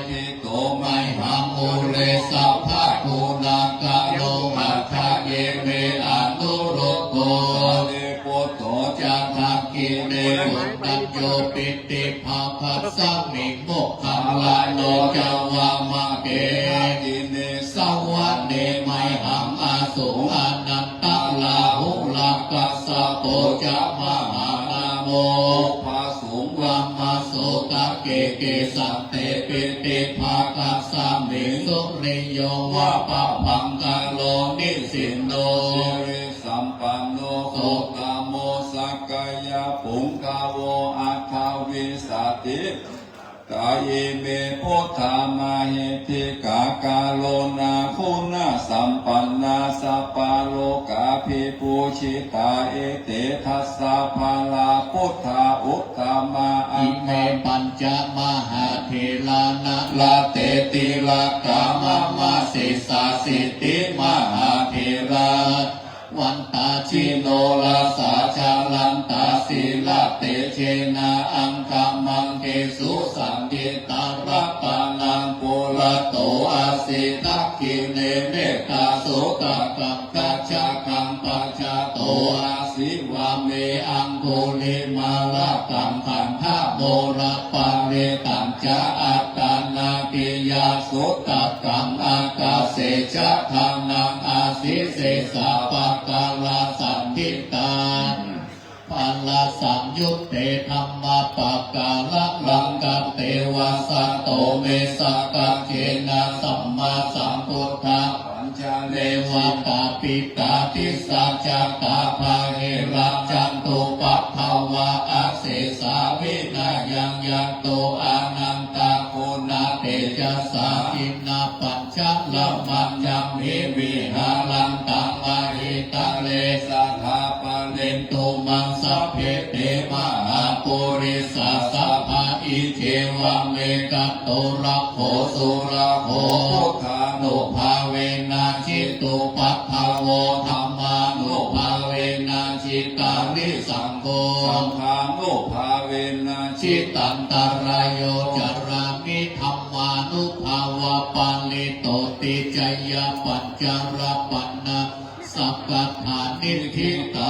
ṭhito mayhaṃ ure sabba Guṇākaro. Hadaye me Anuruddho, Sārīputto ca dakkhiṇe, Koṇḍañño piṭṭhibhāgasmiṃ, Moggallāno ca vāmake. Dakkhiṇe savane mayhaṃ, āsuṃ Ānandarāhulā, Kassapo ca Mahānāmo, ubhāsuṃ vāmasotake. Kesante piṭṭhibhāgasmiṃ, suriyo va pabhaṅkaro, nisinno sirisampanno, Gotamo sakyapuṅgavo. Aṭṭhavīsati ime buddhā mahiddhikā, karuṇāguṇasampannā, sabbalokabhibhūsitā. Ete dasabalā buddhā uttamā, ime pañca mahātherā, nalāṭe tilakā mama. Sesāsīti mahātherā, vantā jinorasā, jalantā sīlatejena, aṅgamaṅgesu saṇṭhitā. Ratanaṃ purato āsi, dakkhiṇe mettasuttakaṃ, dhajaggaṃ pacchato āsi, vāme aṅgulimālakaṃ. Khandhamoraparittañca, āṭānāṭiyasuttakaṃ, ākāse chadanaṃ āsi, sesā pākārasaṇṭhitā. Balasaṃyutte dhammapākāralaṅkate, vasato me sakiccena, sammāsambuddhapañjare. Vātapittādisañjātā, bāhirajjhattupaddavā, asesā vinayaṃ yantu, anantaguṇatejasā. Jinapañja ramaññamhi, viharantaṃ mahītale, sadā pālentu maṃ sabbe, te mahāpurisāsabhā. Iccevamekanto rakkho, surakkho, buddhānubhāvena jitupaddavo, dhammānubhāvena jitārisaṅgho, saṅghānubhāvena jitantarāyo, carāmi dhammānubhāvapālito. Ticcayapañjarapaṇṇā, sakkaṭṭhāni ṭhitā,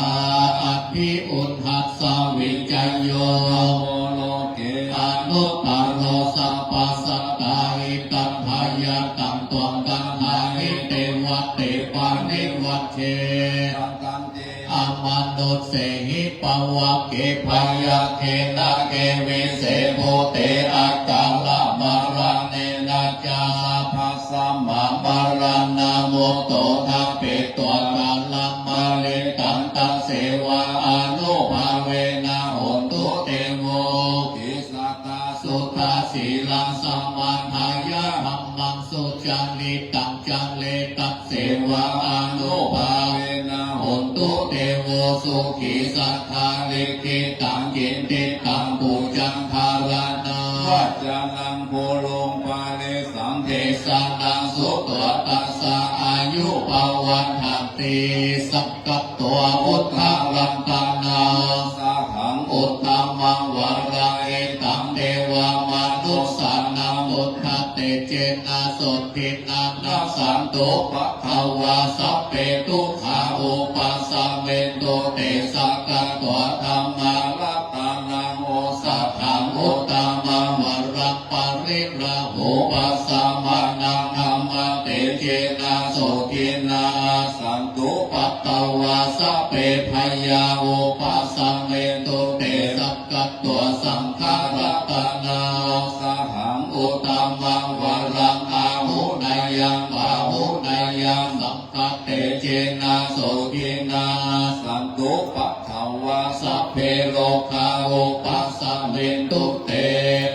abhiuṭṭhassa vicayo, navo loke anuttaro. Sabbasattāhitam bhayantaṃ, tvaṃ gaṇhāhi devate, paṇivajjehaṃ kante amanussehi. Pāvake byagghe nāge, vise bhūte akalamaraṇena ca, sabbasmā maraṇā mutto ṭhapetvā, kālamāritaṃ tasevā ānubhāvena, hontu devo sukhī sadā. Suddhasīlaṃ samādāya, dhammaṃ sucaritaṃ care, tasevā ānubhāvena, hontu devo sukhī sadā. Likkhitaṃ cintitaṃ pūjaṃ dhāraṇā, vācanaṃ guruṃ pāresaṃ, desanaṃ sutvā tassa āyu pavaḍḍhatīti. Sakkatvā buddharatanaṃ osadhaṃ uttamaṃ varaṃ, hitaṃ devamanussānaṃ, buddhatejena sotthinā, nassantupaddavā sabbe, dukkhā vūpasamentu te. Sakkatvā dhammaratanaṃ osadhaṃ uttamaṃ varaṃ, pariḷāhūpasamanaṃ, dhammatejena sotthinā, nassantupaddavā sabbe, bhayā vūpasamentu te. Sakkatvā saṅgharatanaṃ osadhaṃ uttamaṃ varaṃ, āhuneyyaṃ pāhuneyyaṃ, saṅghatejena sotthinā, nassantupaddavā sabbe, rogā vūpasamentu te.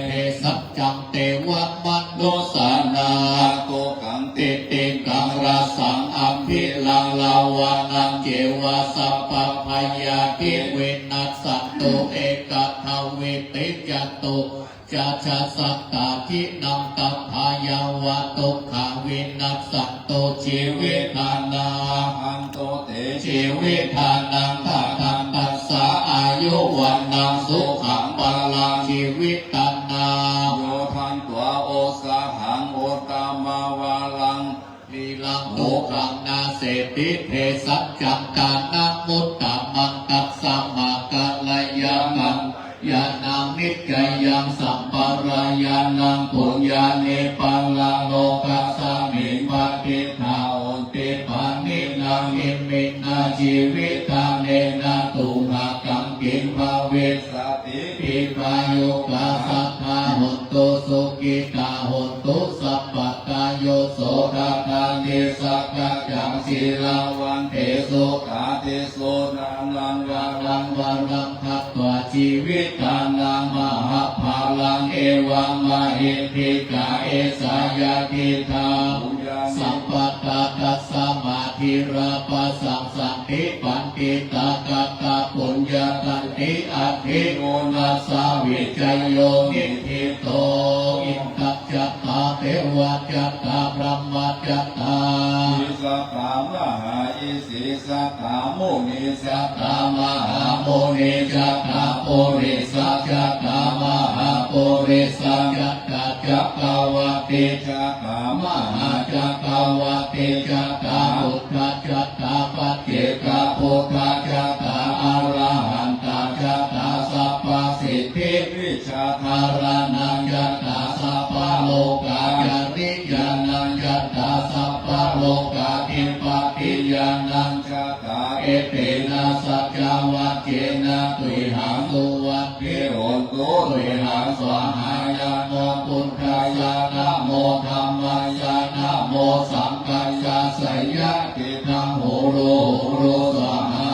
Bhesajjaṃ devamanussānaṃ, dukkhaṃ titikkaṃ rasaṃ, abhiraṃ ravanaṃ ceva, sabbabhayādi vinassantu. Ekā dvattiṃ catū- casattādīnaṃ, tathā yāva dukkhā vinassantu jīvitdhānaṃ, rakkhantu te jīvitdhānaṃ. Tathā tassa āyu vaṇṇaṃ sukhaṃ balaṃ jīvitdhānaṃ, yo datvā osadhaṃ uttamaṃ varaṃ, vī- ลัง โภคัง นาเสติ เภสัชจัง ตานะมุตตมัง ตัสสะ มะ กะ ระ ยะ กัล ยาณัง นิจจายัง สัมปะรายันัง ปุญญานิ ปะ ระ โล กัส มิง ปะ ฏิฏฐา โหนติ ปะ ณิ นะ อิ มิ นะ จี วิ ทา เน นะ ตุ หะ กัง กิง ภะ วิ สติ ที ฆา ยุ กา สัท ธา โหนตุ สุขิ ตา โหนตุ สัพ พะ ตา โย โส ทะ ทา ติ สะ กัจจัง สี ละ วัน เต สุ ตา ติ สุ นา นัง วะ รัง วะ รัง คัต วา จี วิ ทา นัง มะ หะ พะ ลัง เอ วะ มะ หิ ทธิ กา เอ สา ยะ ทิฏฐา ปุญญานิ สัม ปะ ทา ตัส สะ มะ ธี ระ ปะ สัง สัน ติ ปัณฑิตา กัตตา ปุญญา ทันติ อัตถิ โน นัส สา วิจโย นิฏฐิ โต อินทะ จัตตา เต วะ จัตตา พรหมะ จัตตา อิ สัตตา มหา อิ สี สัตตา มุนี สัตตา มหามุนี จัตตา ปุริสะ จัตตา มหาปุริสะ จัตตา จักกวัตติ จัตตา มหาจักกวัตติ จัตตา พุทธะ จัตตา ปัจเจกพุทธะ จัตตา อะระหันตะ จัตตา สัพพะสิทธิ วิชชา ธารณัง จัตตา สัพพะโลกา จริยานัง จัตตา สัพพะโลกาธิปติญาณัง จัตตา เอเตนะ สัจจวัจเจนะ ตุยหัง สุวัตถิ โหนตุ ตุยหัง สวาหายะ นะโมพุทธายะ นะโมธัมมายะ นะโมสังฆายะ สยะติทัง หูรู หูรู สวาหา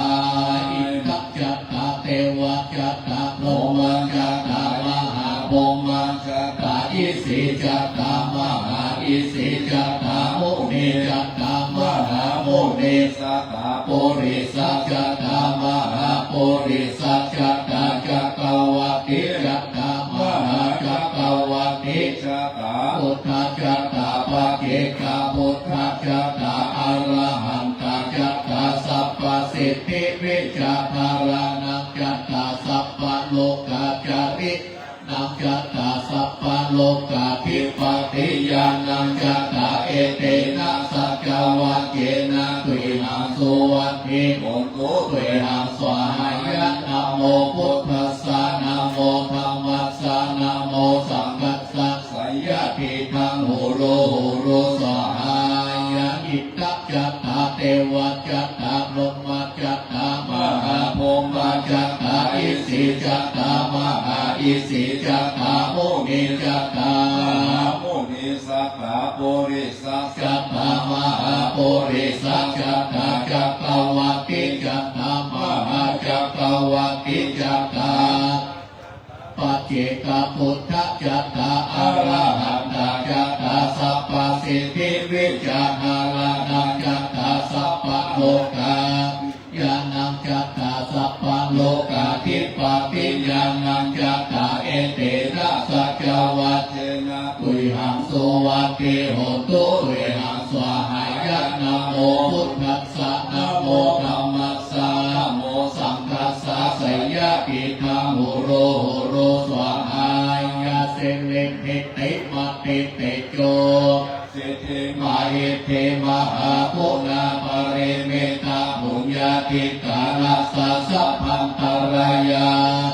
อินทะ จัตตา เตวะ จัตตา พรหมะ จัตตา มหาพรหมะ จัตตา อิสี จัตตา มหาอิสี จัตตา มุนี จัตตา มหามุนี สัตตา ปุริสะ จัตตา มหาปุริสะ จัตตา จักกวัตติ จัตตา มหาจักกวัตติ จัตตา พุทธะ จัตตา ปัจเจกพุทธะ จัตตา อะระหันตะ จัตตา สัพพะสิทธิ วิชชา ธารณัง จัตตา สัพพะโลกา จริยานัง จัตตา สัพพะโลกาธิปติญาณัง จัตตา เอเตนะ สัจจวัจเจนะ ตุยหัง สุวัตถิ โหนตุ ตุยหัง สวาหายะ นะโมพุทธัสสะ นะโมธัมมัสสะ นะโมสังฆัสสะ สยะติทัง หูรู หูรู สวาหายะ อินทะ จัตตา เตวะ จัตตา พรหมะ จัตตา มหาพรหมะ จัตตา อิสี จัตตา มหาอิสี จัตตา มุนี จัตตา มหามุนี สัตตา ปุริสะ จัตตา มหาปุริสะ จัตตา จักกวัตติ จัตตา มหาจักกวัตติ จัตตา ปัจเจกพุทธะ จัตตา อะระหันตะ จัตตา สัพพะสิทธิ วิชชา ธารณัง จัตตา สัพพะโลกา ญาณัง จัตตา สัพพะโลกาธิปติญาณัง จัตตา เอเตนะ สัจจวัจเจนะ ตุยหัง สุวัตถิ โหนตุ ตุยหัง สวาหายะ นะโมพุทธัสสะ นะโมธัมมัสสะ นะโมสังฆัสสะ สยะติทัง หูรู หูรู สวาหายะ สิริ ทิติ มติ เตโจ สิทธิ มหิทธิ มหาปุณณปริมิตะ ปุญญาธิการัสสะ สัพพันตรายา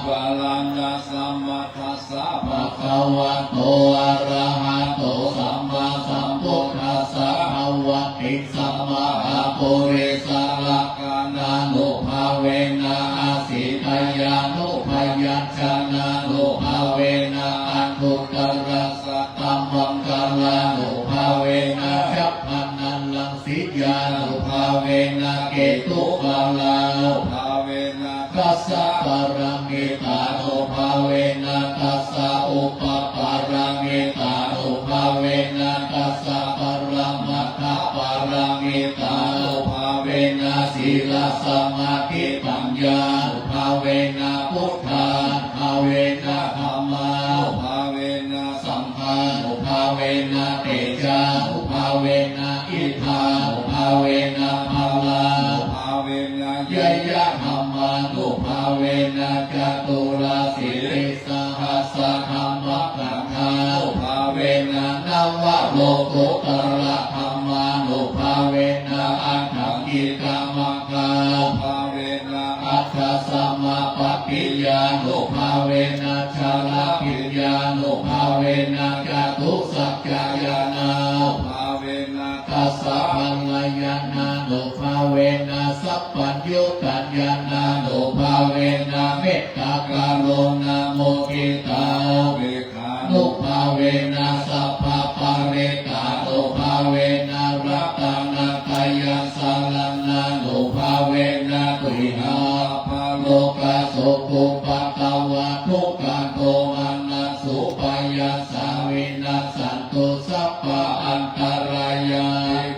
ปะรัณะ สะ มะ ทัสสะ ภะคะวะโต อะระหะโต สัมมาสัมพุทธัสสะ ภะวะติง สะ มหาปุริสะ ลักขณานุภาเวนะ อะสีตยานุพยัญชนะนุภาเวนะ อัฏฐุตตรัสสะ ตะมังคะลานุภาเวนะ ฉัพพะนะรังสียานุภาเวนะ เกตุมาลานุภาเวนะ ทัสสะ ปะระมิตานุภาเวนะ ทัสสะ อุปปะระมิตานุภาเวนะ ทัสสะ ปะระมัตถะปะระมิตานุภาเวนะ สีล สะ มา ธิ ปัญญานุภาเวนะ พุทธานุภาเวนะ ธัมมานุภาเวนะ สังฆานุภาเวนะ เตจานุภาเวนะ อิทธานุภาเวนะ พะลานุภาเวนะ ยะยะธัมมานุภาเวนะ จตุราสีติสหัสสะธัมมะกัณฑานุภาเวนะ นวะโลกุตตระธัมมานุภา ภาเวนะ อัตถังกิกกัมมังคานุภาเวนะ อัตถสมาปะทิญาณุภาเวนะ ชาระปิญญาณุภาเวนะ จตุสักขญาณานุภาเวนะ ทัสสะพยัญญาณานุภาเวนะ สัพพัญญุตญาณานุภาเวนะ เมตตากรุณามุทิตาอุเบกขานุภาเวนะ สัพพะปะริตตานุภาเวนะ รัตนะตะยังสะระณานุภาเวนะ ตุยหัง ปะโรกะโสกุปัตตวะ ทุกขัง โทมนัสสุปายาสา วินัสสันตุ สัพพะอันตะรายา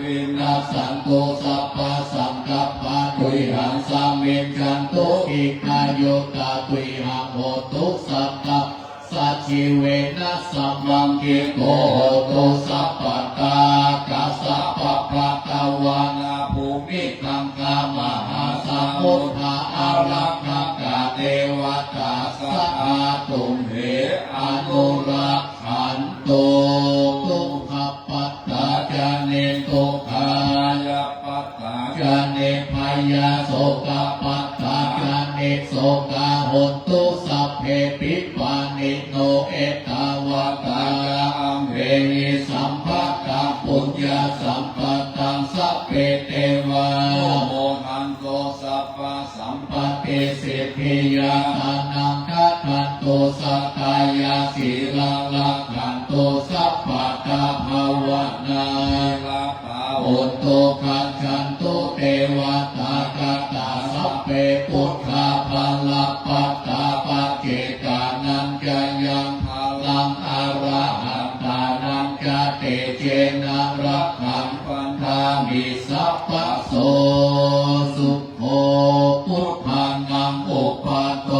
วินัสสันตุ สัพพะสังกัปปา ตุยหัง สามิญจันตุ อิทธายุตา ตุยหัง โหตุ สัตตา สัจจีเวนะ สัพพังคิโก โหตุ สัพพะตา กัสสะปะภะคะวา นา ภูมิคังคา มหาสมุทธา อารักขะกะ เตวะตา สะทา ตุมเห อนุรักขันตุ ทุกขะปัตตา จะ นิทุกขา ภัยะปัตตา จะ นิภัยา โสกะปัตตา จะ นิโสกา โหนตุ สัพเพปิ ปาณิโน เอตาวะตา จะ อัมเหหิ สัมภะตะ ปุญญะสัมปะตัง สัพเพเตวา นุโมทันตุ สัพพะสัมปะติสิทธิยา ทานังคัจฉันตุ สักกายาสีลัง รักขันตุ สัพพะตา ภาวนา สีลัตตา โหนตุ คัจฉันตุ เตวะตา คตา สัพเพ ปุทธา บะละปัตตา ปัจเจกานัญจะยัง บะลัง อะระหันตานัญจะ เตเจนะ รักขัง บัณฑามิ สัพพะ โส สุโข ปุทธานัง อุปัตโต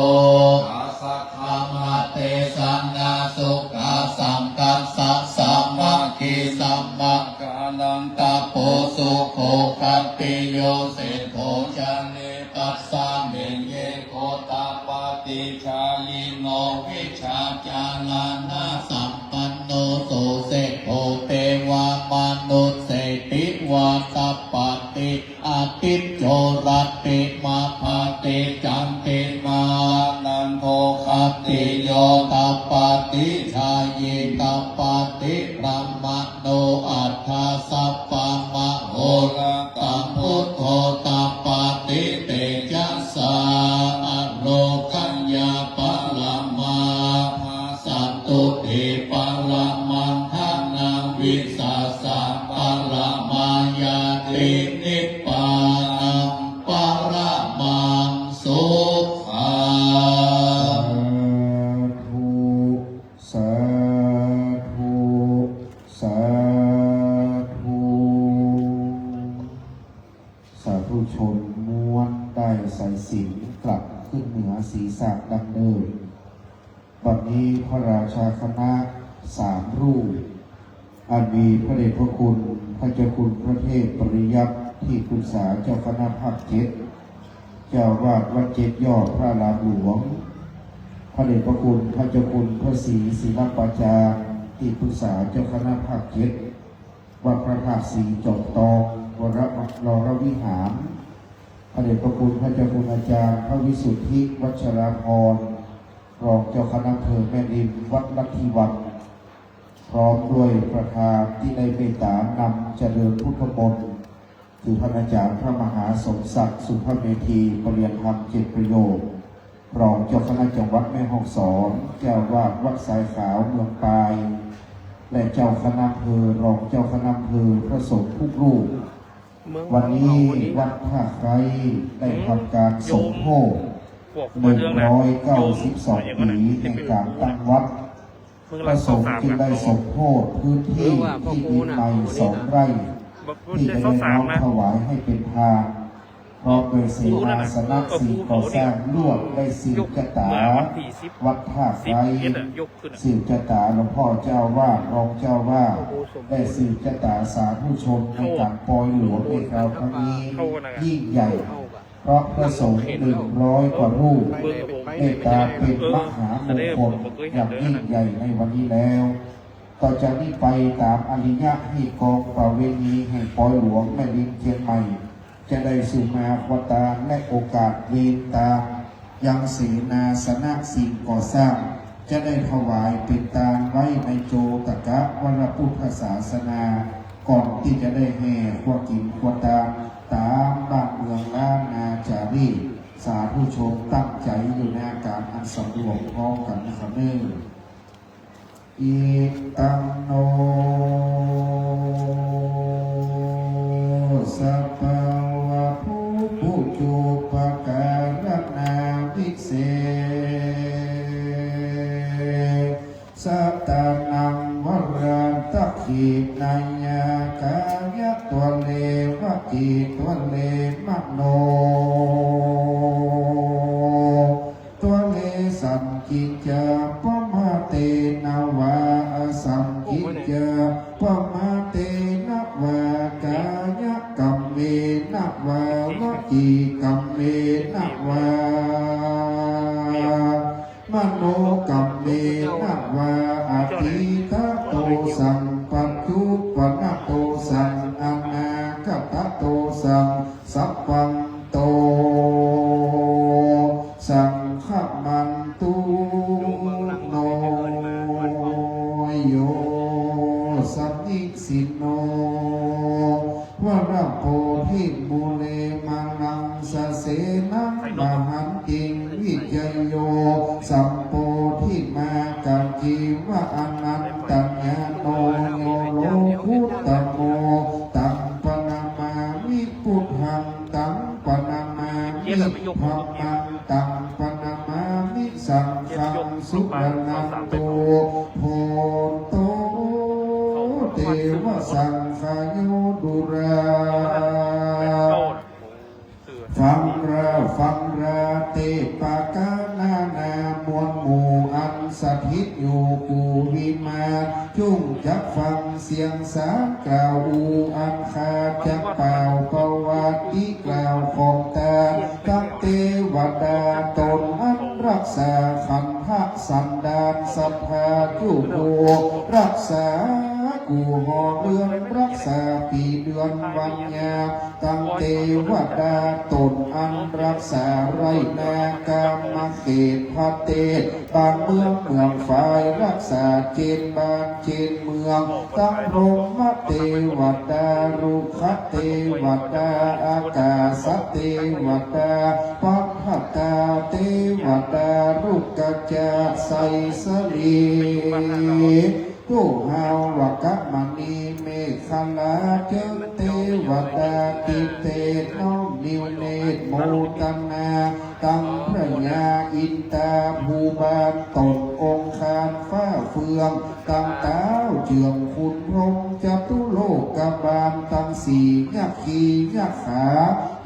สะ ธัมมะเตสะนา สุขะ สังฆัสสะ สามัคคี สัมมา กาลันตะโป สุโข ขัตติโย เศรษฐโภ จะ เน ตัสสะ เม เย โกตปา ติชายิโน วิชชาจาระณะสัมปันโน สุเศรษฐโภ เตวะมนุสเส ปิวาตปาติ อาทิจโจ รัตติมา พาติ จันติมา นันโท ขัตติโย ตปาติ ชายิตปาติ พรหมโน อัฏฐสัพพะมโหราตัง พุทโธ ตปาติ เตจัสสา อโรคยา ปะระมา สันตุติ ปะระมัง ฐานะ วิสาสะ ปะระมา ญาติ นิพพานัง ปะระมัง สุขัง สาธุ สาธุ สาธุ สาธุชนม้วนด้ายสายสิญจน์กลับขึ้นเหนือศีรษะดังเดิม บัดนี้พระราชาคณะสามรูป อันมีพระเดชพระคุณ พระเจ้าคุณพระเทพปริยัติ ที่ปรึกษาเจ้าคณะภาคเจ็ด เจ้าอาวาสวัดเจ็ดยอดพระอารามหลวง พระเดชพระคุณ พระเจ้าคุณพระศรีศิลปาจารย์ ที่ปรึกษาเจ้าคณะภาคเจ็ด วัดพระธาตุศรีจอมตอง วรม- วรวิหาร พระเดชพระคุณ พระเจ้าคุณอาจารย์ พระวิสุทธิ วัชราภรณ์ รองเจ้าคณะอำเภอแม่ริม วัดลัทธิวัน พร้อมด้วยประธานที่ได้เมตตานำเจริญพุทธมนต์ คือท่านอาจารย์พระมหาสมศักดิ์ สุภเมธี ปริยธรรมเจ็ดประโยค รองเจ้าคณะจังหวัดแม่ฮ่องสอน เจ้าอาวาสวัดสายขาวเมืองปาย และเจ้าคณะอำเภอ รองเจ้าคณะอำเภอ พระสงฆ์ทุกรูป วันนี้วัดท่าไคร้ได้ทำการสมโภชหนึ่งร้อยเก้าสิบสองปีแห่งการตั้งวัด พระสงฆ์จึงได้สมโภชพื้นที่ที่ดินใหม่สองไร่ ที่จะได้น้อมถวายให้เป็นทาน พร้อมด้วยเสนาสนะสิ่งก่อสร้างลวด ได้สืบจะต๋าวัดท่าไคร้ สืบจะต๋าหลวงพ่อเจ้าอาวาส รองเจ้าอาวาส ได้สืบจะต๋าสาธุชนในการปอยหลวงในคราวครั้งนี้ยิ่งใหญ่ เพราะพระสงฆ์หนึ่งร้อยกว่ารูปเมตตาเป็นมหามงคลอย่างยิ่งใหญ่ในวันนี้แล้ว ต่อจากนี้ไปต๋ามอาริยะฮี่กองประเวณีแห่งปอยหลวงแม่ริมเจียงใหม่ จะได้สุมาครัวตานและโอกาสเวรตาน ยังเสนาสนะสิ่งก่อสร้าง จะได้ถวายเป๋นตานไว้ในโจตกะวรพุทธศาสนา ก่อนตี้จะได้แห่ครัวกิ๋นครัวตาน ต๋ามบ้านเมืองล้านนาจ๋ารีต สาธุชนตั้งใจ๋อยู่ในอาการอันสำรวมพร้อมกั๋นนะครับเน่อ Idaṃ no sabbāvaṃ pubbū cūpakāraṇāvisesatānaṃ varaṃ dakkhiṇeyya kāyatvale vacitvale mano tvale saṅcicca pamātena vā asaṅcicca pamātena vā kāyakammena vā vacīkammena vā manokammena vā atītatosaṃ paccuppanatosaṃ anāgatatosaṃ sabbaṃ tosaṃ khamantu no. Yo sannisinno varabodhimūle māraṃ sasenaṃ mahantiṃ vijayo sambodhimāgacchi va anantañāṇo yo lokuttamo taṃ paṇamāmi buddhaṃ taṃ paṇamāmi dhammaṃ taṃ paṇamāmi saṅghaṃ suṇantu bhonto devasaṅghayo dura ฟังรา ฟังราเตปะกะนานา มวลหมู่อันสถิตอยู่กู่วิมาน จุ่งจักฟังเสียงสารกล่าวอู้อันข้าจักป่าวประวัติกล่าวของตาน ตังเตวดาต๋นอันรักษาขันธะสันดานศรัทธาจุ่งรักษากู่หอเรือนรักษาปี๋เดือนวันยาม ตังเตวดาต๋นอันรักษาไร่นากามเขตประเทศบ้านเมืองเมืองฝายรักษาเจนบ้านเจนเมือง ตังพรหมเตวดา รุกขเตวดา อากาสเตวดา ปัทตาเตวดา รุกขจา ไสสลี ตุหาวกะมะนี เมขลา เจิงเตวดา ติเต น้อมนิวเนตรโมตนา ตังพระยาอินตาภูบาลต๋นองค์คานฟ้าเฟือง ตังเต๊าเจื้องขุนพรหมจตุโลกบาล ตังสี่ยักขียักขา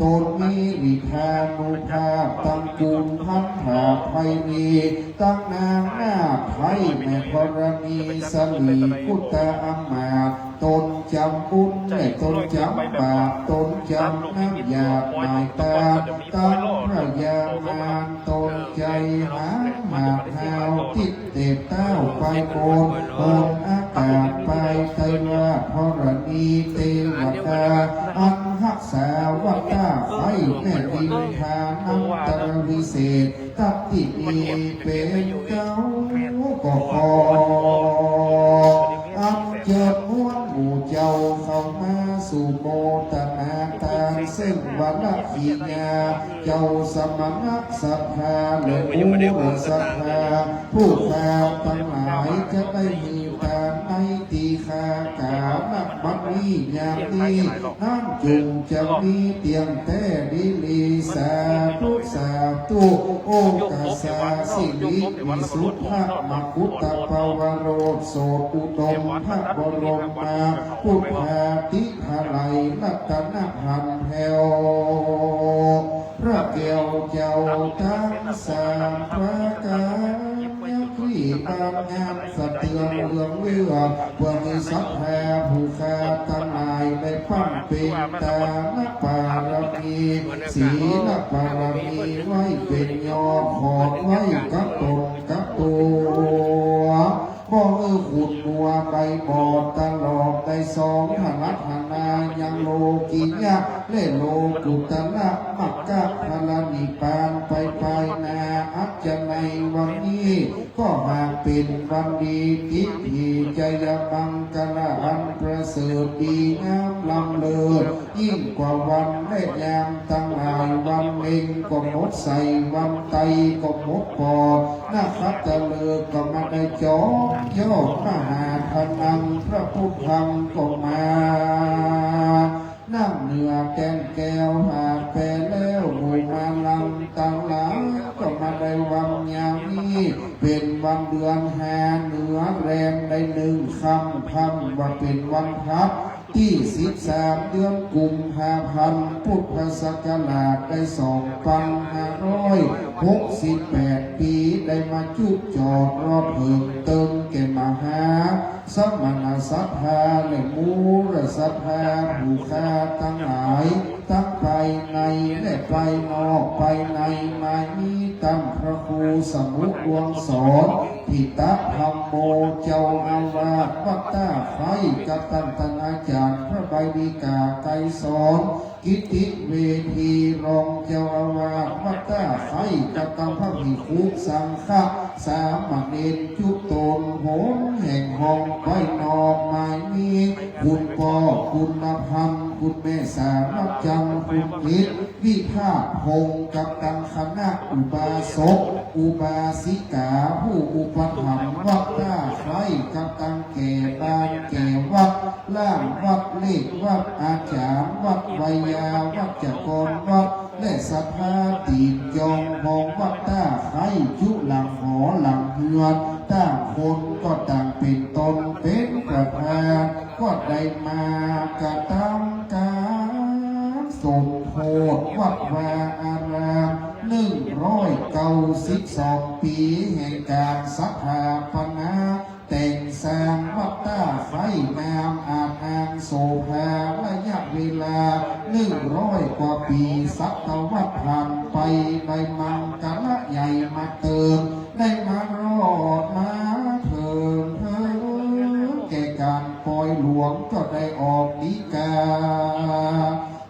ต๋นมีฤทธานุภาพ ตังกุมภัณฑาไพรี ตังนางนาฏไทยแม่ธรณี สลีกุตตะอำมาตย์ ต๋นจ๋ำบุญและต๋นจ๋ำบาป ต๋นจ๋ำน้ำหยาดหมายตาน ตังพญามารต๋นใจ๋หางหาดหาว ติดเตดเต๊าไปบน บนอากาศไปไตรวาทธรณีเตวดา อันฮักษาวัตตะไฟแม่ดินทานันตรวิเศษ ตัตตินีเป๋นเก๊า ก็ขออัญเจิญมวลหมู่เจ้าเข้ามาสู่โมตนาตาน เซิ่งวรกิยา เจ้าสมณะศรัทธาและมูลศรัทธา ผู้ข้าตังหลายจะได้หื้อตานในตี้ข้ากล่าวนับบัดนี้ยามนี้ นั้นจุ่งจะมีเตี้ยงแต๊ดีหลี สาธุ สาธุ โอกัสสา สิริวิสุทธะ มกุฏตะปวโรส โสตอุดม พระบรมมา พุทธาธิไทย รัตนพันธ์แผ้ว พระแก้วเจ้าตังสามประก๋าน ยังคลี่บานงามสะเทือนเรืองเลือ เปื้อหื้อศรัทธาผู้ข้าตังหลายได้ปั้นเป๋นตานบารมี ศีลบารมีไว้เป๋นยอด ขอไว้กับต๋นกับตั๋ว ป้องหื้อขุนมัวใบบอดตลอดได้สอง อาราธนายังโลกิยะ และโลกุตตระมรรคผลนิพพานไปภายหน้า อันจะในวันนี้ ก็หากเป๋นวันดี ทิพย์จยมังคละอันประเสริฐดีงามล้ำเลิศ ยิ่งกว่าวันและยามตังหลาย วันเพ็ญก็หมดใส วันไตก็หมดปอด นขัตตฤกษ์ก็บ่ได้จอง ยอดมหาธนังพระพุทธังก็มา นั่งเหนือแก่นแก้วหาดแพแล้ว หมู่หมอลำตังหลายก็บ่ได้วางยามนี้ เป๋นวันเดือนห้า เหนือแรมได้หนึ่งค่ำ ค่ำว่าเป๋นวันพลัด ตี้สิบสาม เดือนกุมภาพันธ์ พุทธศักราชได้สองปันห้าร้อยหกสิบแปดปี๋ ได้มาจุจอดรอบเถิงเติงแก่มหาสมณศรัทธา และมูลศรัทธาผู้ข้าตังหลาย ตังภายในและภายนอก ภายในมามีต้านพระครูสมุติ ดวงสอน ถิตธัมโม เจ้าอาวาสวัดต้าไคร้ กับต้านอาจ๋ารย์พระใบดิกา ไกรสร กิตติเวที รองเจ้าอาวาสวัดต้าไคร้ กับต้านพระภิกขุสังฆะ สามเณรจุตน หนแห่งห้องภายนอก มามีคุณป้อ คุณพันธ์ คุณแม่สารัตน์จันทร์ คุณอิทธิ วิภาคพงษ์ กับต้านคณะอุบาสก อุบาสิกา ผู้อุปถัมภ์วัดต้าไคร้ กับต้านแก่บ้านแก่วัด ล่ามวัด เลขวัด อาจ๋ารย์วัด ไวยาวัจกรวัด และศรัทธาตี๋นจองห้องวัดต้าไคร้ จุหลังหอหลังเฮือน ต่างคนก็ต่างเป๋นตนเป๋นประธาน ก็ได้มากระตำก๋านสมโภชวัดวาอาราม หนึ่งร้อยเก้าสิบสองปี๋ แห่งก๋านสถาปนา แต่งสร้างวัดต้าไคร้ งามอาจอางโสภา ระยะเวลาหนึ่งร้อยกว่าปี๋ ศตวรรษผ่านไป ได้มังคละใหญ่มาเติม ได้มารอดมาเถิง เถิงแก่ก๋านปอยหลวง ก็ได้ออกฎีกา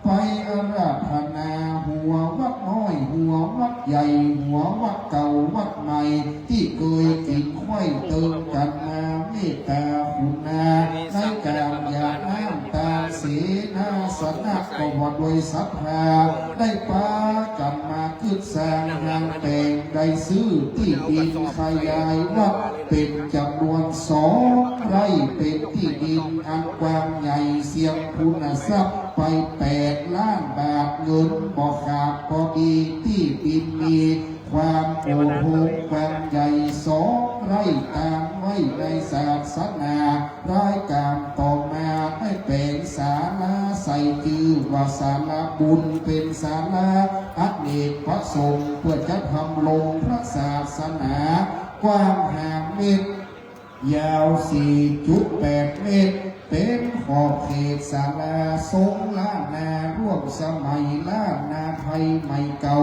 ไปอาราธนาหัววัดน้อย หัววัดใหญ่ หัววัดเก่าวัดใหม่ ตี้เกยกิ๋นไขว้เติงกั๋นมา เมตตาคุณา ในก๋านหยาดน้ำตาเสนาสนะ ก็ว่าโดยศรัทธา ได้ปากั๋นมา กึ๊ดสร้างหางแป๋ง ได้ซื้อตี้ดินขยายวัดเป๋นจ๋ำนวนสองไร่ เป๋นตี้ดินอันกว้างใหญ่ เสี้ยงพูนทรัพย์ไปแปดล้านบาท เงินบ่ขาดปอดี ตี้ดินมีความโอโถงกว้างใหญ่สองไร่ ตางไว้ในศาสนา รายก๋านต่อมาได้แป๋งศาลา ใส่จื้อว่าศาลาบุญ เป๋นศาลาอเนกประสงค์ เปื้อจะดำรงพระศาสนา กว้างห้าเมตร ยาวสี่จุดแปดเมตร เป๋นขอบเขตศาลาทรงล้านนา ร่วมสมัยล้านนาไทยใหม่เก่า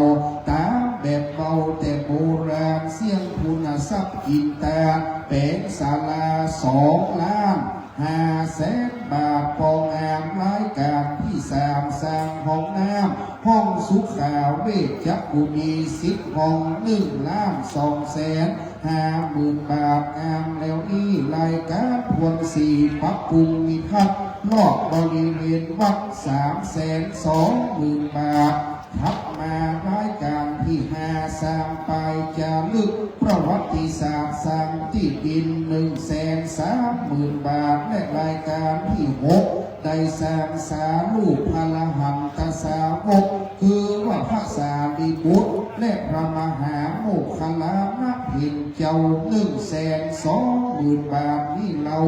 ต๋ามแบบเก่าแต่โบราณ เสี้ยงพูนทรัพย์กิ๋นตา แป๋งศาลาสองล้านห้าแสนบาท ปองอามรายก๋านตี้สาม สร้างห้องน้ำ ห้องสุขาเวชจักขุนี สิบห้อง หนึ่งล้านสองแสนห้าหมื่นบาท อามแล้วอี้รายก๋านทวนสีปรับปรุงนิทัศน์รอบบริเวณวัด สามแสนสองหมื่นบาท ถัดมารายก๋านตี้ห้า สร้างป้ายจารึกประวัติศาสตร์ สร้างตี้ดิน หนึ่งแสนสามหมื่นบาท และรายก๋านตี้หก ได้สร้างสารูปพระอรหันตสาวก คือว่าพระสารีบุตร และพระมหาโมคคัลลานะเถรเจ้า หนึ่งแสนสองหมื่นบาท นี้เล่า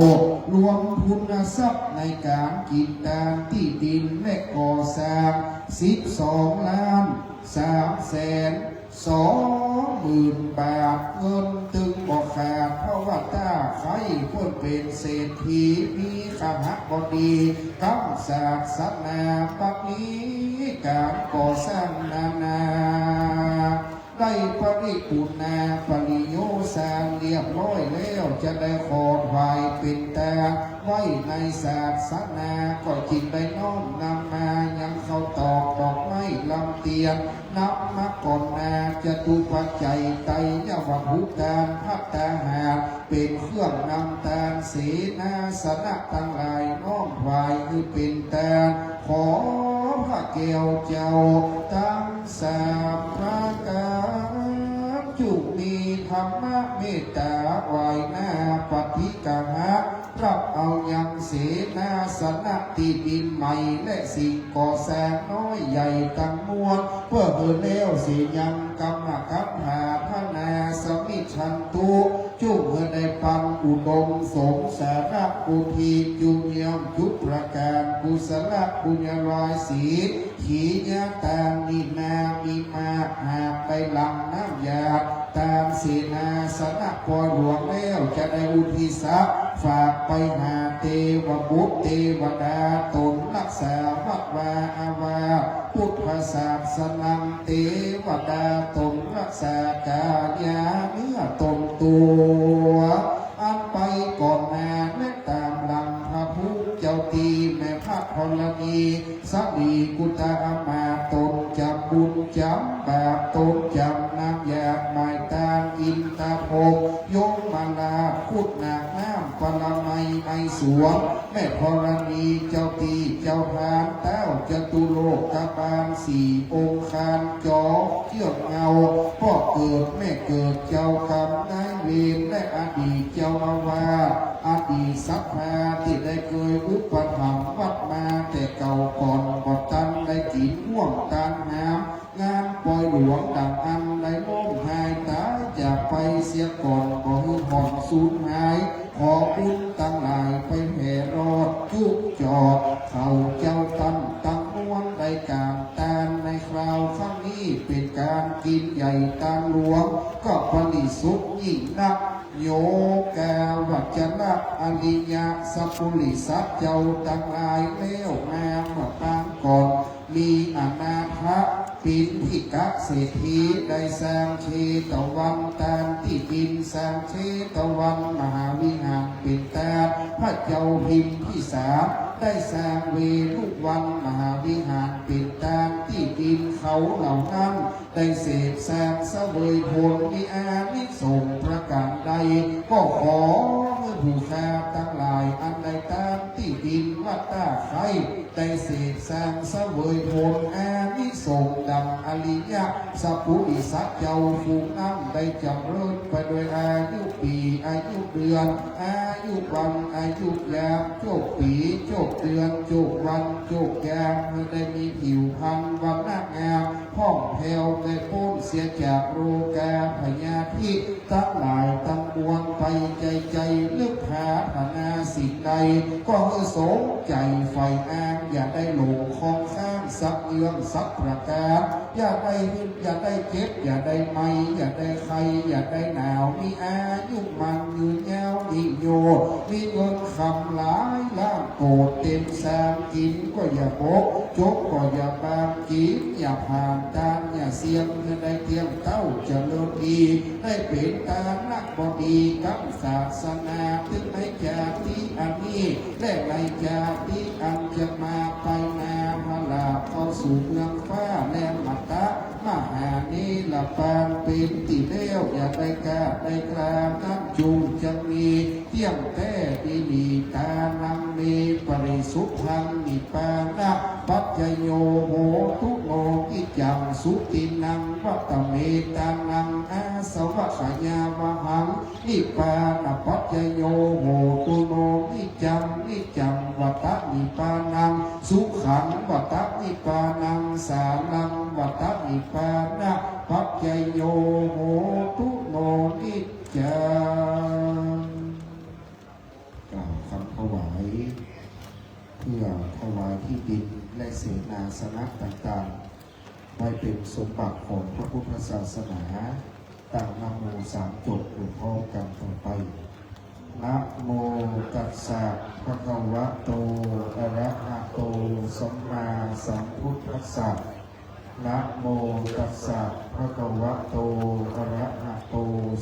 รวมพูนทรัพย์ในก๋านกิ๋นตานตี้ดินและก่อสร้าง สิบสองล้านสามแสนสองหมื่นบาท เงินตึงบ่ขาด เพราะว่าต้าไคร้เปิ้นเป๋นเศรษฐี มีคหบดี กำศาสนา บัดนี้ก๋านก่อสร้างนานา ได้ปริปูรณาปริโยสารเรียบร้อยแล้ว จะได้ขอถวายเป๋นตานไว้ในศาสนา ก็จึงได้น้อมนำมายังข้าวตอกดอกไม้ลำเตียน นำมาก่อนนา จตุปัจจัย ไตรยวัตถุตาน ภัตตาหาร เป๋นเครื่องนำตาน เสนาสนะตังหลาย น้อมถวายหื้อเป๋นตาน ขอพระแก้วเจ้าตังสามประก๋าน จุ่งมีธรรมเมตต๋าไหว้หน้าปฏิกหะ รับเอายังเสนาสนะตี้ดินใหม่และสิ่งก่อสร้างน้อยใหญ่ตังมวล เปื้อหื้อแล้วเสียยังกรรมคันธาปนาสมิชชันตุ จุ่งหื้อได้ปังอุดมสมสารบูรณ์จุ่งย่อมจุประก๋าน กุศลปุญญาราศี ขีญาตานินามิมา หากได้หลั่งน้ำหยาดตานเสนาสนะปอยหลวงแล้ว จะได้อุทิศฝากไปหาเตวบุตรเตวดาต๋นรักษาวัดวาอาวาส พุทธศาสนัง เตวดาต๋นรักษากายาเนื้อต๋นตั๋ว อันไปก่อนหน้าและต๋ามหลัง พระผู้เจ้าตี้แม่พระธรณี สรีกุตามาต๋นจ๋ำบุญจ๋ำบาป ต๋นจ๋ำน้ำหยาดหมายตาน อินทพรหม ยมราช ครุฑนาคน้ำ ปรมัย ไม้สวง แม่ธรณี เจ้าตี้เจ้าทาน เต้าจตุโลกบาลสี่องค์คาน จ๋อมเจื้องเงา ป้อเกิดแม่เกิด เจ้ากรรมนายเวร และอดีตเจ้าอาวาส อดีตศรัทธาตี้ได้เกยอุปถัมภ์วัดมาแต่เก่าก่อน บ่ตันได้กิ๋นฮ่วมตานหาม งานปอยหลวงดั่งอั้นได้ล้มหายต๋ายจากไปเสียก่อน บ่หื้อถ่อนสูญหาย ขอบุญตังหลายไปแผ่รอดจุจอด เขาเจ้าตันตังมวลได้ก๋านตานในคราวครั้งนี้ เป๋นก๋านกิ๋นใหญ่ตานหลวง ก็บริสุทธิ์ยิ่งนัก โยคาวัจจะอริยะสัพปุริสะเจ้าตังหลายแล้ว มาเมื่อปางก่อน มีอนาถปิณฑิกะเศรษฐี ได้สร้างเชตวันตานตี้ดิน สร้างเชตวันมหาวิหารเป๋นตาน พระเจ้าพิมพิสาร ได้สร้างเวฬุวันมหาวิหารเป๋นตานตี้ดิน เขาเหล่านั้น ได้เสพสร้างเสวยผล มีอานิสงส์ประก๋านใด ก็ขอหื้อผู้ข้าตังหลาย อันได้ตานตี้ดินวัดต้าไคร้ ได้เสพสร้างเสวยผล อานิสงส์ดั่งอริยะสัพปุริสะเจ้าฝูงนั้น ได้จ๋ำเริญไปโดยอายุปี๋ อายุเดือน อายุวัน อายุยาม จบปี๋ จบเดือน จบวัน จบยาม หื้อได้มีผิวพรรณวรรณะงาม ผ่องแผ้ว ได้ป๊นเสียจากโรคาพยาธิตังหลายตังมวลไป ใจ๋ๆ นึกปรารถนาสิ่งใด ก็หื้อสมใจ๋ใฝ่อ้าง อย่าได้หลงคล้องค้างสักเรื่องสักประก๋าน อย่าได้หื้อ อย่าได้เจ็บ อย่าได้ไหม้ อย่าได้ไข้ อย่าได้หนาว มีอายุมั่นยืนยาวยิ่งโย มีเงินคำหลายล้านโกฏ เต็มซามกิ๋นก็อย่าบก จกก็อย่าบาง กิ๋นอย่าผ่าน ตานอย่าเสี้ยง หื้อได้เตี้ยงเต้าเจริญดี ได้เป๋นตานะบดี กั๋งศาสนาตึงในจาติอันนี้ และในจาติอันจะมาไปหน้า พระลาภเข้าสู่เมืองฟ้า และมัตตะมหาเนรปานเป๋นตี้แล้ว อย่าได้กล้าได้กล้า นั้นจุ่งจักมี เตี้ยงแต๊ดีหลี ตานังเม ปริสุทธัง นิพพานะปัจจโย โหตุ โน นิจจัง สุตินัง วัตเม ตานัง อาสวะขยาวหัง นิพพานะปัจจโย โหตุ โน นิจจัง นิจจัง วัตตะ นิพพานัง สุขัง วัตตะ นิพพานัง สานัง วัตตะ นิพพานะปัจจโย โหตุ โน นิจจัง กล่าวคำถวาย เพื่อถวายที่ดินและเสนาสนะต่างๆ ไว้เป็นสมบัติของพระพุทธศาสนา ตั้งนะโมสามจบพร้อมกันต่อไป นะโมตัสสะ ภะคะวะโต อะระหะโต สัมมาสัมพุทธัสสะ นะโมตัสสะ ภะคะวะโต อะระหะโต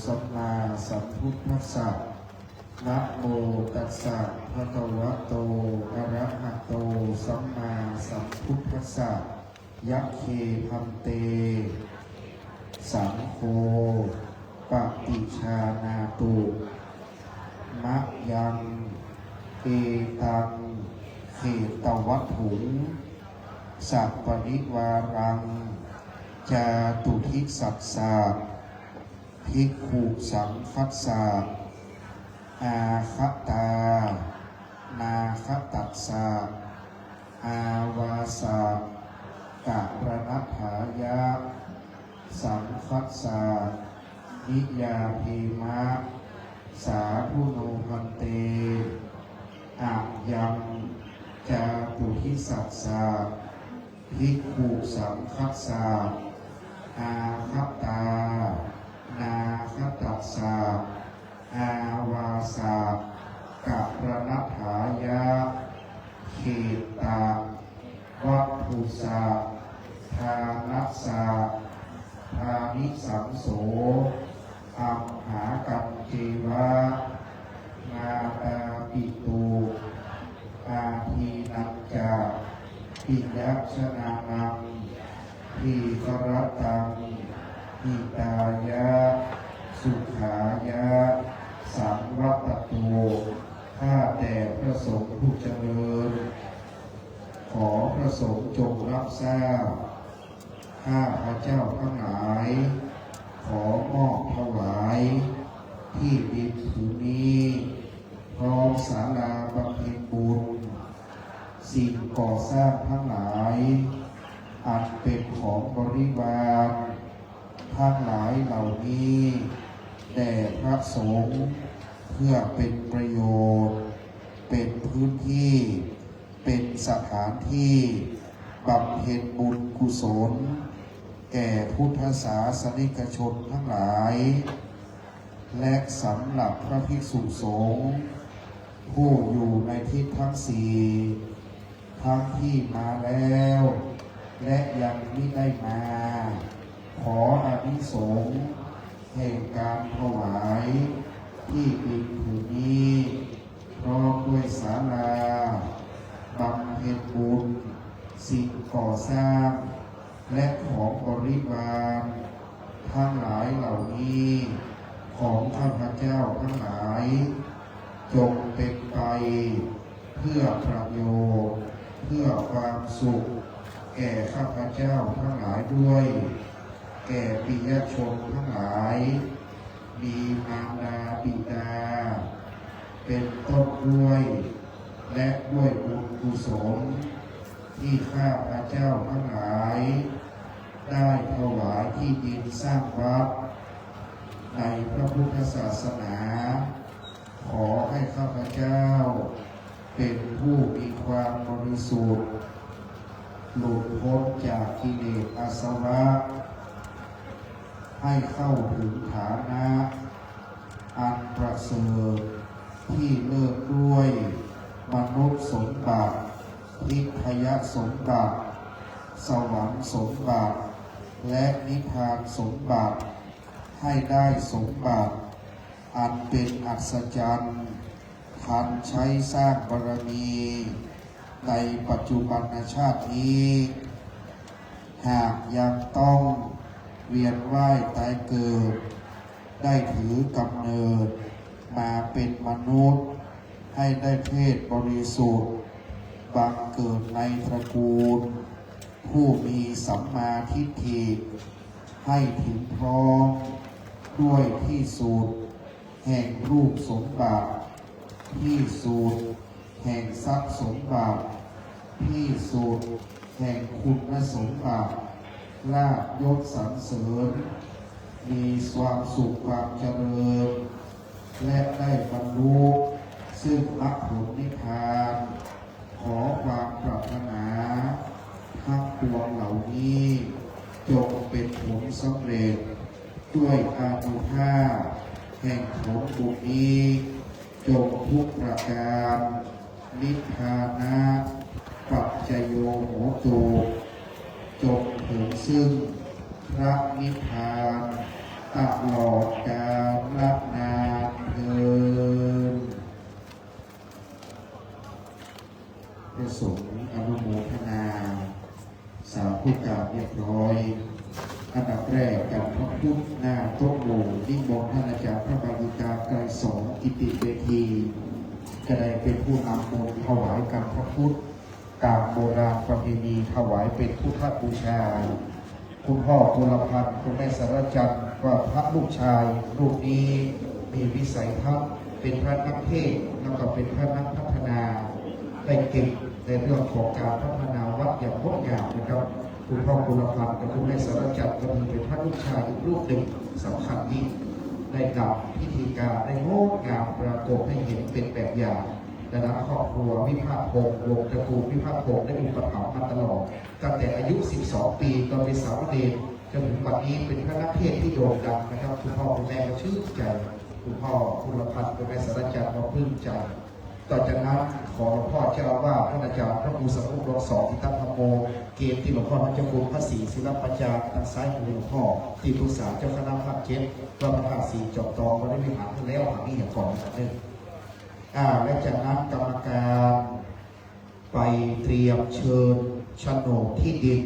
สัมมาสัมพุทธัสสะ นะโมตัสสะ ภะคะวะโต อะระหะโต สัมมาสัมพุทธัสสะ ยะเค ภันเต สังโฆ ปะฏิจฉานาตุ มะยัง เอตัง เขตวัตถุง สัปปะริวารัง จาตุทิสัสสะ ภิกขุสังฆัสสะ อาคตา นาคตัสสะ อาวาสะ กะรณัฏฐายะ สังฆัสสะ นิยาเทมะ สาธุโน ภันเต อะยัง จาตุทิสัสสะ ภิกขุสังฆัสสะ อาคตา นาคตัสสะ อาวาสะ กะรณัฏฐายะ เขตตะ วัตถุสะ ทานัสสะ ทานิสังโส อัมหากัญเจวะ มาตาปิตุ อาทีนัญจะ ปิยะชะนานัง ทีฆะระตัง หิตายะ สุขายะ สังวัตตุ ข้าแต่พระสงฆ์ผู้เจริญ ขอพระสงฆ์จงรับทราบ ข้าพเจ้าทั้งหลาย ขอมอบถวาย ที่ดินผืนนี้ พร้อมศาลาบำเพ็ญบุญ สิ่งก่อสร้างทั้งหลาย อันเป็นของบริวาร ทั้งหลายเหล่านี้ แด่พระสงฆ์ เพื่อเป็นประโยชน์ เป็นพื้นที่ เป็นสถานที่บำเพ็ญบุญกุศล แก่พุทธศาสนิกชนทั้งหลาย และสำหรับพระภิกษุสงฆ์ ผู้อยู่ในทิศทั้งสี่ ทั้งที่มาแล้ว และยังมิได้มา ขออานิสงส์แห่งการถวายที่ดินผืนนี้ พร้อมด้วยศาลาบำเพ็ญบุญ สิ่งก่อสร้าง และของบริวารทั้งหลายเหล่านี้ ของข้าพเจ้าทั้งหลาย จงเป็นไปเพื่อประโยชน์ เพื่อความสุข แก่ข้าพเจ้าทั้งหลายด้วย แก่ปิยชนทั้งหลาย มีมารดาบิดา เป็นต้นด้วย และด้วยบุญกุศล ที่ข้าพเจ้าทั้งหลาย ได้ถวายที่ดินสร้างวัด ในพระพุทธศาสนา ขอให้ข้าพเจ้า เป็นผู้มีความบริสุทธิ์ หลุดพ้นจากกิเลสอาสวะ ให้เข้าถึงฐานะ อันประเสริฐ ที่เริ่มด้วยมนุษย์สมบัติ ทิพยสมบัติ สวรรค์สมบัติ และนิพพานสมบัติ ให้ได้สมบัติ อันเป็นอัศจรรย์ ทันใช้สร้างบารมี ในปัจจุบันชาตินี้ หากยังต้องเวียนว่ายตายเกิด ได้ถือกำเนิดมาเป็นมนุษย์ ให้ได้เพศบริสุทธิ์ บังเกิดในตระกูล ผู้มีสัมมาทิฏฐิ ให้ถึงพร้อมด้วยที่สุด แห่งรูปสมบัติ ที่สุด แห่งทรัพย์สมบัติ ที่สุด แห่งคุณสมบัติ ลาภยศสรรเสริญ มีความสุขความเจริญ และได้บรรลุซึ่งมรรคผลนิพพาน ขอความปรารถนาทั้งปวงเหล่านี้ จงเป็นผลสำเร็จ ด้วยอานุภาพแห่งผลบุญนี้ จงทุกประการ นิพพานะปัจจโยโหตุ จงเถิ ซึ่งพระนิพพานตลอดกาลนานเทอญ พระสงฆ์อนุโมทนา สาธุการเรียบร้อย อันดับแรก กรรมพระพุทธหน้าโต๊ะหมู่ นิมนต์ท่านอาจารย์พระบาลีกาไกรสอน กิติเวที จะได้เป็นผู้นำบุญถวายกรรมพระพุทธ ตามโบราณประเพณีถวายเป็นพุทธบูชา คุณพ่อกุลพันธ์ คุณแม่สารจันทร์ ว่าพระลูกชายรูปนี้มีวิสัยทัศน์เป็นพระนักเทศน์ แล้วก็เป็นพระนักพัฒนา ได้เก่งในเรื่องของการพัฒนาวัดอย่างงดงามนะครับ คุณพ่อกุลพันธ์กับคุณแม่สารจันทร์ก็ถือเป็นพระลูกชายอีกรูปหนึ่งสำคัญยิ่ง ได้นำพิธีการได้งดงามปรากฏให้เห็นเป็นแบบอย่าง ดังนั้นครอบครัววิภาคพงษ์ วงศ์ตระกูลวิภาคพงษ์ได้อุปถัมภ์มาตลอด ตั้งแต่อายุ สิบสอง ปี ตอนเป็นสามเณร จนถึงวันนี้เป็นพระนักเทศน์ที่โด่งดังนะครับ คุณพ่อคุณแม่ก็ชื่นใจ คุณพ่อกุลพันธ์ คุณแม่สารจันทร์ก็ปลื้มใจ ต่อจากนั้นขอหลวงพ่อเจ้าอาวาส ท่านอาจารย์พระครูสมุทร ดวงสอง ทิตะธัมโม เกณฑ์ที่หลวงพ่อท่านเจ้าคุณพระศรีศิลปัญญา ทางซ้ายมือหลวงพ่อ ที่ปรึกษาเจ้าคณะภาคเจ็ด วัดพระธาตุศรีจอมทองวรวิหาร แล้วหานี่อย่างก่อนนะครับ อ่า และจากนั้นกรรมการไปเตรียมเชิญโฉนดที่ดิน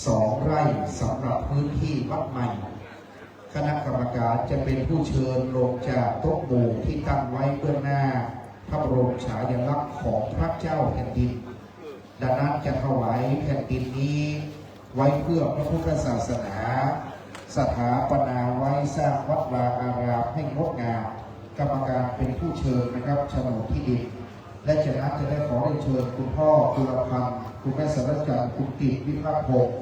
สองไร่สำหรับพื้นที่วัดใหม่ คณะกรรมการจะเป็นผู้เชิญลงจากโต๊ะหมู่ที่ตั้งไว้เบื้องหน้าพระบรมฉายาลักษณ์ของพระเจ้าแผ่นดิน ดังนั้นจะถวายแผ่นดินนี้ไว้เพื่อพระพุทธศาสนา สถาปนาไว้สร้างวัดวาอารามให้งดงาม กรรมการเป็นผู้เชิญนะครับ โฉนดที่ดิน และจากนั้นจะได้ขอเรียนเชิญคุณพ่อกุลพันธ์ คุณแม่สารจันทร์ คุณกิตติวิภาคพงษ์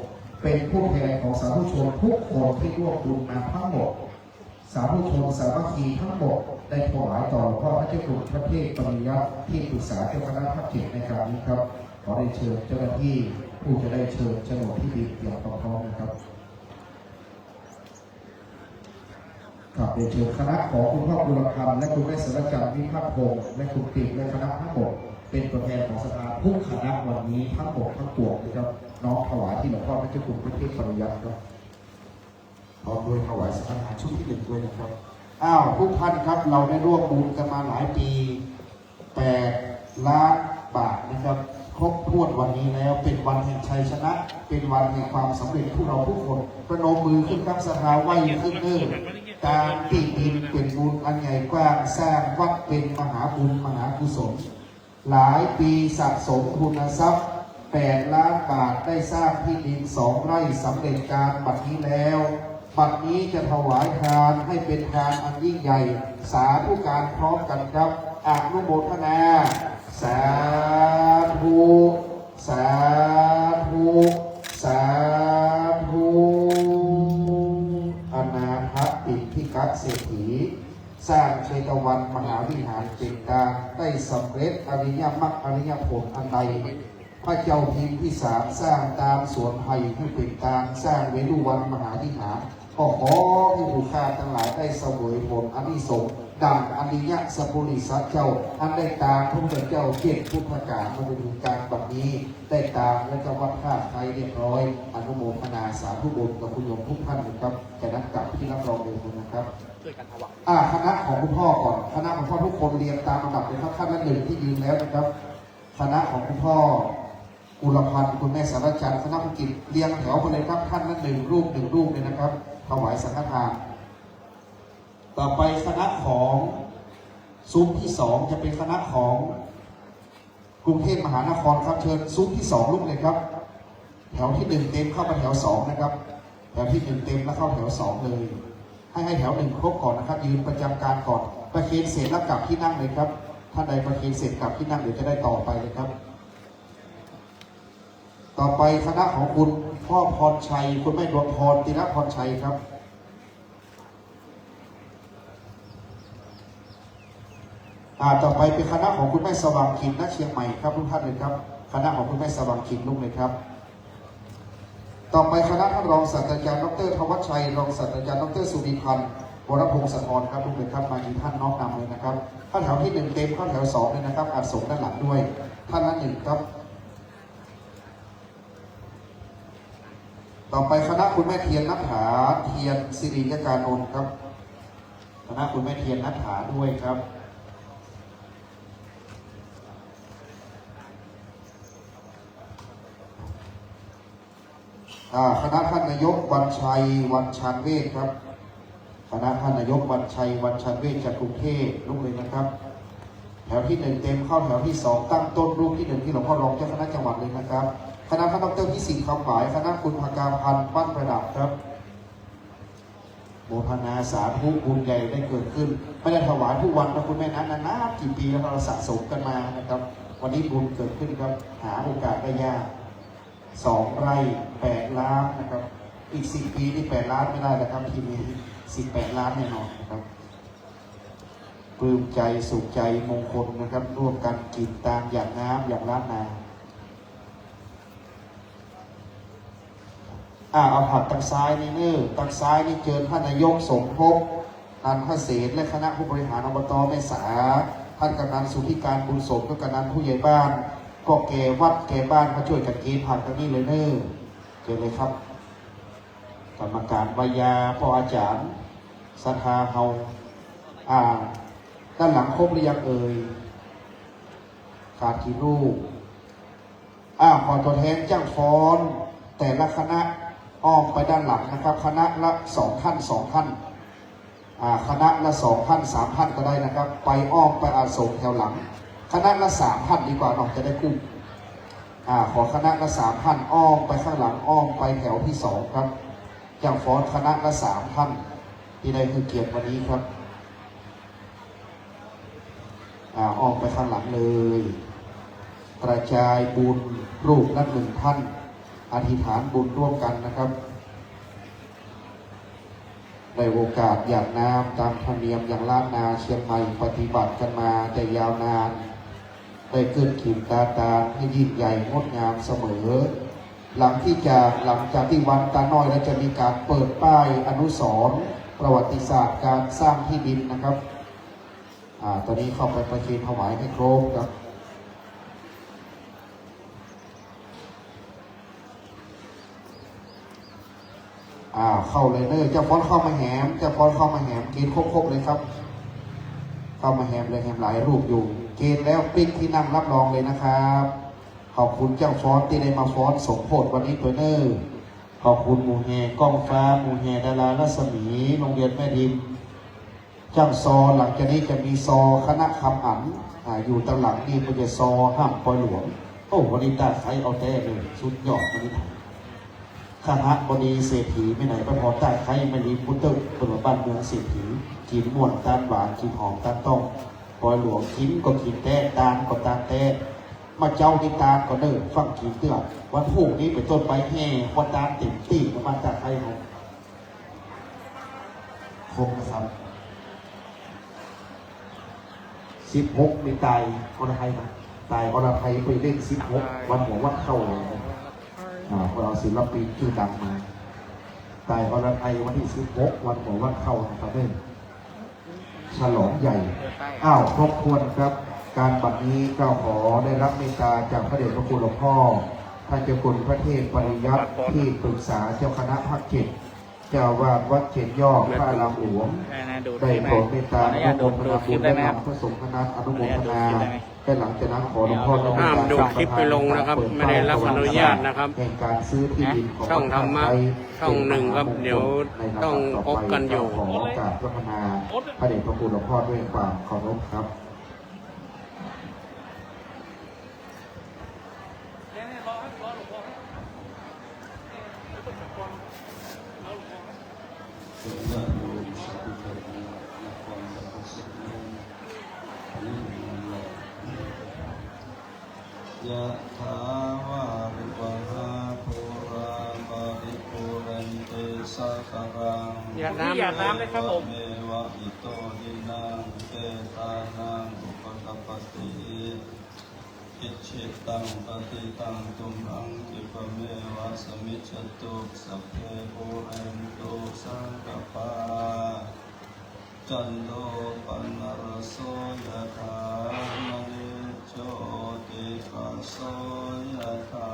เป็นผู้แทนของสาธุชนทุกคนที่ร่วมบุญมาทั้งหมด สาธุชนสามัคคีทั้งหมดได้ถวายต่อหลวงพ่อพระเจ้าคุณพระเทพปริยัติที่ปรึกษาเจ้าคณะภาคเจ็ดในคราวนี้ครับ ขอเรียนเชิญเจ้าหน้าที่ผู้จะได้เชิญโฉนดที่ดินอย่างพร้อมๆนะครับ ครับ เรียนเชิญคณะของคุณพ่อกุลพันธ์และคุณแม่สารจันทร์วิภาคพงษ์และคุณกิตติและคณะทั้งหมด เป็นตัวแทนของศรัทธาทุกคณะวันนี้ทั้งหมดทั้งปวงนะครับ น้อมถวายที่หลวงพ่อพระเจ้าคุณพระเทพปริยัติครับ พร้อมด้วยถวายสังฆทานชุดที่หนึ่งด้วยนะครับ อ้าว ทุกท่านครับ เราได้ร่วมบุญกันมาหลายปี แปดล้านบาทนะครับ ครบถ้วนวันนี้แล้ว เป็นวันแห่งชัยชนะ เป็นวันแห่งความสำเร็จ พวกเราทุกคนประนมมือขึ้นครับ ศรัทธาไหว้ขึ้นเด้อ ตามตี้ดินเป๋นบุญอันใหญ่กว้าง สร้างวัดเป๋นมหาบุญมหากุศล หลายปีสะสมทุนทรัพย์แปดล้านบาท ได้สร้างที่ดินสองไร่สำเร็จการบัดนี้แล้ว บัดนี้จะถวายทานให้เป็นทานอันยิ่งใหญ่ สาธุการพร้อมกันครับ อนุโมทนา สาธุ สาธุ สาธุ อนาถปิณฑิกะเศรษฐี สร้างเชตวันมหาวิหารเป๋นตาน ได้สำเร็จอริยมรรคอริยผลอันใด พระเจ้าพิมพิสารสร้างตามสวนไผ่หื้อเป๋นตาน สร้างเวฬุวันมหาวิหาร ก็ขอหื้อผู้ข้าทั้งหลายได้เสวยผลอานิสงส์ ดั่งอริยสปุริสเจ้า อันได้ตางพระพุทธเจ้าเจ็ดพุทธกาลมาจนถึงการบัดนี้ ได้ตางและก็วัดท่าไคร้เรียบร้อย อนุโมทนาสาธุบุญกับคุณโยมทุกท่านนะครับ จากนั้นกลับที่รับรองเดิมนะครับ อ่า คณะของคุณพ่อก่อน คณะของพ่อทุกคนเรียงตามลำดับเลยครับ ท่านละหนึ่งที่ยืนแล้วนะครับ คณะของคุณพ่อกุลพันธ์ คุณแม่สารจันทร์ คณะคุณกิตติ เรียงแถวไปเลยครับ ท่านละหนึ่งรูป หนึ่งรูปเลยนะครับ ถวายสังฆทาน ต่อไปคณะของซุ้มที่สองจะเป็นคณะของ กรุงเทพมหานครครับ เชิญซุ้มที่สองลุกเลยครับ แถวที่หนึ่งเต็มเข้ามาแถวสองนะครับ แถวที่หนึ่งเต็มแล้วเข้าแถวสองเลย ให้ ให้แถวหนึ่งครบก่อนนะครับ ยืนประจำการก่อน ประเคนเสร็จแล้วกลับที่นั่งเลยครับ ท่านใดประเคนเสร็จกลับที่นั่ง เดี๋ยวจะได้ต่อไปเลยครับ ต่อไปคณะของคุณพ่อพรชัย คุณแม่ดวงพร ธีรพรชัยครับ อ่า ต่อไปเป็นคณะของคุณแม่สว่างกิน ณ เชียงใหม่ครับ ทุกท่านเลยครับ คณะของคุณแม่สว่างกินลุกเลยครับ ต่อไปคณะท่านรองศาสตราจารย์ดอกเตอร์ธวัชชัย รองศาสตราจารย์ดอกเตอร์สุริพันธ์ วรพงศธรครับ ลุกเลยครับ มากี่ท่านน้อมนำเลยนะครับ เข้าแถวที่หนึ่งเต็ม เข้าแถวสองเลยนะครับ อัดส่งด้านหลังด้วย ท่านละหนึ่งครับ ต่อไปคณะคุณแม่เทียนณัฐฐา เทียนสิริยกานนท์ครับ คณะคุณแม่เทียนณัฐฐาด้วยครับ อ่า คณะท่านนายกวันชัย วันชาญเวชครับ คณะท่านนายกวันชัย วันชาญเวชจากกรุงเทพฯ ลุกเลยนะครับ แถวที่หนึ่งเต็ม เข้าแถวที่สอง ตั้งต้นรูปที่หนึ่งที่หลวงพ่อรองเจ้าคณะจังหวัดเลยนะครับ คณะท่านดอกเตอร์พิสิทธิ์ คำหวาย คณะคุณภากาพันธ์ ปั้นประดับครับ โมทนาสาธุ บุญใหญ่ได้เกิดขึ้น ไม่ได้ถวายทุกวันนะคุณแม่นะ นานๆ กี่ปีแล้วเราสะสมกันมานะครับ วันนี้บุญเกิดขึ้นครับ หาโอกาสได้ยาก สองไร่แปดล้านนะครับ อีกสิบปีนี่แปดล้านไม่ได้แล้วครับ ทีนี้สิบแปดล้านแน่นอนนะครับ ปลื้มใจสุขใจมงคลนะครับ ร่วมกันกิ๋นตานหยาดน้ำหยาดล้านนา อ่า เอาผัดตังซ้ายนี่เน่อ ตังซ้ายนี่เจิญท่านนายกสมภพ นันทเสน และคณะผู้บริหาร อบต.แม่สา ท่านกำนันสุทธิการ บุญสม และกำนันผู้ใหญ่บ้าน ก็แก่วัดแก่บ้านมาจ้วยกั๋นกิ๋นผัดตังนี้เลยเน่อ เจิญเลยครับ กรรมการวายา ป้ออาจ๋ารย์ ศรัทธาเฮา อ่า ด้านหลังครบหรือยังเอ่ย ขาดกี่รูป อ่า ขอตั๋วแทนจ้างฟ้อนแต่ละคณะอ้อมไปด้านหลังนะครับ คณะละสองท่าน สองท่าน อ่า คณะละสองท่าน สามท่านก็ได้นะครับ ไปอ้อมไปอาสมแถวหลัง คณะละสามท่านดีกว่าเนาะ จะได้กุ้ม อ่า ขอคณะละสามท่านอ้อมไปข้างหลัง อ้อมไปแถวที่สองครับ จ้างฟ้อนคณะละสามท่าน ตี้ได้หื้อเกียรติวันนี้ครับ อ่า อ้อมไปข้างหลังเลย กระจายบุญรูปละหนึ่งท่าน อธิษฐานบุญร่วมกันนะครับ ได้โอกาสหยาดน้ำต๋ามธรรมเนียมอย่างล้านนาเชียงใหม่ปฏิบัติกันมาแต่ยาวนาน ได้เกิ๋นกิ๋นตาตานให้ยิ่งใหญ่งดงามเสมอ หลังตี้จาก หลังจากตี้วันตาน้อยแล้วจะมีก๋านเปิดป้ายอนุสรณ์ประวัติศาสตร์ก๋านสร้างตี้ดินนะครับ อ่า ต๋อนนี้เข้าไปประเคนถวายให้ครบครับ อ่า เข้าเลยเน่อ เจ้าฟ้อนเข้ามาแหม เจ้าฟ้อนเข้ามาแหม กิ๋นครบๆ เลยครับ เข้ามาแหมเลย แหมหลายรูปอยู่ กิ๋นแล้วปิ๊กตี้นั่งรับรองเลยนะครับ ขอบคุณเจ้าฟ้อนตี้ได้มาฟ้อนสมโภชวันนี้ตวยเน่อ ขอบคุณหมู่แห่ก้องฟ้า หมู่แห่ดารารัศมี โรงเรียนแม่ริม จ้างซอ หลังจากนี้จะมีซอคณะคำอั๋น อ่า อยู่ตางหลังนี่ เปิ้นจะซอห้ามปอยหลวง โอ้ วันนี้ต้าไคร้เอาแต๊เลย สุดยอด วันนี้ คณะบดีเศรษฐีไปไหน ไปพอต้าไคร้มาลีพุตเตอร์ เปิ้นว่าบ้านเมืองเศรษฐี กิ๋นม่วนตานหวาน กิ๋นหอมตานต้อง ปอยหลวงกิ๋นก็กิ๋นแต๊ ตานก็ตานแต๊ มาเจ๊านี่ตานก่อเน่อ ฟั่งกิ๋นเตื้อ วันพูกนี้เป๋นต้นไปแห่ควันตานเต๋มตี้ บ้านต้าไคร้เฮา ครบนะครับ สิบหก นี่ต่ายอรไทยนะ ต่ายอรไทยไปเล่นสิบหก วันหมอวันเข้าเลยนะ อ่า พวกเราศิลปินจื้อดังมา ต่ายอรไทยวันตี้สิบหก วันหมอวันเข้านะครับเน่อ ฉลองใหญ่ อ้าว ครบถ้วนครับ ก๋านบัดนี้ก็ขอได้รับเมตตาจากพระเดชพระคุณหลวงพ่อ ท่านเจ้าคุณพระเทพปริยัติ ตี้ปรึกษาเจ้าคณะภาคเจ็ด เจ้าอาวาสวัดเขียนยอก พระอารามหลวง ได้โปรดเมตตาอนุโมทนาบุญ และนำพระสงฆ์คณะอนุโมทนา และหลังจากนั้นขอหลวงพ่อได้เมตตา ห้ามดูคลิปไปลงนะครับ ไม่ได้รับอนุญาตนะครับ แห่งก๋านซื้อตี้ดินของวัดท่าไคร้ ช่องหนึ่งครับ เดี๋ยวต้องพบกันอยู่ ขอกราบขอบพระคุณหลวงพ่อด้วยความเคารพครับ ญาติโยมสาธุชนนครหลวง อันนี้เป็นงานใหญ่ ยะถาวาริวหาปูราปาริปูเรนติสาคารัง หยาดน้ำ หยาดน้ำเลยครับผม เอวะอิโตทินังเปตานังอุปกัปปติ อิจฉิตังปฏิตังตุมหัง ขิปะเมวะสมิจฉตุ สัพเพปูเรนตุสังกัปปา จันโทปนรสโสยะถา มะณิโชติรสโสยะถา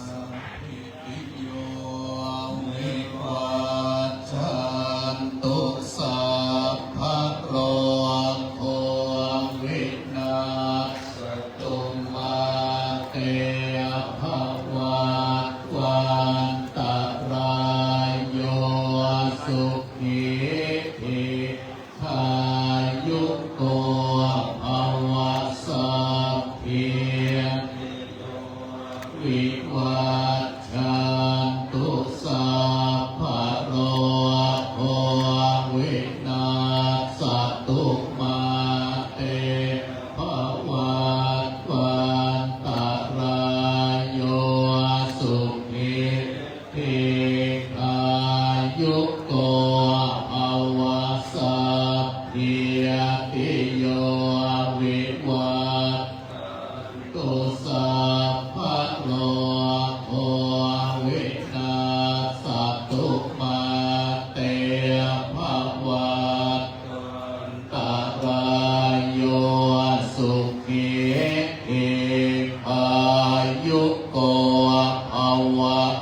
สัพพิติโย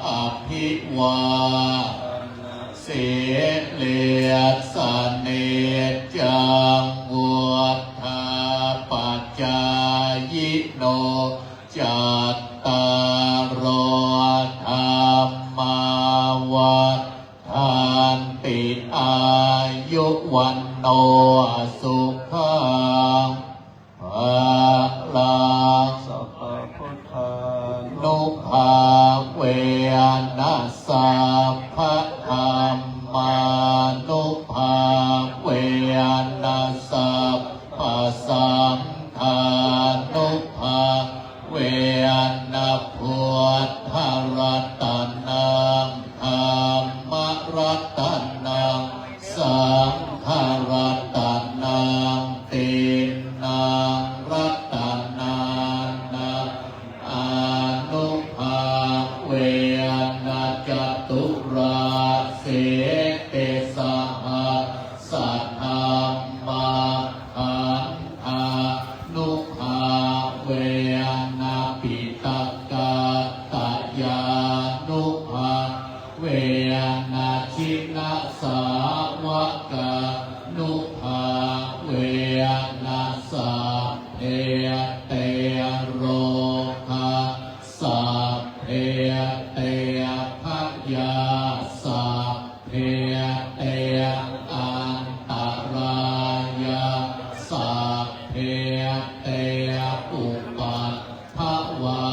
อภิวาทะนะสีลิสสะเนจจัง วุฑฒาปะจายิโน จัตตาโร ธัมมา วัฑฒันติ อายุ วัณโณ สุขัง พะลัง สัพพะพุทธานุภาเวนะ สัพพะธัมมานุภาเวนะ สัพพะสังฆานุภาเวนะ พุทธะรัตนัง ธัมมะรัตนัง สังฆะรัตนัง ติณณังรัตนานัง อานุภาเวนะ จตุราสีติสหัสสะธัมมาขันธานุภาเวนะ ปิตกัตตะยานุภาเวนะ จินสาวกานุภาเวนะ สัพเพเตโรคา สัพเพเตภยา สัพเพเตอันตะรายา สัพเพเตอุปัฏฐวา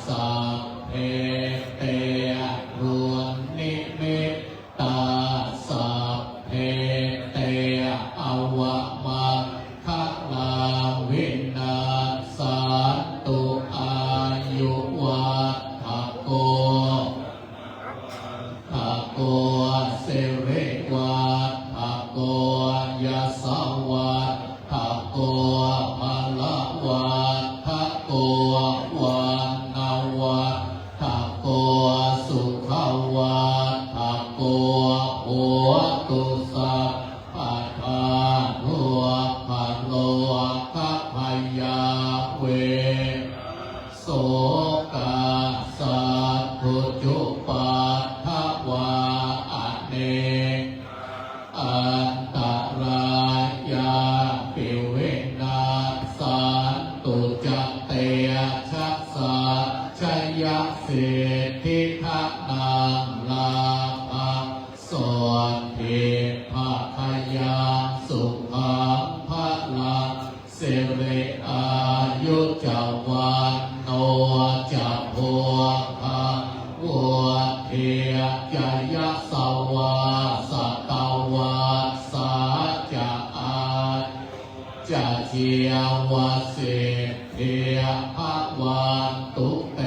สัพเพเตดุนนิมิตตา สัพเพเตอวะมังคะลา วินัสสันตุ อายุวัฑฒะโก ฒะโก สิริวัฑฒะโก ยะสะวัฑฒะโก พะละวัฑฒะโก วัณณะวัฑฒะโก สุขะวัฑฒะโก โหตุ สัพพะทา ทุกขะโรคะ พยา เว โสกา สัพพุจุปัฏฐวา อเนกาอันตะรายาปิ วินัสสันตุ จะเตชะสะ ชยสิทธิ ธนัง ลาภัง โสตถิ ภะคะยัง สุขัง พะลัง สิริ อายุ จะ วัณโณ จะ โภคะ วุฑฒี จะ ยะสะวา สะตะวัสสา จะ อายุ จะ จีวะสิทธิ ภะวันตุ เต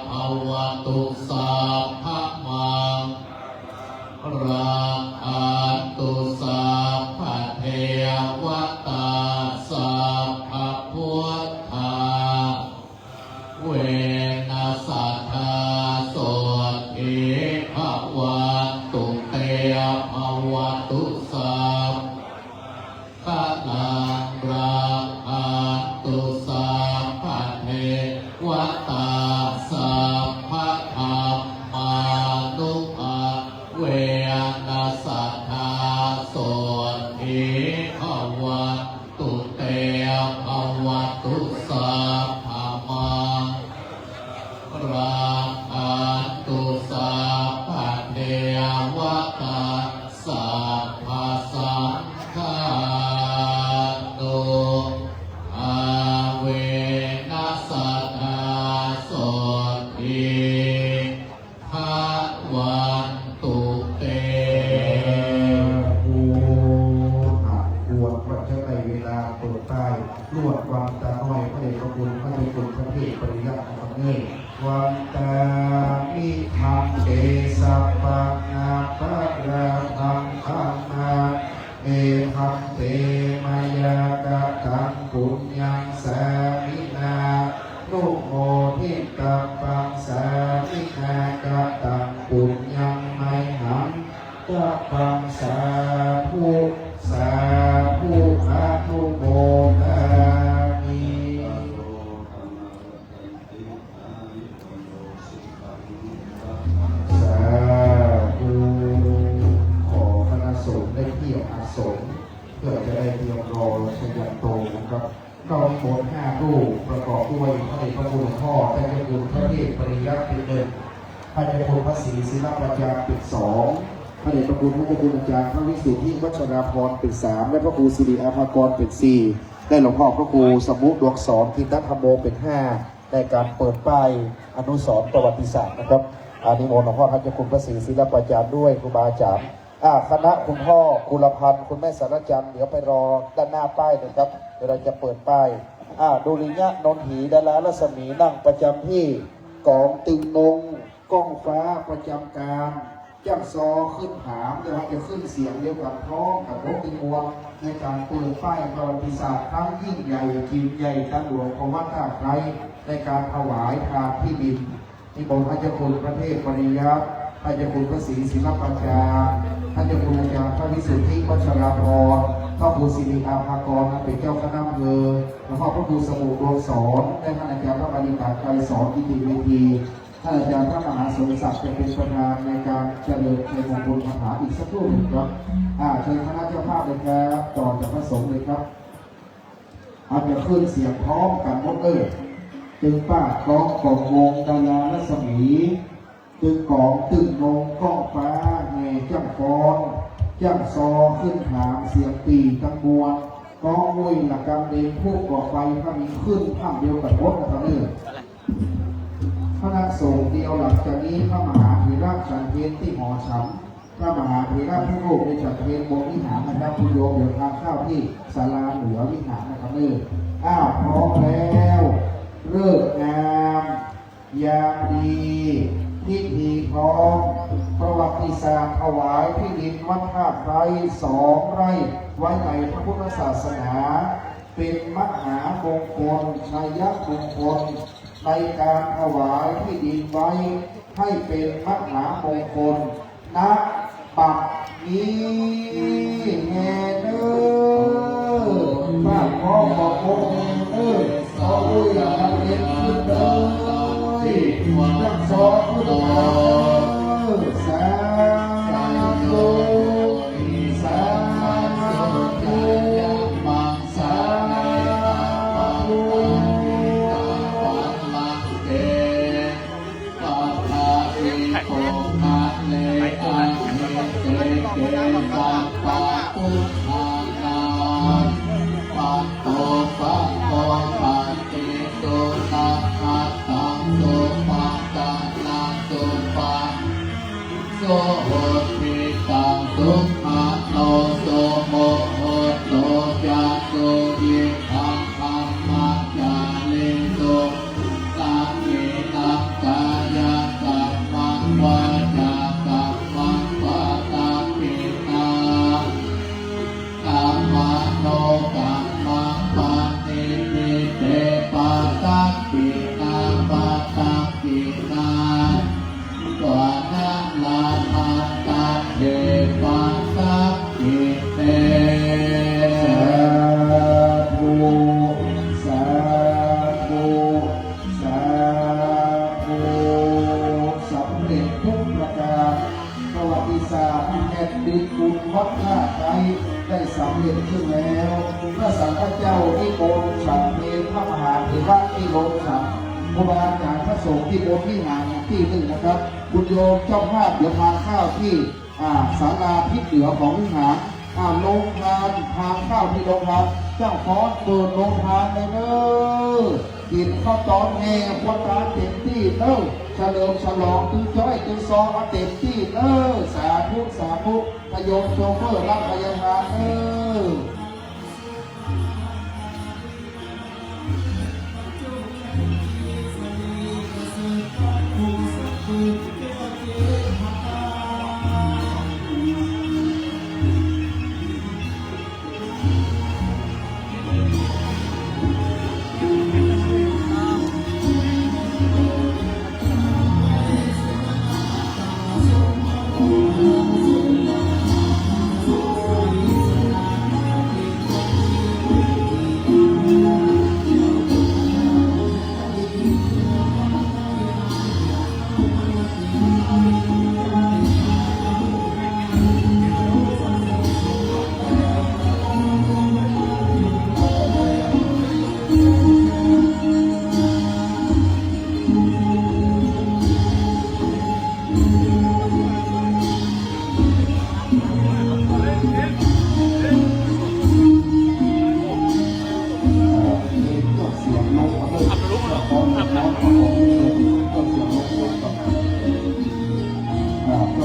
ภะวะตุ สัพพะมัง รักขันตุ สัพพะเทวะตา สัพพะพุทธา เวนะ สัตถา โสตถี ภะวันตุ เต ภะวะตุ สัพพะมังคะลัง รักขันตุ สัพพะเทวะตา สัพพะธัมมานุภาเวนะ สัตถา โสตถี ภะวันตุ เต ภะวะตุ สัพพะมังคะลัง รักขันตุ สัพพะเทวะตา สัพพะสังฆานุภาเวนะ สัตถา โสตถี ภะวันตุ เต อุหะ ควรว่าจะได้เวลาเปิดป้ายลวดวังตาน้อย พระเดชพระคุณ พระเดชพระคุณ พระเทพปริยัตินะครับเน้อ วันตามิ ภันเต สัพพัง อัปปะราธัง ขมา เม ภันเต มะยา กะตัง ปุญญัง สามินา นุโมทิตับบัง สามินา กะตัง ปุญญัง มะยหัง ตับบัง สาธุ สาธุ อนุโมทามิ อายุ วัณโณ สุขัง พะ ครับ ก็นิมนต์ห้ารูป ประกอบด้วยพระเดชพระคุณหลวงพ่อท่านเจ้าคุณพระเทพปริยัติเป็นหนึ่ง ท่านเจ้าคุณพระศรีศิลปาจารย์เป็นสอง พระเดชพระคุณท่านเจ้าคุณอาจารย์พระวิสุทธิวัชราภรณ์เป็นสาม และพระครูสิริอาภากรเป็นสี่ และหลวงพ่อพระครูสมุดวงสอนทินทธรรมโมเป็นห้า ในการเปิดป้ายอนุสรณ์ประวัติศาสตร์นะครับ อา นิมนต์หลวงพ่อท่านเจ้าคุณพระศรีศิลปาจารย์ด้วย ครูบาอาจารย์ อ่า คณะคุณพ่อกุลพันธ์ คุณแม่สารจันทร์ เดี๋ยวไปรอด้านหน้าป้ายเลยครับ เดี๋ยวเราจะเปิดป้าย อ่า ดุริยะนนหี ดารารัศมี นั่งประจำที่ ก๋องตึงนง ก้องฟ้าประจำการ จ้างซอขึ้นถาม เดี๋ยวเราจะขึ้นเสียงเดียวกันพร้อมกับนกตึงมวล ในการเปิดป้ายประวัติศาสตร์ครั้งยิ่งใหญ่ จิ๋มใหญ่ ตาหลวงของวัดท่าไคร้ ในการถวายทานที่ดิน นิมนต์ท่านเจ้าคุณพระเทพปริยัติ ท่านเจ้าคุณพระศรีศิลปาจารย์ ท่านเจ้าคุณอาจารย์พระวิสุทธิวัชราภรณ์ พระครูสิริอาภากร เป็นเจ้าคณะอำเภอ หลวงพ่อพระครูสมุดวงสอน และท่านอาจารย์พระปริตาไกรสอน กิติเมธี ท่านอาจารย์พระมหาสมศักดิ์จะเป็นประธานในการเจริญชัยมงคลคาถาอีกสักรูปหนึ่งครับ อ่า เชิญคณะเจ้าภาพเลยครับ ต่อจากพระสงฆ์เลยครับ เฮาจะขึ้นเสียงพร้อมกั๋นหมดเลย ตึงป้า คล้อง ก๋อง วง ดารารัศมี ตึงก๋อง ตึงนง ก้องฟ้า แห่จ้างฟ้อน จ้างซอขึ้นถาม เสียงปี่ตังมวล ก้องมุ้ยละกำเดง ผู้ก่อไฟพระมีขึ้นถ้ำเดียวกั๋นหมดนะครับเนี่ย คณะสงฆ์เดียวหลังจากนี้ พระมหาเถระฉันเพลตี้หอฉัน พระมหาเถระทุกรูปได้ฉันเพลบนวิหารนะครับ คุณโยมเดี๋ยวทานข้าวที่ศาลาเหนือวิหารนะครับเนอะ อ้าว พร้อมแล้ว ฤกษ์งาม ยามดี พิธีพร้อม ประวัติศาสตร์ถวายที่ดินวัดท่าไคร้สองไร่ ไว้ในพระพุทธศาสนา เป็นมหามงคล ชัยมงคล ในการถวายที่ดินไว้ ให้เป็นมหามงคล ณ บัดนี้แลเน่อ ป้า คล้อง ก๋อง วง เน่อ ขออนุญาตเรียนขึ้นเลย จ้างซอขึ้นเลย สาธุ สาธุ สาธุ โส หุตถิตัง สุขะโต สุมุตโต จะ สุยิทัง ธัมมจาริสุ สังฆินัง กายกัมมัง วาจากัมมัง ปะทักขิณา ธัมมานุกัมมัง ปะณิทิ เต ปะทักขิณา ปะทักขิณา สวานะลาภันตัสเต ปะทักขิเณ สาธุ สาธุ สาธุ สำเร็จทุกประการ ประวัติศาสตร์แผ่นดินบุญวัดท่าไคร้ได้สำเร็จขึ้นแล้ว พระสังฆเจ้านิมนต์ฉันเพล พระมหาเถระตี้โรงฉัน ครูบาอาจารย์พระสงฆ์ตี้บนวิหารตี้นึ่งนะครับ คุณโยมเจ้าภาพเดี๋ยวทานข้าวตี้ อ่า ศาลาทิศเหนือของวิหาร อ่า โรงทาน ทานข้าวตี้โรงทาน จ้างฟ้อนเปิดโรงทานเลยเน่อ กิ๋นข้าวต๋อนแห่ควันตาลเต๋มตี้เน่อ เฉลิมฉลองตึงจ๊อยตึงซองเอาเต๋มตี้เน่อ สาธุ สาธุ พะโยมโชเฟอร์รับภัยทานเน่อ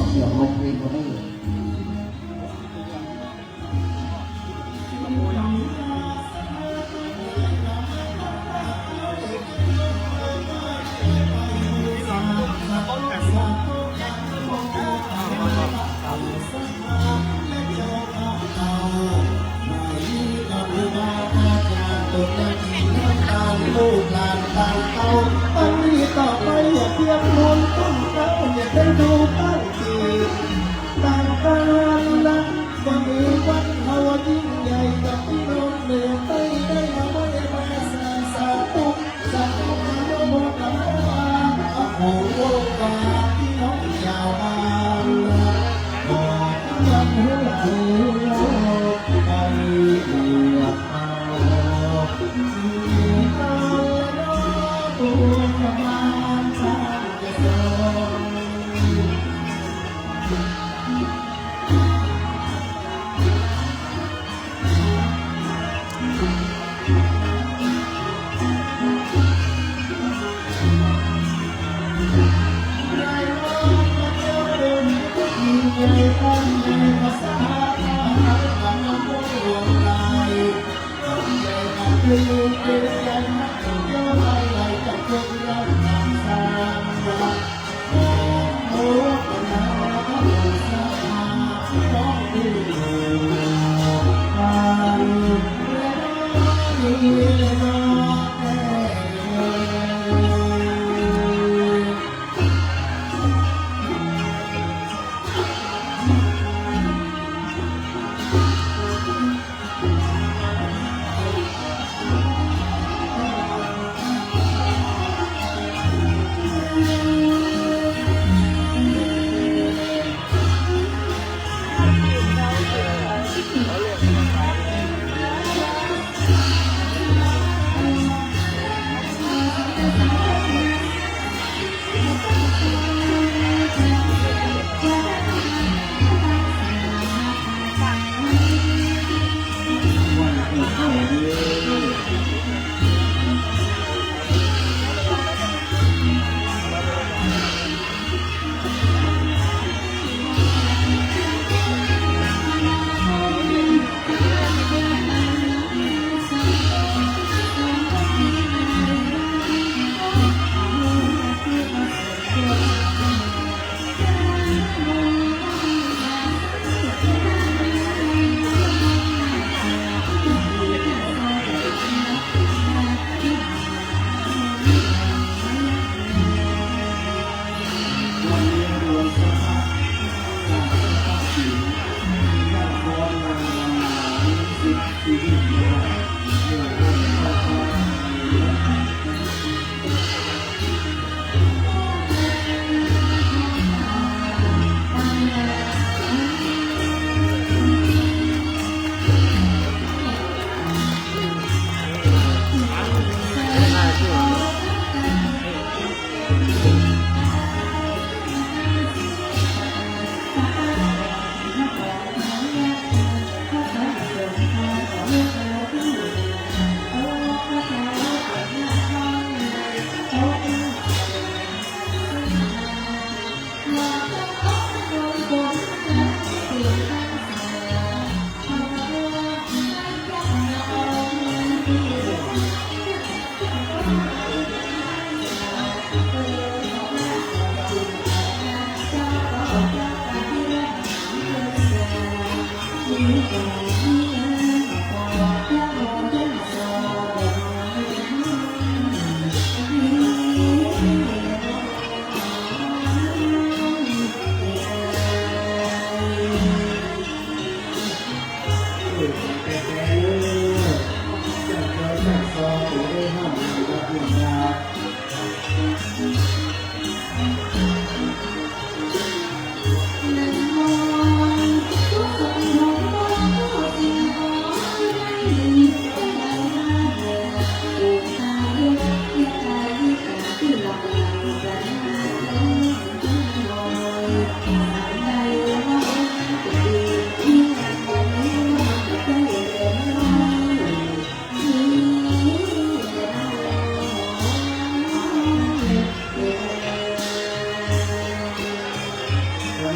เสียงลงเพลงก็ได้ ลูกหลานต่างเต้า วันนี้ต่อไปอย่าเพียงมนต์ต้องเต้า อย่าได้ดูตั้งจิตตั้งตาละ วันนี้วันเฮายิ่งใหญ่ กับพี่น้องเหนือใต้ได้มาไหว้มาสาธุ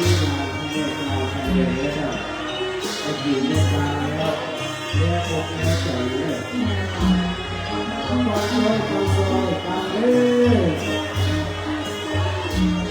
นี่มาที่เมตตากันเลยนะครับ ก็อยู่เมตตาแล้ว แล้วอกแล้วใจเลย ฟังโซ ฟังโซ